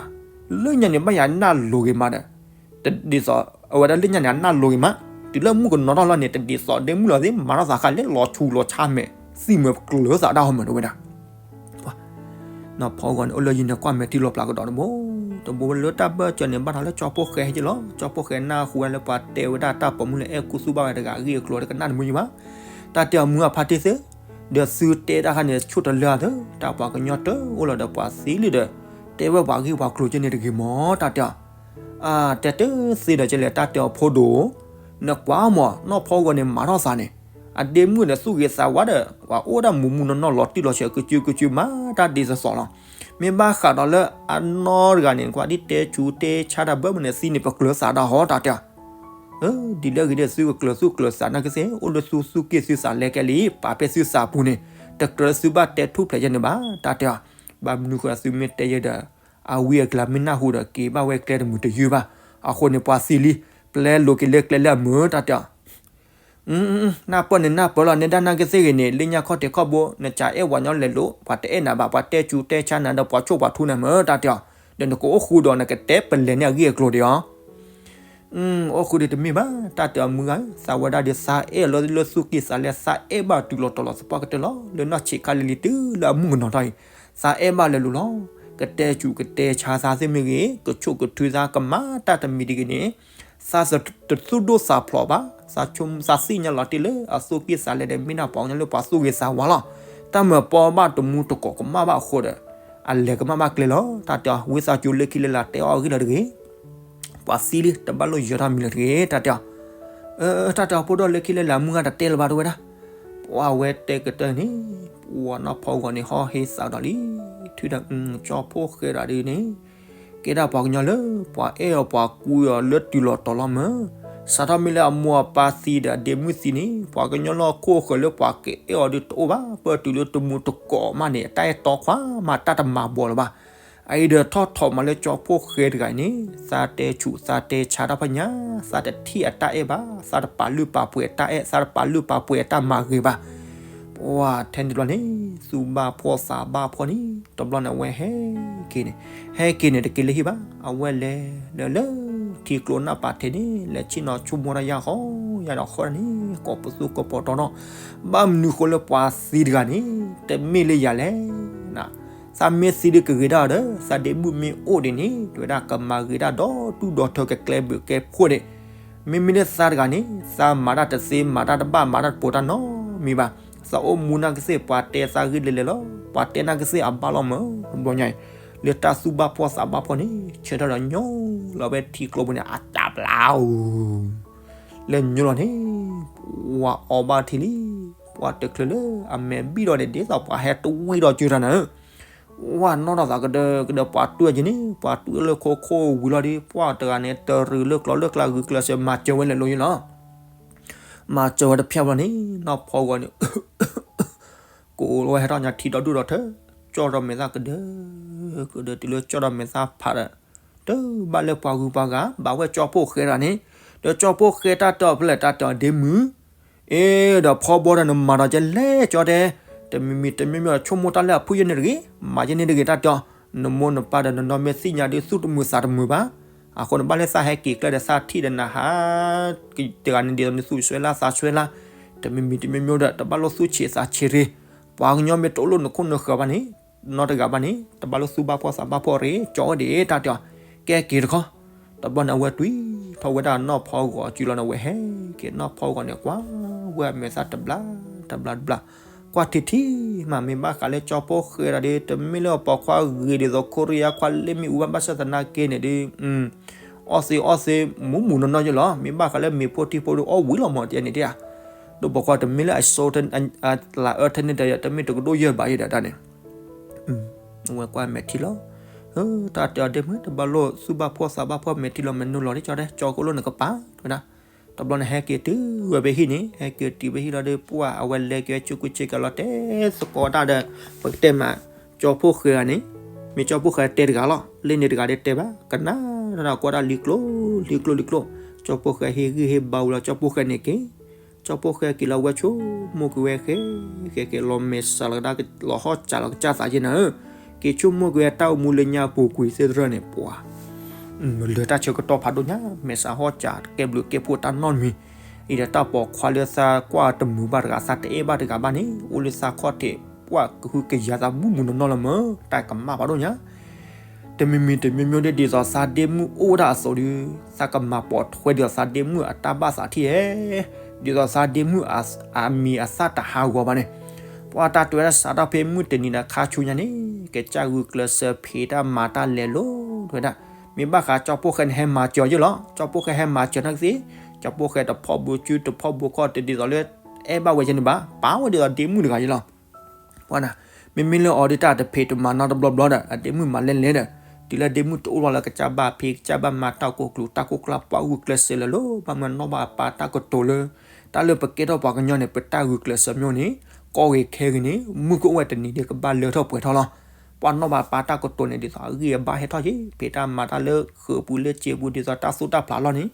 လၢညါန့ၣ် ဘၣ်ယၤနၢ်လိၤဂ့ၤမးဒီး တဒ်သိး အဝဲဒၣ်လၢညါန့ၣ် အနၢ်လိၤဂ့ၤမး တုၤလၢမုၣ်ကနီၤထီၣ်လီၤန့ၣ် တဒ်သိးဒ့မုၣ်လီၤသ့ၣ် မၤထီၣ်သးဃၣ်လဲၣ် လီၤဆူးလီၤဆါမဲာ် သံၣ်မုာ်ကျၢၤသးတၢ်ဟီၣ်မုာ်တဝဲဒၣ် နီၢ်ဖီဂီၤန့ၣ် အိၣ်လၢယံၤန့ၣ် ကွၢ်မဲာ်ထံလီၤပျၢ်ကဒီးတဘိ တဘိလၢတၢ်ဘၢၣ်စၢၤန့ၣ် ဘၣ်ထီၣ်လၢကၠီဖှိၣ်ဃဲဟဲက့ၤလီၤ. ကၠီဖှိၣ်ဃဲနၢ်ဟူဝဲလၢပှၤတဲဝဲဒၣ်တၢ်ပိာ်မုၣ်လၢအဲၣ်ကူသူၣ်ဘၣ်ဝဲတဂၤအဂ့ၢ်အကျိၤဒီး ကနၣ်တမုာ်ယံၤဘၣ်. တၢ်တဲအီၤ မုၢ်အဖါတ့ၢ်သ့ၣ်, ဒီးသုတဲတၢ်ခါန့ၣ် ဆိၣ်တလၢအသၢ, တၢ်ပှၤကညီတအိၣ်လီၤဒီးပှၤသံလံဒီး တဲဝဲပှၤဂ့ၢ်ပှၤကျိၤကဲန့ၣ်တဂ့ၤမၢ် တၢ်တဲအီၤ. အါ တဲတသ့ဒီးကဲလဲၣ် တၢ်တဲအီၤ ဖိဒိၣ်, နကွၢ်မၢ် နီၢ်ဖီဂီၤန့ၣ် မၤထီၣ်သးန့ၣ်, အဒ့မုၣ်န့ၣ် သူၣ်ဂ့ၤသးဝါဒီး ပှၤအိၣ်ဒၣ်မူးမူးနီၢ်နီၢ် လီၤတံၢ်လီၤဆဲး ကစုကစု မၤတၢ်ဒ်သိးသိးလီၤ. မ့ၢ်ဘၣ်ဃးဒီးလၢအနီၢ်တဂၤန့ၣ် ကွၢ်ဒ်တဲဆူးတဲဆါတၢ်ဘၢၣ်မုၢ်န့ၣ် သံန့ၣ် ပကျၢၤသးဒၣ်ဟီ တၢ်တဲအီၤ. ဒ်လဲၣ်ဂ့ၤဒီး သုကကျၢၤသူၣ်ကျၢၤသးနာ်က့သ့ၣ် အိၣ်လၢသုသူၣ်က့ၣ်သုသးလဲကဲလံ, ပာ်ဖဲသုသးပူၤန့ၣ် တကြၢးသုဘၣ်တဲထူၣ်ဖျဲးယဲန့ၣ်ဘၣ် တၢ်တဲအီၤ. ဘၣ်မနုၤဃိသုမ့ၢ်တဲယဲဒီး အဝံအကျါမ့ၢ်နၢ်ဟူဒီး က့ၤဘၣ်ဝဲကျဲတမုာ်တယုၢ်ဘၣ်. အဃိန့ၣ် ပှၤသံလံ, ပျဲလိာ်က့ၤလၢကျဲလၢအမုာ် တၢ်တဲအီၤ. နၢ်ပၢၢ်န့ၣ်နၢ်ပၢၢ်လီၤ, နဲဒၣ်နာ်က့သ့ၣ်ဂ့ၤန့ၣ် လၢညါခီၣ်ထံးခီၣ်ဘိ နကအဲၣ်ပှၤကညီလဲၤလိာ်, ပှၤတအဲၣ်နၤဘၣ်, ပှၤတဲဆူးတဲဆါနၤဒီး ပှၤဆိၣ်ပှၤထူနၤမၢ် တၢ်တဲအီၤ. ဒီးနကအိၣ်ဃုာ်ဒီး နကတဲပလဲၤန့ၢ်အဂ့ၢ်အကျိၤဒံးအီၤ. အိၣ်ဃုာ်ဒံးတမ့ၢ်ဘၣ် တၢ်တဲအီၤ မုၢ်ဂၤ, သးဝဲဒၣ်ဒီး သးအဲၣ်လၢလၢသူၣ်က့ၣ်သးလဲ သးအဲၣ်ဘၣ်တုၤလီၤတီၤလီၤသပှၢ်ကတၢၢ်လီၤ. လၢနီၢ်ဆံးခါလံၤလံၤတုၤလၢအမုၣ်ကနီၤထီၣ်အံၤ, သးအဲၣ်ဘၣ်လၢာ်လၢာ်လီၤ. ကတဲဆူးကတဲဆါသးသ့ၣ်မ့ၢ်ဂ့ၤ, ကဆိၣ်ကထုသးကမၤတၢ်တမံၤတဂ့ၤန့ၣ် သးတသူၣ်ဒိၣ်သးဖျိးဘၣ်, သးဆိသးသ့ၣ်ညါလီၤတံၢ်လၢအသူၣ်က့ၣ်သးလဲဒီး မ့ၢ်ဒၣ်ပှၤကညီလၢပှၤသူၣ်ဂ့ၤသးဝါလီၤ. တၢ်မၤပီဘၣ်တမူတကိးကမၣ်ဘၣ်အဃိဒီး အလဲၤကမၣ်ဘၣ်ကျဲလီၤ တၢ်တဲအီၤ. ဝံသးစူၤလၢခံလၢလာ်တဲအီၤအဂ့ၢ်လၢတဂ့ၤ, ပှၤသံလံ တဘၣ်လိာ်ယၢၤထီၣ်မံၤလၢတဂ့ၤ တၢ်တဲအီၤ. တၢ်တဲအီၤ ဖိဒိၣ်လၢခံလၢလာ်မုၢ်ဂၤတတဲလၢၤဘၣ်တဝဲဒၣ်. ပှၤဝဲတဲကတၢၢ်န့ၣ် ပှၤနီၢ်ဖီဂီၤန့ၣ် ဟီၣ်ဟ့သးဒီးလံ, ထုးဒီး ကၠီဖှိၣ်ဃဲတဂၤဒ်န့ၣ် ကဲဒၣ်ပှၤကညီလၢ ပှၤအဲၣ်အီၤပှၤကူအီၤလၢတုၤလီၤတီၤလီၤမၢ်. စးထီၣ်မ့ၢ်လၢအမိၢ်အပၢ်သံဒီးအဒ့မုၣ်သံန့ၣ် ပှၤကညီလၢဟီၣ်ခိၣ်ဃၢၤလၢပှၤကအဲၣ်အီၤဒီးတအိၣ်ဘၣ်, ပတုၤလၢတမူတကိးမးန့ၣ် အတၢ်အဲၣ်တီခွါမးတၢ်တမၤဘီလၢၤဘၣ်. အအံၤဒီးထီၣ်ထီၣ်မးလၢကၠီဖှိၣ်ဃဲတဂၤအံၤန့ၣ် သးတဲဆူးသးတဲဆါတၢ်ဖဲညါ, သးတထံၣ်အတၢ်အဲၣ်ဘၣ်, သးတပာ်လုၢ်ပာ်ပှ့ၤအတၢ်အဲၣ်, သးတပာ်လုၢ်ပာ်ပှ့ၤအတၢ်မၤဂ့ၤဘၣ်. ပှၤထဲန့ၣ်တဘျီန့ၣ် သူၣ်ဘၣ်ဖှီၣ်သးဘၣ်ဖှီၣ်န့ၣ် တဘျီန့ၣ်အဝဲဟဲက့ၤန့ၣ်, ဟဲက့ၤန့ၣ်တက့ၤလၢဟံၣ်ဘၣ်, အဝဲလဲၤလၢ လၢထံကျိနၢ်ပၤထဲန့ၣ် လဲၤဆ့ၣ်နီၤဆိကမိၣ်တၢ်ယၢ်ဃီ, ယၤဒီးဃီန့ၣ် ကိးပသူကိးပီၤတီနီၤ, ဘၣ်မနုၤဃိလၢပှၤသံတဂၤန့ၣ် တမ့ၢ်လၢယၤလဲၣ်. သးမ့ၢ်သံဒုးကဂ့ၤဒၣ်ဒီး သးဒ့မုၣ်မ့ၢ်အိၣ်ဒ်န့ၣ် တဝဲဒၣ်ကမၤဂ့ၤတၢ်ဒီးတူၢ်ဒီးထၢကကျဲဘျုးကဲဖှိၣ်န့ၣ်, မ့မ့ၢ်လၢသးတဂၤန့ၣ် သးမၤတၢ်တသ့ မၤတၢ်တဘၣ် မၤတၢ်တပိၤတၢ်နီတမံၤဘၣ်. သးအိၣ်မူနာ်က့သ့ၣ် ပှၤတဲသးဂ့ၢ်လဲၤလဲၤလီၤ, ပှၤတဲနာ်က့သ့ၣ်အဘၣ်လီၤမၢ်. တဘျီညါအံၤ လၢတၢ်သူၣ်ဘၣ်ဖှီၣ်သးဘၣ်ဖှီၣ်န့ၣ် ဆၢထၢၣ်ဒီးညိလီၤဝဲထံကျိပူၤန့ၣ် အတၢ်ဘျါဧိၤ လဲၤညိလီၤန့ၣ်, ပှၤအီၣ်ဘၣ်ထံလံ, ပှၤတချုးလၢအမဲာ်ဘံၣ်ဒီးန့ၣ် ဒ်သိးပှၤဟဲတဝံၣ်ဒီးကၢတၢ်န့ၣ်, ဝဲနီၢ်ဒီးသးကဒၢကဒၢပှၤတွၢ်က့ၤန့ၣ်, ပှၤတွၢ်လၢခိခိၣ်ဝံၤလီၤဒီး ပှၤတဂၤန့ၣ် တရံးလၢကျီလၢကျါဂုာ်ကျဲးစၢးမၤစၢၤဝဲလဲၤလိၤယ့လီၤ. မၤစၢၤဝဲတဖျၢၣ်ဘျီန့ၣ် နီၢ်ဖီဂီၤန့ၣ် ကိးလီၤဝဲဟဲထီၣ်ညါထံဒီဒူၣ်ဒီထၢ, ကၠီၣ်ဒီးမဲာ်သၣ်ကဒၢ, ကဒၢတုၤလၢကၠီၣ်ဒီးမဲာ်သၣ်ဖးဒီး, တဘၣ်လၢပှၤဂုၤပှၤဂၤ, ဘၣ်ဝဲကၠီဖှိၣ်ဃဲတဂၤန့ၣ်, ဒီးကၠီဖှိၣ်ဃဲတၢ်တဲအီၤဖဲလဲၣ် တၢ်တဲအီၤဒ့မုၣ်, အ့ဒီးဖီဘီဒီးနမၤဒီးကဲလဲၣ်ကၠီတဲ, တမံၤမံၤတမံၤမံၤဆိကမိၣ်တၢ်လၢအဖုၣ်ယဲၢ်န့ၣ်တဂ့ၤ, မၤယဲၢ်န့ၣ်တဂ့ၤ တၢ်တဲအီၤ, နမိၢ်နပၢ်ဒီးနနီၢ်မ့ၢ်သ့ၣ်ညါဒီးသူၣ်တမုာ်သးတမုာ်ဘၣ်. အဃိန့ၣ်ဘၣ်လၢသးဟဲက့ၤကျဲဒီးသးထံၣ်ဒီးနဟး တဂၤန့ၣ်ဒ်သိးနသူၣ်ဆွဲလၢ်သးဆွဲလၢ်, တမံၤမံၤတမံၤမံၤဒီး တဘၣ်လိာ်သူၣ်ဆံးသးဆံးရ့ၣ်, ပှၤကညီမ့ၢ်တအိၣ်လၢနခိၣ်နဃၢၤဘၣ်န့ၣ်, နီတဂၤဘၣ်န့ၣ် တဘၣ်လိာ်သူၣ်ဘၣ်ဖှီၣ်သးဘၣ်ဖှီၣ်ရ့ၣ် ကၠီဝဲဒၣ် တၢ်တဲအီၤ, ကဲက့ၤတခီ, တဘျီန့ၣ် အဝဲတွံၢ်ထီၣ်ဝဲဒၣ်နီၢ်ဖီဂီၤစုလီၤန့ၣ် အဝဲဟဲက့ၤနီၢ်ဖီဂီၤန့ၣ် ကွၢ်ဝဲအမဲာ်သၣ်တဘျါ တဘျါတဘျါ, ကွၢ်ထံထံမး မ့ၢ်ဘၣ်ဃးလၢကၠီဖှိၣ်ဃဲဒီး တမ့ၢ်လၢအပိာ်ခွါဂ့ၤဒ်သိး ခိရံယါခွါလ့ၣ်မ့ၣ်အူဘၣ် ဘၣ်ဆၣ်သနာ်က့န့ၣ်ဒီး အီၣ်သ့အီၣ်သ့ မူးမူးနီၢ်နီၢ်ယ့လီၤ, မ့ၢ်ဘၣ်ဃးလၢမ့ၤဖိထံဖိဒီးအီၣ်ဝံၤလီၤမး တဲန့ၣ်တဲဧါ, ဒိၣ်ပိာ်ခွါတမ့ၢ်လၢအစိ လၢအၢထဲန့ၣ်ဒီး တမ့ၢ်တကဒိၣ်ယဲၢ်ဘးယဲၢ်ဒီးတၢ်န့ၣ် အဝဲကွၢ်မဲာ်ထံလီၤ, တၢ်တဲအီၤဒ့မုၣ် တဘၣ်လိာ်သူၣ်ဘၣ်ဖှီၣ်သးဘၣ်ဖှီၣ် မဲာ်ထံလီၤမဲာ်နိလီၤ ဒ်ကၠီတဲ ကၠီကအိၣ်လၢနကပၤ တဲဝဲဒၣ်, တဘျီန့ၣ် ဟဲက့ၤတုၤဝဲဖဲဟံၣ်န့ၣ် ဟဲက့ၤတုၤဖဲဟံၣ်လီၤဒီး ပှၢ်အဝဲလဲၤက့ၤဆူကူဆ့ကၤလီၤ တဲသကိးတၢ်ဒီး ပကတဲမး ကၠီဖှိၣ်ဃဲဂၤန့ၣ် မ့ၢ်ကၠီဖှိၣ်ဃဲတဲတဂၤလီၤ လၢန့ၣ်တဂၤဒ်တဲဘၣ် ကနၣ်တၢ်ဒီးကွၢ်တၢ်လံကျိ လံကျိလံကျိ, ကၠီဖှိၣ်ဃဲဟ့ၣ်ဂံၢ်ဟ့ၣ်ဘါဝံၤလီၤ ကၠီဖှိၣ်ဃဲန့ၣ်က့ၤ ကၠီဖှိၣ်ဃဲက့ၤလီၤဝဲဆိကမိၣ်က့ၤဝဲဃဲ ဃဲက့ၤလီၤမဲာ်ဆှးလီၤကဒါလီၤဟီၣ်စၢ်လီၤကစၢ်သးယဲၢ်နၤဧၢ, က့ၤဆိကမိၣ်က့ၤဝဲတၢ်အိၣ်မူလၢညါပူၤကွံာ်သ့ၣ်တဖၣ်န့ၣ် ပှၤ လၢတၢ်ဆၢကတီၢ်ဖးဒိၣ်ညါ မဲာ်ဆှးဟီၣ်စၢ်ကဲဘျုးကဲဖှိၣ်တၢ်နီတမံၤ, အံၤဒီးတၢ်ပိာ်ခွါလၢသးကွၢ်တမုာ်ဘၣ်တဂၤ သးတအဲၣ်ဘၣ်တဂၤဘၣ်န့ၣ် အိၣ်လၢသးခီၣ်ထံး ပှၢ်ကဟုကယာ်သးမူးမူးနီၢ်နီၢ်လီၤမၢ် တၢ်ကမၣ်ဖးဒိၣ်ညါ တမံၤမံၤတမံၤမံၤဒ် ဒ်သိးသးဒ့မုၣ်အိၣ်ဝဲဒၣ်အသိးဒီး သးကမၤပိာ်ထွဲဒ်သိးသးဒ့မုၣ်အတၢ်ဘၣ်သးထံၣ်ဧဲ, ဒ်သိးသးဒ့မုၣ်အ အမံၤအသၣ်တဟးဂီၤဘၣ်န့ၣ်, ပှၤတၢ်တဲဝဲဒၣ်စးထီၣ်ဖဲမုၢ်တနံၤဒီးခါဆူညါန့ၣ် ကစၢ်ဂုာ်ကျဲးစၢးဖံးတၢ်မၤတၢ်လဲၤလိၤ တဲဝဲဒၣ်, မ့ၢ်ဘၣ်ဃးကၠီဖှိၣ်ဃဲန့ၣ် ဟဲမၤစၢၤအီၤယ့ၢ်လီၤ. ကၠီဖှိၣ်ဃဲဟဲမၤစၢၤနာ်က့သ့, ကၠီဖှိၣ်ဃဲတဖီၣ်ဘိစုတဖီၣ်ဘိခီၣ်တဒ်သိးလၢ အဲၣ်ဘၣ်ဝဲယဲန့ၣ်ဘၣ်, ပာ်ဝဲဒ်သိးဒ့မုၣ်တဂၤယ့ၢ်လီၤ. ပှၤန့ၣ်, မ့မ့ၢ်လၢအီၤဒ်တၢ်တဖံးတမၤနီတဘျီဘျီဒီး အဒ့မုၣ်မၤလဲၣ်လဲၣ်ဒီး, တုၤလၢဒ့မုၣ်တအိၣ်လီၤလၢကစၢ်ဘၣ်ဖံး ကစၢ်ဘၣ်မၤတၢ်ကိၢ်ကျူၤ တၢ်ကိၢ်ကျါ ပှၤဂုာ်ကျဲးစၢးလၢာ်လၢာ် ဘၣ်မနုၤနီၢ်ဘၣ်ပာ်တၢ်ကတိၤလၢ တၢ်လၢပကဲထီၣ်ပှၤကညီန့ၣ် ပတၢ်ဂုာ်ကျဲးစၢးမ့ၢ်န့ၣ် ကီၢ်ဂ့ၤခဲဂ့ၤန့ၣ် မုၢ်ကအိၣ်ဝဲတနံၤဒီးကဘၣ်လၢထီၣ်ပှဲၤထီၣ်လီၤ. ပှၤနီၢ်ဘၣ်ပာ်တၢ်ကတိၤန့ၣ် ဒ်သိးအဂံၢ်အဘါဟဲထီၣ်က့ၤ ဖံးတၢ်မၤတၢ်လၢဃုာ်ပူၤလၢစ့ပူၤ ဒ်သိးတၢ်သူၣ်တၢ်ဖျးလီၤန့ၣ်,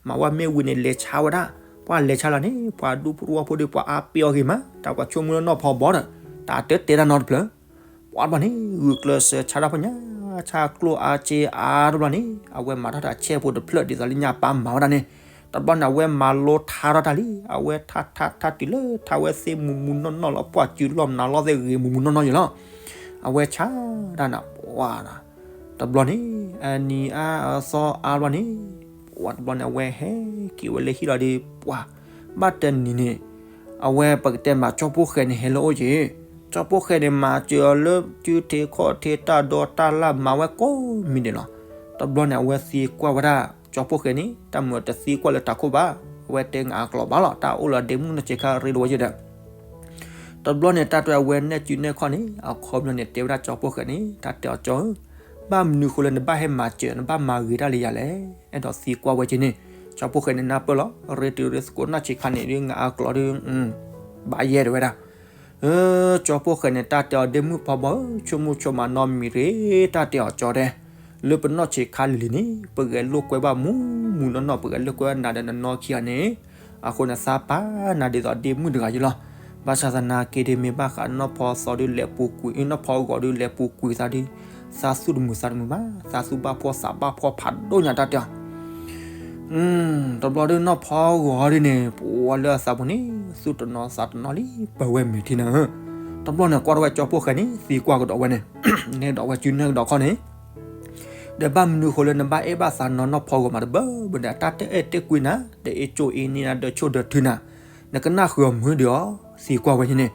မၤဝဲမ့ၢ်ဝံၤန့ၣ် လဲၤဆါဝဲဒၣ်, ပှၤလဲၤဆါလီၤန့ၣ် ပှၤဒူဖိတဝီဖိဒီး ပှၤအါပ့ၤအီၤဂ့ၤမး တၢ်ပှၤဆိကမိၣ်လၢနီၢ်ဖီဘီဒီး တၢ်တတဲတၢ်နီတဖျၢၣ် ပှၤတဘျီန့ၣ် ဂုာ်ကျဲးစၢးဆါတၢ်ဖီညါ, ဆါကျိၣ်အါစ့အါတဘျီန့ၣ် အဝဲမၤထီၣ်တၢ်ဆဲးဖိတဖျၢၣ် ဒ်သိးလၢညါပၢ်မၤဝဲဒၣ်န့ၣ်, တဘျီန့ၣ် အဝဲမၤလိထါထီၣ်တၢ်လံ, အဝဲထါထါထါတုၤလၢထါဝဲသ့ၣ်မူးမူးနီၢ်နီၢ်လီၤ ပှၢ်စုလီၢ်မနုၤလီၢ်သ့ၣ်ဂ့ၤမူးမူးနီၢ်နီၢ်ယ့ၢ်လီၤ. အဝဲဆါတၢ်န့ၣ် ပှၤ တဘျီန့ၣ် အနံၤအါအသီအါတဘျီန့ၣ်, ပှၤတဘျီန့ၣ် အဝဲဟဲက့ၤဝဲလၢဟံၣ်လီၤဒီး ပှၤ ဘၣ်တနံၤန့ၣ် အဝဲပကတဲမးကၠီဖှိၣ်ဃဲန့ၣ်ဟဲလၢအအိၣ်က့ၤ, ကၠီဖှိၣ်ဃဲန့ၣ် မၤစၢၤအီၤလၢစုထံခီၣ်ထံ တၢ်ဒီတၢ်လၢ်မၤဝဲကိးမံၤဒဲးလီၤ. တဘျီန့ၣ် အဝဲသံကွၢ်ဝဲဒၣ် ကၠီဖှိၣ်ဃဲန့ၣ် တၢ်မုာ်တသံကွၢ်လၢတၢ်ခိၣ်ဘၣ်, အဝဲတဲငါအကျိာ်ဘၣ်လီၤ တၢ်အိၣ်လၢဒ့မုၣ်နီၢ်ဆံးခါရ့ဒီးဝဲယဲဒီး တဘျီန့ၣ် တၢ်တဲအဝဲနဲၣ်စုနဲၣ်ခီၣ်န့ၣ် အခီပညီန့ၣ် တဲဝဲဒၣ်ကၠီဖှိၣ်ဃဲန့ၣ် တၢ်တဲအီၤကၠီဧၢ, ဘၣ်မနုၤဃိလၢနဘၣ်ဟဲမၤစၢၤ နဘၣ်မၤဂ့ၤတၢ်လၢယၤလဲၣ်, အဲၣ်ဒိးသံကွၢ်ဝဲက့ၤန့ၣ်, ကၠီဖှိၣ်ဃဲန့ၣ် နၢ်ပၢၢ်လီၤ ရ့တုၤရ့သကိးနီၢ်ဆံးခါန့ၣ်ဒီး ငါအကျိာ်ဒီး ဘၣ်ယဲဒၣ်ဝဲဒၣ် ကၠီဖှိၣ်ဃဲန့ၣ် တၢ်တဲအီၤဒ့မုၣ်ဖီဘီဧၢ, ဆိကမိၣ်ဆိကမးနီတမံၤတဂ့ၤ, တၢ်တဲအီၤကၠီတဲ, လၢပနီၢ်ဆံးခါလံၤလံၤန့ၣ် ပဂဲၤလိာ်ကွဲဘၣ်မူးမူးနီၢ်နီၢ် ပဂဲၤလိာ်ကွဲဘၣ်နၤဒီးနနီၢ်ခံဂၤန့ၣ်, အဃိန့ၣ်သးပာ်နၤဒ်သိးဒ့မုၣ်တဂၤယ့ၢ်လီၤ. ဘၣ်ဆၣ်သနာ်က့ဒီး မ့ၢ်ဘၣ်ဃးနီၢ်ဖီသီဒီးလဲၤပူၤကွံာ် နီၢ်ဖီဂီၤဒီးလဲၤပူၤကွံာ်သးဒီး သးသူၣ်တမုာ်သးတမုာ်ဘၣ်, သးသူၣ်ဘၣ်ဖှီၣ်သးဘၣ်ဖှီၣ်ဖးဒိၣ်ညါတၢ်တဲအီၤ တဘျီဒီးနီၢ်ဖီဂီၤဒ်န့ၣ် ပှၤလၢအသးပူၤန့ၣ် သူၣ်တနီၤသးတနီၤလံ ပၢၤဝဲမဲာ်ထံနၤဧၢ, တဘျီန့ၣ် ကွၢ်ထီၣ်ဝဲကၠီဖှိၣ်ဃဲန့ၣ် သံကွၢ်ကဒီးဝဲန့ၣ်, နဲၣ်ကဒီးဝဲစုနဲၣ်ကဒီးခီန့ၣ်, ဒီးဘၣ်မနုၤဃိလၢနဘၣ်အဲၣ်ဘၣ်သးနီၢ်နီၢ်ဖီဂီၤမးတဘၣ်ဘၣ်ဒီး တၢ်တအဲၣ်တ့ၢ်ကွံနၤ ဒီးအ့ၣ်ကၠိအ့ၣ်န့ၢ်နၤ ဒီးဆိၣ်ဒီးထုနၤ, နကနၣ်ဃုာ်အီၤမုာ်ဒီးအီၤ သံကွၢ်ဝဲန့ၣ်,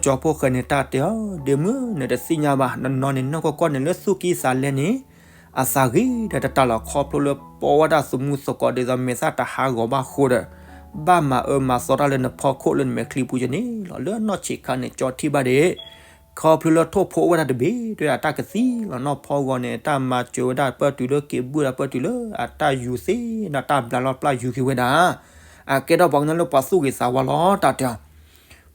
ကၠီဖှိၣ်ဃဲန့ၣ် တၢ်တဲအီၤ ဒ့မုၣ် နတသ့ၣ်ညါဘၣ် နနီၢ်န့ၣ် နီၢ်ကီၢ်ကီၢ်န့ၣ် လၢသူၣ်ကံၢ်သးလဲန့ၣ် အသးဂ့ၤဒီးတတၢ်လီၤ ခီဖျိလၢပီဝဲဒၣ်သမူသကိးဒ်သိးမဲာ်သၣ်တဟးဂီၤဘၣ်ဃိဒီး ဘၣ်မၤအၢမၤသီတၢ်လၢနဖီခိၣ်လၢနမဲာ်ချံပူၤကန့ၣ်လီၤ. လၢနီၢ်ဆံးခါန့ၣ် ကၠီထံၣ်ဘၣ်ဒ် ခီဖျိလၢထိၣ်ဖိအိၣ်ဝဲဒၣ်တဘ့ၣ် တဲဝဲဒၣ်တၢ်ကသံလီၤ နီၢ်ဖီဂီၤန့ၣ် တၢ်မၤစၢၤဝဲဒၣ်ပၢၢ်တုၤလၢက့ၤဘုၣ်ဒီးပၢၢ်တုၤလၢအတၢ်ယူၤသ့ၣ်ဒီးတၢ်ဘျးလီၤပျၢ်ယူၤက့ၤဝဲဒၣ် အကဲထီၣ်ပှၤကညီလၢပှၤသူၣ်ဂ့ၤသးဝါလီၤ တၢ်တဲအီၤ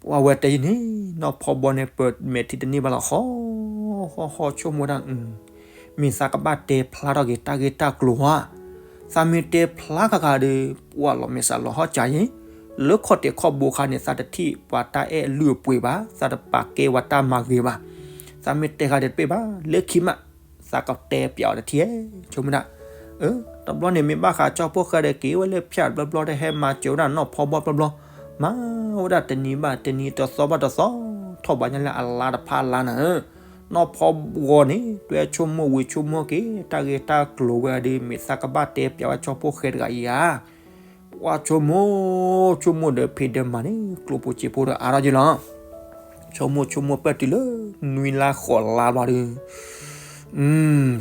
ပှၤဝဲတဲယၤန့ၣ် နီၢ်ဖီဘီန့ၣ် ပၢၢ်မဲာ်ထံတန့ၢ်ဘၣ်လီၤ ဃီဃီဃီဆိကမိၣ်ဝဲဒၣ် မ့ၢ်သးကဘၣ်တဲဖျါထီၣ်က့ၤတၢ်ဂ့ၢ်တၢ်ကျိၤဧါ သးမ့ၢ်တဲဖျါဃၣ်ဃၣ်ဒီး ပှၤလီၤမဲာ်ဆှးလီၤဟီၣ်ကၢ်ယဲ လၢခီၣ်တဲာ်ခီၣ်ဘိခါန့ၣ် သးတထံၣ်ပှၤတၢ်အဲၣ်လုၢ်အပှ့ၤဘၣ် သးတပာ်ကဲပှၤတၢ်မၤဂ့ၤဘၣ် သးမ့ၢ်တဲဃာ်ဒီးတပ့ၢ်ဘၣ် လၢခံမး သးကတဲပျးအီၤတထံၣ်ဧဲ ဆိကမိၣ်ဒၣ် တဘျီန့ၣ်မ့ၢ်ဘၣ်ဃးကၠီဖှိၣ်ဃဲဒီးက့ၤဝဲလၢဖၠၣ်တဘျီဘျီဒီးဟဲမၤစၢၤဝဲဒၣ်နီၢ်ဖီဘီတဘျီဘျီ မၤဝဲဒၣ်တနံၤဘၣ်တနံၤတသီဘၣ်တသီ ထီၣ်ဘးညါလၢအလါတဖၣ်အလါနၤဧၢ နီၢ်ဖီဂီၤန့ၣ် တွဲဆိကမိၣ်ဝံၤဆိကမိၣ်က့ၤ တၢ်ဂ့ၢ်တၢ်ကျိၤဝဲဒီး မ့ၢ်သးကဘၣ်တဲပျးဝဲကၠီဖှိၣ်ဃဲတဂၤအံၤဧါ ပှၤဆိကမိၣ် ဆိကမိၣ်ဒီးဖံးဒီးမၤန့ၣ် ကျိၣ်ဖိစ့ဖိဒီးအါထီၣ်က့ၤလီၤ ဆိကမိၣ်ဆိကမိၣ်ပၢၢ်တုၤလၢ နွံလါဃိးလါဘျီဒီး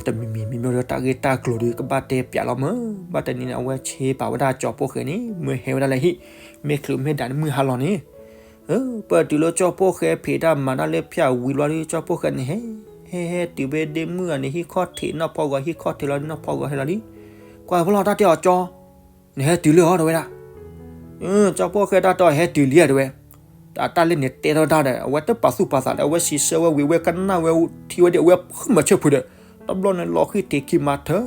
တမံၤမံၤမံၤမံၤဒီးတၢ်ဂ့ၢ်တၢ်ကျိၤဒီး ကဘၣ်တဲပျးလီၤမး ဘၣ်တနံၤန့ၣ် အဝဲဆ့ပာ်ဝဲဒၣ်ကၠီဖှိၣ်ဃဲန့ၣ် မ့ၢ်ဟဲဝဲဒၣ်လၢဟံၣ် မ့ၢ်ချုးမ့ၢ်ဒၣ်န့ၣ်မုၢ်ဟါလီၤန့ၣ် ပၢၢ်တုၤလၢကၠီဖှိၣ်ဃဲဖံးတၢ်မၤတၢ်လၢဖၠၣ်ဝံၤလီၤဒီး ကၠီဖှိၣ်ဃဲန့ၣ် ဟဲ ဟဲဟဲတုၤဖဲဒ့မုၢ်ဂၤန့ၣ် ဟံၣ်ခီၣ်ထံး နီၢ်ဖီဂီၤဟံၣ်ခီၣ်ထံးလီၤ နီၢ်ဖီဂီၤဟဲလီၤလံ ကွၢ်ဖဲလီၤတၢ်တဲအီၤကၠီ နဟဲတုၤလံဧါ တဲဝဲဒၣ် ကၠီဖှိၣ်ဃဲတၢ်တဲအီၤဟဲတုၤလံဧါ တဲဝဲ တၢ်လၢန့ၣ်တဲထီၣ်တၢ်ဒီး အဝဲတပာ်သူၣ်ပာ်သးလၢ အဝဲစံးဆၢဝဲဝံၤ အဝဲကနၣ်ဝဲထံဝဲဒီး အဝဲဃုမၤဆၢဖုးဒီး တဘျီန့ၣ် လီၤဃံၢ်ထံးခံမၤထၢ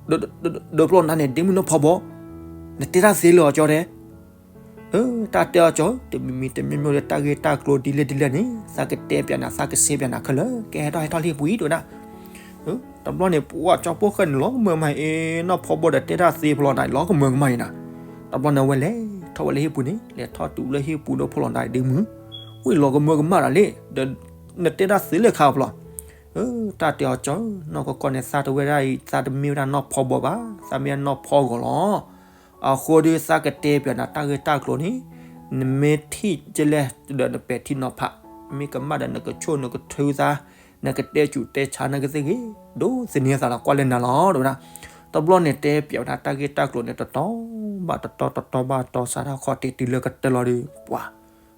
ဒီးဖျီနၤန့ၣ် ဒ့မုၢ်နီၢ်ဖီဘီ နတဲတၢ်သ့လၢအီၤကၠီတဲ တၢ်တဲအီၤကၠီ တမံၤမံၤတမံၤမံၤဒီးတၢ်ဂ့ၢ်တၢ်ကျိၤဒ်လဲၣ်ဒ်လဲၣ်န့ၣ် သးကတဲပျးနၤ သးကစ့ပျးနၤခဲလၢာ် ကဟဲထီၣ်ဟဲထီၣ်လၢဟံၣ်ပူၤအံၤ တဲဝဲဒၣ် တဘျီန့ၣ် ပှၤကၠီဖှိၣ်ဃဲန့ၣ် လီၤကမၢကမၣ်အံၤ နီၢ်ဖီဘီဒီးတဲတၢ်သ့ဖျီနၤ လီၤကမၢကမၣ်အံၤနၤ တဘျီန့ၣ် အဝဲလဲၤထီၣ်ဝဲလၢဟံၣ်ပူၤန့ၣ် လဲၤထီၣ်တုၤလၢဟံၣ်ပူၤဒီးဖျီနၤ ဒ့မုၢ် ဝံၤလီၤကမၢကမၣ်ဒၣ်လံ ဒီးနတဲတၢ်သ့လၢခါဖျီ တၢ်တဲအီၤကၠီဧၢ, နီၢ်ကီၢ်ကီၢ်န့ၣ် သးတဝဲဒၣ်အံၤ သးတမ့ၢ်ဝဲဒၣ်နီၢ်ဖီဘီဘၣ်, သးမ့ၢ်ဝဲဒၣ်နီၢ်ဖီဂီၤလီၤ. အဃိဒီးသးကတဲပၠးနၤတၢ်ဂ့ၢ်တၢ်ကျိၤန့ၣ်, နမ့ၢ်ထံၣ်ကလဲၣ်ဒီးနပဲာ်ထံနီၤဖး, မ့ၢ်ကမၣ်ဒီးနကဆိၣ်နကထုသး, နကတဲဆူးတဲဆါနကသ့ၣ်ဂ့ၤ, ဒိးသန့ၤသးလီၤကွၢ်လၢနၤလီၤ တဲဝဲဒၣ်. တဘျီန့ၣ်တဲပၠးဝဲဒၣ်တၢ်ဂ့ၢ်တၢ်ကျိၤန့ၣ် တတီၤဘၣ်တတီၤ တတီၤဘၣ်တတီၤ စးထီၣ်ခီၣ်ထံးတုၤလၢကတၢၢ်လီၤဒီး ပှၤ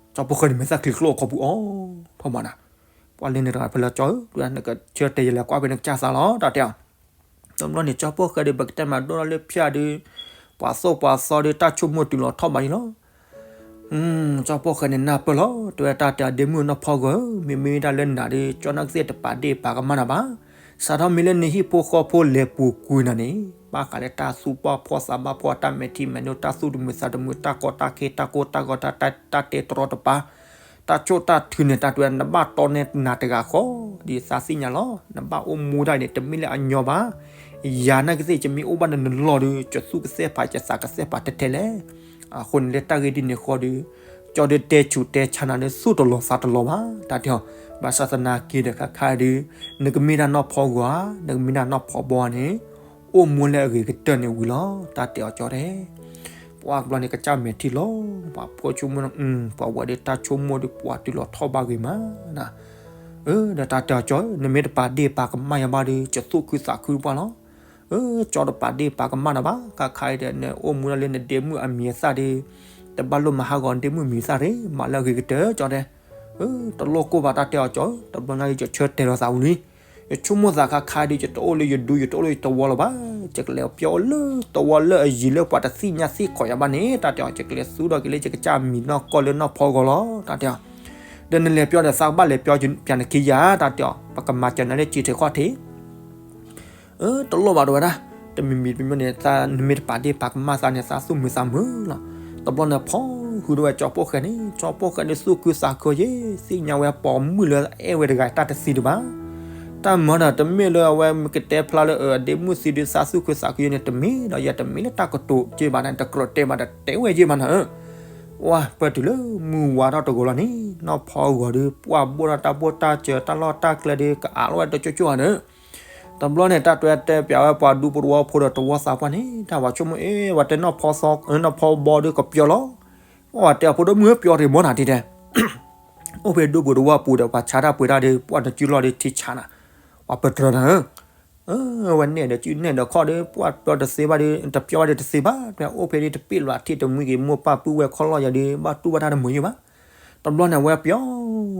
ကၠီဖီၣ်ဃဲန့ၣ် မ့ၢ်သးချံးကျိအီၣ်ခီပူၤအီၤထီၣ်မးနၤ, ပှၤလၢန့ၣ်တဂၤဖဲလၢကၠီဧၢ, နကဆၢတဲာ်ယလဲၤကွၢ်ဖဲနကစၢ်သးလီၤ တၢ်တဲအီၤ. တဘျီန့ၣ် ကၠီဖီၣ်ဃဲဒီး ပကတဲမၤဒိၣ်ထီၣ်လၢဖၠၣ်ဒီး ပှၤသိၣ်ပှၤသီဒီး တၢ်ဆိကမိၣ်တုၤလီၤထီၣ်ဘးအံၤလီၤ. ကၠီဖီၣ်ဃဲန့ၣ်နၢ်ပၢၢ်လီၤ, တဲဝဲတၢ်တဲအီၤ ဒ့မုၣ်နီၢ်ဖီဂီၤဧၢ, မ့မ့ၢ်ဒၣ်လၢနၤဒီး ကၠီနၢ်ကသ့ၣ်တပာ်ဒ့ၣ်ပာ်ကမၣ်နၤဘၣ်. စးထီၣ်မ့ၢ်လၢနဟံၣ်ဖိဃီဖိလဲၤပူၤကွံာ်နၤန့ၣ် ဘၣ်ဃးလၢတၢ်သူၣ်ဘၣ်ဖှီၣ်သးဘၣ်ဖှီၣ် တၢ်မဲာ်ထံမဲာ်နိ တၢ်သူၣ်တမုာ်သးတမုာ် တၢ်ကီတၢ်ခဲ တၢ်ကိၢ်တၢ်ဂီၤ တၢ် တၢ်တဲတရီတပါ တၢ်ဆိၣ်တၢ်ထုးန့ၣ် တၢ်တဲဝဲ နဘၣ်တီနဲၣ်နၤတဂၤဃီ ဒ်သးသ့ၣ်ညါလီၤ. နဘၣ်အိၣ်မူဒၣ်အံၤန့ၣ် တမ့ၢ်လၢအညီဘၣ်. ယၤနာ်ကသ့ၣ် ယမ့ၢ်အိၣ်ဘၣ်နၤနလီၢ်ဒီး ယသူၣ်ကသဲၣ်ဖး ယသးကသဲၣ်ဖးထဲထဲလဲၣ်. အဃိန့ၣ်လၢတၢ်ဂ့ၢ်ဒ်န့ၣ်ဃီဒီး ကၠီဒီးတဲဆူးတဲဆါနၤလၢသူၣ်တလီၤသးတလီၤဘၣ် တၢ်တဲအီၤ. ဘၣ်ဆၣ်သနာ်က့ဒီးခါခါဒီး နကမ့ၢ်ဒၣ်နီၢ်ဖီဂီၤဧါ, နကမ့ၢ်ဒၣ်နီၢ်ဖီဘီန့ၣ် အိၣ်မူလၢအဂ့ၤကတၢၢ်န့ၣ်ဝံၤလီၤ တၢ်တဲအီၤကၠီတဲ. ပှၤကဘျီန့ၣ် ကစၢ်မဲာ်ထံလီၤ, ပှၤဖိဆိကမိၣ်, ပှၤဝဲဒီးတၢ်ဆိကမိၣ်ဒီး ပှၤတုၤလီၤထီၣ်ဘးဂ့ၤမးနၤ. ဒီးတၢ်တဲအီၤကၠီ, နမ့ၢ်တပာ်ဒ့ၣ်ပာ်ကမၣ်ယၤဘၣ်ဒီး ယသူၣ်ခုသးခုပှၢ်လီၤ. ကၠီတပာ်ဒ့ၣ်ပာ်ကမၣ်နၤဘၣ်, ခါခါအံၤဒီး နအိၣ်မူဒၣ်လၢနဒ့မုၣ်အမံၤအသၣ်ဒီး တဘၣ်လိၣ်မၤဟးဂီၤဒ့မုၣ်မံၤသၣ်ရ့ၣ် မၤလၢအဂ့ၤကတၢၢ်ကၠီတဲ. တလိၣ်ကိၢ်ဘၣ်တၢ်တဲအီၤကၠီ, တဘျီညါအံၤ ယဆၢတဲာ်လီၤသးဝံၤလံ. ယဆိကမိၣ်သးခါခါဒီး ယတအိၣ်လၢယဒူ ယတအိၣ်လၢယသဝီလၢၤဘၣ်. ယကလဲၤပျီလၢသဝီလၢအယံၤလၢပှၤတသ့ၣ်ညါသ့ၣ်ခီယၤဘၣ်န့ၣ် တၢ်တဲအီၤ, ယကလဲၤသူဒီးက့ၤလၢယကစၢ်မံၤနီၢ်ကီၢ်လၢနီၢ်ဖီဂီၤလီၤ တၢ်တဲအီၤ. ဒီးနလဲၤပျီဒီးသးကဘၣ်လဲၤပျီပၠးနခံယၤ တၢ်တဲအီၤ, ပကမၤစၢၤနၤလၢစံးထီၣ်ခီၣ်ထံး တလိၣ်ဘၣ်တဲဝဲဒၣ်, တမံၤမံၤတမံၤန့ၣ် နမ့ၢ်တပာ်ဒ့ၣ်ပာ်ကမၣ်သးန့ၣ် သးသူၣ်မုာ်သးမုာ်လီၤ. တဘျီန့ၣ် ဖီဃုာ်ဒီးဝဲကၠီဖိၣ်ဃဲန့ၣ်, ကၠီဖိၣ်ဃဲန့ၣ် သူၣ်ခုသးခုယဲ, သ့ၣ်ညါဝဲပိာ်မုၣ်လၢအဲၣ်ဝဲတဂၤတၢ်တသံတဘၣ်. တၢ်မၤဒီးတမ့ၢ်လၢအဝဲမ့ၢ်ကတဲဖျါလၢအဒ့မုၣ်သံဒီးသးသူၣ်ခုသးခုယဲန့ၣ် တမ့ၢ်ဒီးယဲ တမ့ၢ်လၢတၢ်ကတိၤက့ဘၣ်န့ၣ် တကြၢးတဲဘၣ်ဒီးတဲဝဲယဲဘၣ်နၤဧၢ. ဝဲပၢၢ်တုၤလၢမုၢ်ဝါထီၣ်တဂီၤလီၤန့ၣ် နီၢ်ဖီဂီၤဒီး ပှၢ်ဘိၣ်ထီၣ်တၢ်ဘိၣ်တၢ်စၢၤ တၢ်လီၢ်တၢ်ကျဲဒီး ကအးလီၤဝဲတကၠိကၠိဧါန့ၣ် တဘျီန့ၣ် တၢ်တဲတဲပၠးဝဲပှၤဒူဖိတဝီဖိဒီးတဝီသးပှၢ်န့ၣ် တၢ်ဝဲဆိကမိၣ် အ့ ဝဲတဲနီၢ်ဖီသီ နီၢ်ဖီဘီဒီးကပျီလီၤ. အဝဲတဲအဖိဒိၣ်မုၣ်ဧၢ ပျီတ့ၢ်မီၢ်နၤတံၤတဲ, အိၣ်ဖဲဒိၣ်ပှ့ၤတဝီပူၤဒီး ပှၤဆါတၢ်ပှ့ၤတၢ်ဒီး ပှၢ်နစုလီၢ်ဒီးထံဆါနၤ, ပှၤပတြၢၤနၤဧၢ. ဝဲနဲၣ်ဒီးစုနဲၣ်ဒီးခီၣ်ဒီး ပှၢ်ပျီတသ့ဘၣ်ဒီး တပျီဘၣ်ဒီးတသ့ဘၣ်, အိၣ်ဖဲဒၣ်တပ့ၢ်လီၤထံတမှံက့ၤ မိၢ်ပၢ်ပုၢ်ဝဲၢ်ခီၣ်လီၢ်ယၤဒီး ဘၣ်တူၢ်ဘၣ်တၢ်တမုာ်ယဲဘၣ်. တဘျီန့ၣ် အဝဲပျီ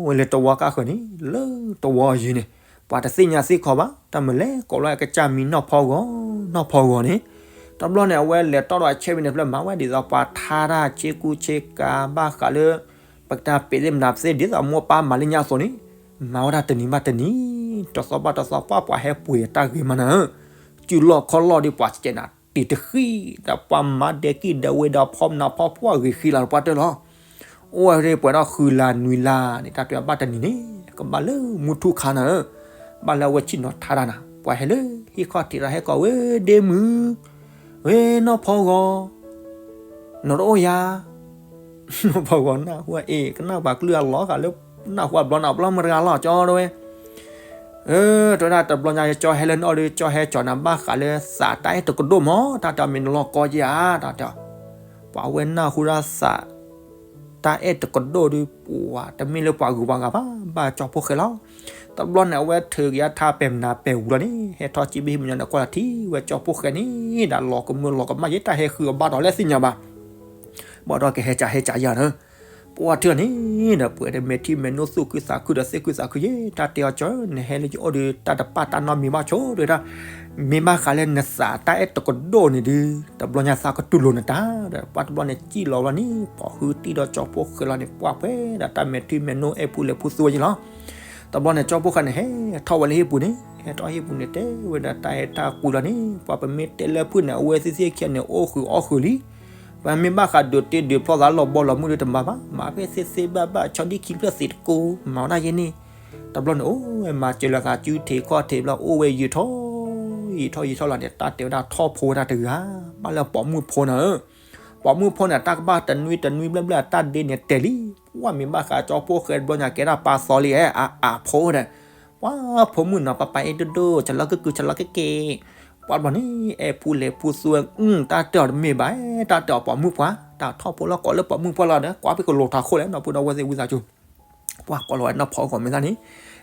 ဝဲလၢတဝီကါဃၢၤန့ၣ် လၢတဝီအယံၤန့ၣ် ပှၤတသ့ၣ်ညါသ့ၣ်ခီဘၣ် တၢ်မၤလဲၤကိးလီၤအကစၢ်မံၤနီၢ်ဖီဂီၤ နီၢ်ဖီဂီၤန့ၣ်. တဘျီန့ၣ် အဝဲလဲၤတီၣ်ဒီးအဆဲဝံၤန့ၣ်ဖျၢၣ် မၤဝဲဒ်သိးပှၤထါတၢ်ဆ့ကူဆ့ကၤ ဘၣ်ဃးလၢ ပကတၢ်ပ့းသ့ၣ်မနၤပသ့ၣ် ဒ်သိးမိၢ်ပၢ်မၤလၢညါအသိးန့ၣ် မၤဝဲဒၣ်တနံၤဘၣ်တနံၤ တသီဘၣ်တသီ ပှၢ်ပှၤဟဲပှ့ၤတၢ်ဂ့ၤမးနၤဧၢ. စုလီၢ်ခီၣ်လီၢ်ဒီးပှၤစဲးနၤ တံၤတဃံၣ် ဒီးပှၤမၤဒဲးကံၣ်ဒဲးဝဲဒီးဖီမနၤဖီပှၢ်ဂ့ၤဃံလၤပှၢ်တၢၢ်လီၤ. အိၣ်ဝဲဒၣ်ပှဲၤဒီးဃုလါနွံလါန့ၣ် တၢ်တဲဘၣ်တနံၤန့ၣ် ကဘၣ်လၢမူထူၣ်ခါနၤဧၢ. ဘၣ်လၢအဝဲဆ့ၣ်နီၤထါတၢ်နၤ ပှၤဟဲလၢဟံၣ်ခီၣ်ထံးဒီးဟဲကိးဝဲဒ့မုၣ် ဝဲနီၢ်ဖီဂီၤ နီၢ်တအိၣ်ယၤ နီၢ်ဖီဂီၤနၢ်ဟူအ့ၣ် ကနၣ်ပှၤကလုၢ်အလီၤဃာ်လၢ နၢ်ဟူအဘျီနဘျီမတၤဂၤလီၤကၠီတဲဝဲ. တဲဝဲဒၣ်တဘျီညါ ကၠီဟဲလၢနအိၣ်ဒီး ကၠီဟဲကၠီနၤဘၣ်ဃးလၢသးတၢ်အဲၣ်တကဒိၣ်မး တၢ်တဲအီၤမ့ၢ်နလီၢ်ကီယဲၢ်ဧါ တၢ်တဲအီၤ. ပှၤဝဲနၢ်ဟူဒၣ်သး တၢ်အဲၣ်တကဒိၣ်ဒီး ပှၤတမ့ၢ်လၢပှၤဂုၤပှၤဂၤဘၣ် ဘၣ်ကၠီဖိၣ်ဃဲလီၤ. တဘျီန့ၣ် အဝဲထုးကယါထါပဲာ်မနၤပဲာ်ဝူၤလီၤန့ၣ် ဟဲထီၣ်စံးဘ့ၣ်ဟံၣ်မညီန့ၣ် ကွၢ်လီၤထံဝဲကၠီဖိၣ်ဃဲန့ၣ် ဒၣ်လီၤကမၢလီၤကမၣ်ယဲ တၢ်ဟဲဃုအီၤဘၣ်ဒီးလဲၣ်သ့ၣ်ညါဘၣ် ဘၣ်ဒီးကဟဲကၠးဟဲကၠးယၤနၤ ပှၢ်ထၢၣ်န့ၣ်ဒီး ပှဲၤဒီးမဲာ်ထံမဲာ်နိသူၣ်ခုသးခုဒီးသ့ၣ်ခုသးခုယဲ တၢ်တဲအီၤကၠီ နဟဲလၢယအိၣ်ဒီး တၢ်တပာ်တၢ်နီတမံၤဘၣ်ဆိ တဲဝဲဒၣ်. မ့ၢ်ဘၣ်ဃးလၢနသးတၢ်အဲၣ်တကဒိၣ်န့ၣ်ဒီး တဘျီညါသးကတူၢ်လိာ်နတၢ်ဒီး ပှၢ်တဘျီန့ၣ် စံၣ်လီၤဘျီန့ၣ် ပိာ်ဃုတံၢ်ဒီးကၠီဖိၣ်ဃဲလီၤန့ၣ် ပှၢ်ပှဲၤဒီးတၢ်မဲာ်ထံမဲာ်နိအဲၣ်ဖိလဲၤဖိသူဝဲယဲလီၤ. တဘျီန့ၣ် ကၠီဖိၣ်ဃဲန့ၣ် ဟဲထီၣ်ဝဲလၢဟံၣ်ပူၤန့ၣ် ဟဲထီၣ်ဟံၣ်ပူၤန့ၣ် တဲဝဲဒၣ်တၢ်အဲၣ်တၢ်ကွံလီၤန့ၣ် ပှၤပမ့ၢ်တဲလၢဖုၣ်န့ၣ် အဝဲသ့ၣ်သ့ၣ်ခံဂၤန့ၣ် အိၣ်ဃုာ်အီၣ်ဃုာ်လံ ပမ့ၢ်ဘၣ်ဃးဒုးတ့ဒုးဖျီသးလီၤဘီလီၤမုၢ်ဒီးတမၤဘၣ် မၤဖဲသ့သ့ဘၣ်ဘၣ် ဆီဒံၣ်ခံဖျၢၣ်သ့တကိး မၤဝဲဒၣ်ယဲန့ၣ်. တဘျီန့ၣ် အိၣ်ဝဲမၤစၢၤလီၤသးစုထံးခီၣ်ထံးဘျီ အိၣ်ဝဲယံာ်ထီၣ် ယံာ်ထီၣ်ယံာ်ထီၣ်လီၤန့ၣ် တၢ်တဲဝဲဒၣ်ထီၣ်ဖိဝဲဒၣ်တဂၤ ဘၣ်လၢပိာ်မုၣ်ဖိနၤဧၢ. ပိာ်မုၣ်ဖိန့ၣ် တၢ်ကဘၣ်တနွံတနွံဘျဲၣ်ဘျဲၣ် တၢ်ဒ့န့ၣ်တဲာ်လံ. ပှၢ်မ့ၢ်ဘၣ်ဃးကၠီဖိၣ်ဃဲတဘျီညါ ကဲဒၣ်ပၢ်သီလံ အအဖိဒီး ပှၤဖိမုၣ်နီၤ ပၢ်ပၢ်အ့ၣ်ဒိၣ်ဒိၣ် ကလီကက့ၤ ကလီကက့ၤ, ပှၤတဘျီန့ၣ် အဲၣ်ဖူလဲၤဖူသူဝဲ, တၢ်တဲအီၤတမ့ၢ်ဘၣ်, တၢ်တဲအီၤပိာ်မုၣ်ပှၢ်, တၢ်ထီၣ်ဖိလီၤကိးလၢပိာ်မုၣ်ပှၢ်လီၤဒီး ကွၢ်ဖဲကလိၤထီၣ်ခိၣ်လဲၣ် နီၢ်ပုၢ်ဒီဝဲၢ်သ့ၣ်ဝံသးစူၤ ပှၤကိးလီၤဝဲနီၢ်ဖီဂီၢ်မ့ၢ်သၣ်န့ၣ်,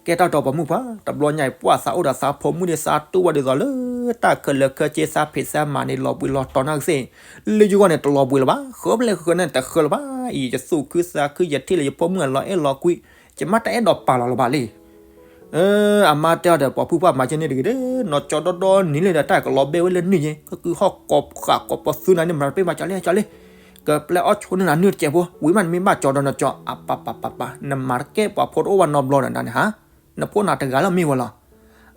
ကဲတၢ်တဲအီၤပိာ်မုၣ်ပှၢ်, တဘျီညါအံၤ ပှၤသးအိၣ်ဒီးသးဖိမုၣ်ဒီး သးတူၢ်ဝဲဒ်သိးလၢ တၢ်ခဲလၢာ်ခဲဆ့သးဖံးသးမၤန့ၣ် လီၤဘှံးလီၤတီၤနီၢ်ကသ့ၣ်, လၢယဂီၢ်န့ၣ် တလီၤဘှံးလၢၤဘၣ်, ဃၢဖဲလဲၣ်ဃၢန့ၣ် တဃၢလၢၤဘၣ်, အံၤ ယသူၣ်ခုသးခု ယထံၣ်လၢယဖိမုၣ်အလီၤအဲၣ်လီၤကွံ, ယမ့ၢ်တအဲၣ်ဒိးပာ်လီၤလၢၤဘၣ်လံ အမါတဲအီၤဒီး ပိာ်မုၣ်ပှၢ်မၤကဲန့ၣ်တဂ့ၤဒီး နီၢ်ကၠီဒီဒီနံၤလံဒီး တၢ်ကလီၤဘဲဝဲလၢနုၢ်ယဲ, ကကုဟီၣ်ကိးဃာ်ကိးပသူနၤန့ၣ် မၤတပ့ၢ်ဘၣ်ကၠီလံ ကၠီလံ, ကပျဲအီၣ်ဆိန့ၢ်နၤနုၢ်တစဲးဖိ, ဝံၤမးနမ့ၢ်ဘၣ်ကၠီဒီးနီၢ်ကၠီ, အပပပပ, နမၤတကဲပှၤဖိတအိၣ်ဘၣ်နီတဘျီဒီးနၤန့ၣ်ဟါ, နဖိနၤတဂၤလၢမ့ၢ်ဝဲလီၤ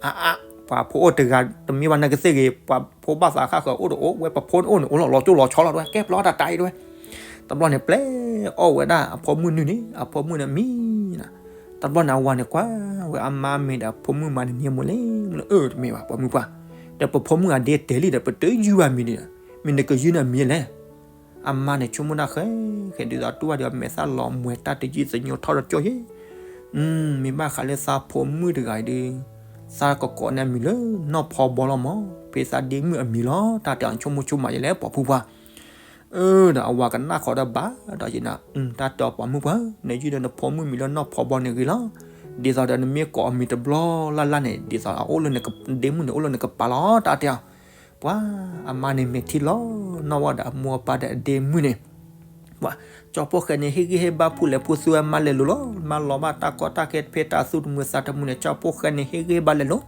အအါ, ပှၤဖိအိၣ်တဂၤတမ့ၢ်ဘၣ်နာ်ကသ့ၣ်ဂ့ၤ, ပှၤဖိဘၣ်သးဃၣ်ဃၢၤအိၣ်တအိၣ်, ဝဲပဖိန့ၣ်အိၣ်န့ၣ်အိၣ်လီၤ, လီၤကၠိလီၤဆီလီၤတဝဲ, ကဲပျီတၢ်တၢ်အံၤတဝဲ. တဘျီန့ၣ် ပျဲအီၣ်ဝဲဒၣ်အဖိမုၣ်နုၢ်န့ၣ်, အဖိမုၣ်န့ၣ်မံနၤ, တဘျီန့ၣ် အဝၤန့ၣ်ကွၢ်ဝဲအမါမ့ၢ်ဒီး အဖိမုၣ်မၤန့ၢ်နံၤမူၤလဲၣ်, အၢ တမ့ၢ်ဘၣ် ပိာ်မုၣ်ပှၢ်, ဒီးပဖိမုၣ်အဒ့တဲာ်လံဒီး ပတယုၢ်ဘၣ်မံၤန့ၣ်ဒီး, မ့ၢ်နကယုၢ်န့ၢ်မံၤလဲၣ် အမါန့ၣ်ဆိကမိၣ်ဒၣ်ဃဲ, ဃဲဒ်သိးတူၢ်ဘၣ်ဒီးအမဲာ်သၣ်လီၤမှဲၤတၢ်တယုၢ်သညိထီၣ်ဒီးကၠိယဲ, မ့ၢ်ဘၣ်ဃးလၢသးဖိမုၣ်တဂၤအံၤဒီး, သးကကိးန့ၢ်အမံၤလၢနီၢ်ဖီဘီလီၤမး, ဖဲသးဒ့မုၣ်အမံၤလီၤ, တၢ်တဲအီၤဆိကမိၣ်ဆိကမးယဲလဲၣ် ပိာ်မုၣ်ပှၢ် အၢ ဒီးအဝၤကနၣ်ဃီဒီးဘၣ်ဒီးယဲနၤ, တၢ်တဲအီၤပိာ်မုၣ်ပှၢ်, နယုၢ်ဒီးနဖိမုၣ်မံၤလၢနီၢ်ဖီဘီန့ၣ်ဂ့ၤလီၤ, ဒ်သိးဒီးနမ့ၢ်ကိးအမံၤတဘျီလၢ်လၢ်န့ၣ် ဒ်သိးအအိၣ်လၢနက, ဒ့မုၣ်န့ၣ်အိၣ်လၢနကပၤလီၤ တၢ်တဲအီၤ ပှၤအမါန့ၣ်မဲာ်ထံလီၤနီၢ်ဝဲဒီးအမိၢ်အပၢ်ဒီးအဒ့မုၣ်န့ၣ်, ပှၤ, ကၠီဖိၣ်ဃဲန့ၣ် ဟ့ၣ်ဂံၢ်ဟ့ၣ်ဘါဖူလဲၤဖူသူဝဲမါလဲၤလိၤလီၤ, မါလီၤဘၣ်တၢ်ကီတၢ်ခဲဖဲတၢ်သူၣ်တမုာ်သးတမုာ်န့ၣ် ကၠီဖိၣ်ဃဲန့ၣ် ဟ့ၣ်ဂံၢ်ဟ့ၣ်ဘါလဲၤလိၤ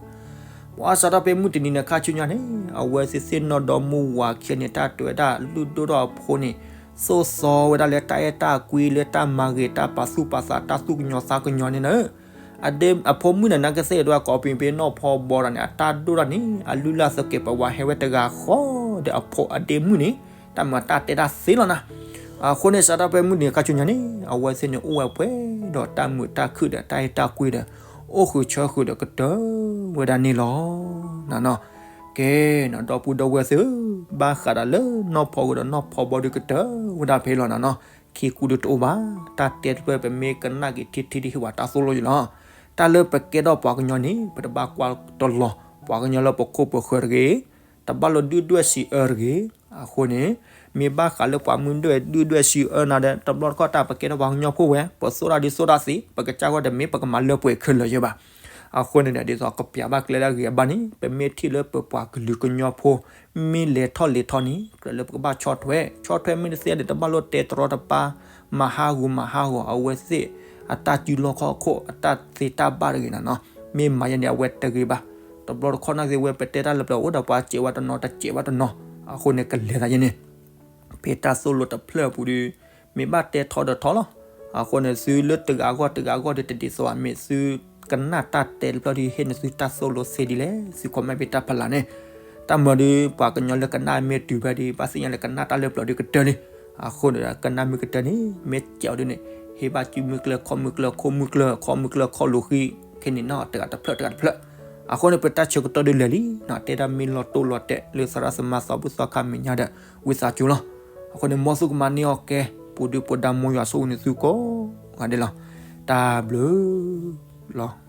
ပှၤစးထီၣ်ဖဲမုၢ်တနံၤန့ၣ် ခါဆူညါန့ၣ် အဝဲသ့ၣ်သ့ၣ်နီၢ်ဒီမါဝၤခံဂၤန့ၣ် တၢ်တဲဝဲဒၣ်လုၢ်ဒိၣ်ထီၣ်အဖိန့ၣ် သိၣ်သီဝဲဒၣ်လၢတၢ်အဲၣ်တၢ်ကွံလၢတၢ်မၤဂ့ၤတၢ်ပာ်သူၣ်ပာ်သးတၢ်သူၣ်ကညီၤသးကညီၤန့ၣ်လီၤ. အဖိမုၣ်န့ၣ် နာ်ကသ့ၣ်ဒွဲၣ်ကိးပံၤဖဲနီၢ်ဖီဘီဒီးန့ၣ် အတၢ်ဒိၣ်ထီၣ်န့ၣ် အလုၢ်လၢ်သကဲးပဝးဟဲဝဲတဂၤဃီဒီးအဖိအဒ့မုၣ်န့ၣ် တၢ်မၤတၢ်တဲတၢ်သ့လီၤနၤ. အဃိန့ၣ် စးထီၣ်ဖဲမုၢ်နံၤခါဆူညါန့ၣ် အဝဲသ့ၣ်န့ၣ်အိၣ်ဝဲပှဲၤဒီးတၢ်မုာ်တၢ်ခုၣ်ဒီးတၢ်အဲၣ်တၢ်ကွံဒီး အိၣ်ဃုာ်ဆၢဃုာ်ဒီးကတၢၢ်ဝဲဒၣ်န့ၣ်လီၤ. နနီၤ, ကဲနီၤ ဒီပုၢ်ဒီဝဲၢ်သ့ၣ်ဧၢ, ဘၣ်ဃးဒီးလၢနီၢ်ဖီဂ့ၤဒီးနီၢ်ဖီဘီဒီးကတၢၢ်ဝဲဒၣ်ဖဲလီၤနနီၤ. ခံကူဒုးတအိၣ်ဘၣ်, တၢ်တဲတဖျၢၣ်ပမ့ၢ်ကနၣ်က့ၤထံထံဒ်ဟ့ၣ်ဝဲတၢ်သိၣ်လိယလီၤ. တၢ်လၢပကဲထီၣ်ပှၤကညီန့ၣ် ပတဘၣ်ကွၢ်တလီၤ ပှၤကညီလၢပခိၣ်ပဃၢၤတဂ့ၤ, တဘၣ်လိၣ်ဒုၣ်ဒွဲၣ်စံးအၢတဂ့ၤ. အဃိန့ၣ် မ့ၢ်ဘၣ်ဃးလၢပှၤမုၢ်ဒွဲၣ်ဒုၣ်ဒွဲၣ်စံးအၢနၤဒီး တဘျီတခီၣ်တၢ်ပကဲထီၣ်ပှၤကညီဖိဝဲ ပသိၣ်တၢ်ဒ်သိၣ်တၢ်သ့ ပကစၢ်ဂီၢ်ဒီးမ့ၢ်ပကမၤလၢပှဲၤခဲလၢာ်ယဲဘၣ်. အဃိန့ၣ်ဒီး ဒ်သိးကပျးဘၣ်ကျဲလၢအဂ့ၤအဘၣ်န့ၣ် ပမ့ၢ်ထံၣ်လၢပပှၤကလုာ်ကညီဖိ မ့ၢ်လဲၤထီၣ်လဲၤထီန့ၣ် ကြၢးလၢပကဘၣ်ဆီၣ်ထွဲ, ဆီၣ်ထွဲမ့ၢ်တသ့ဒီး တဘၣ်လိၣ်တဲတရီတပါ မၤဟးဂီၤမၤဟးဂီၤ အဝဲသ့ၣ်အတၢ်စုလီၢ်ခီၣ်ခိၣ် အတၢ်သ့တၢ်ဘၣ်တဂ့ၤနနီၤ. မ့ၢ်မၤယဲန့ၣ် အဝဲတဂ့ၤဘၣ်. တဘျီတခီၣ်နာ်က့ ဝဲပတဲတၢ်လၢပျၢၤအိၣ်ဒီးပှၤစဲးဝဲတနီၤ တစဲးဝဲတနီၤ. အဃိန့ၣ် ကလဲၤသးယဲန့ၣ် ဖဲတၢ်သိၣ်လိတဖျၢၣ်အပူၤဒီး မ့ၢ်ဘၣ်တဲထီဒီးထီလီၤ. အဃိန့ၣ် သုလၢတဂၤအဂီၢ်တဂၤအဂီၢ်ဒီး တဒ်သိးဘၣ် မ့ၢ်သုကနၣ်တၢ်တဲတဖျၢၣ်ဒီး ဟ့ၣ်န့ၢ်သုတၢ်သိၣ်လိသ့ဒ်လဲၣ် သု comment ဖဲတၢ်ဖးလၢ်န့ၣ်. တၢ်မၤဒီး ပှၤကညီလၢကနၣ်မ့ၢ်တုၤဖဲဒီး ဘၣ်သ့ၣ်ညါလၢကနၣ်တၢ်လၢပျၢၤဒီးကတၢၢ်လံ. အဃိန့ၣ်ဒီး ကနၣ်မ့ၢ်ကတၢၢ်န့ၣ် မ့ၢ်စဲးအီၤဒ်န့ၣ် ဟ့ၣ်ဘၣ်စုမုၢ်ကျၢၢ် ခီၣ်မုၢ်ကျၢၢ် ခိၣ်မုၢ်ကျၢၢ် ခီၣ်မုၢ်ကျၢၢ် ခီၣ်လိာ်ဃံ ခဲန့ၣ်နီၤ တဂၤတဖျၢၣ် တဂၤတဖျၢၣ်. အဃိန့ၣ် ပတၢ်ဆၢကတီၢ်ဒုးလဲၤလံနီၤ တဲဒၣ်မ့ၢ်လီၤတိၢ်လီၤတဲာ် လၢသရၣ်သမါသးဘိသီခါမဲာ်ညါဒီး ဝံသးစူၤလီၤ. အဃိန့ၣ် မ်သုကမၤန့ၢ်အီၣ်ကဲ ပူၤဒုပူၤဒါမ်ယွၤဆိၣ်ဂ့ၤန့ၢ်သုကိးဂၤဒဲးလီၤ. တၢ်ဘျုးလီၤ.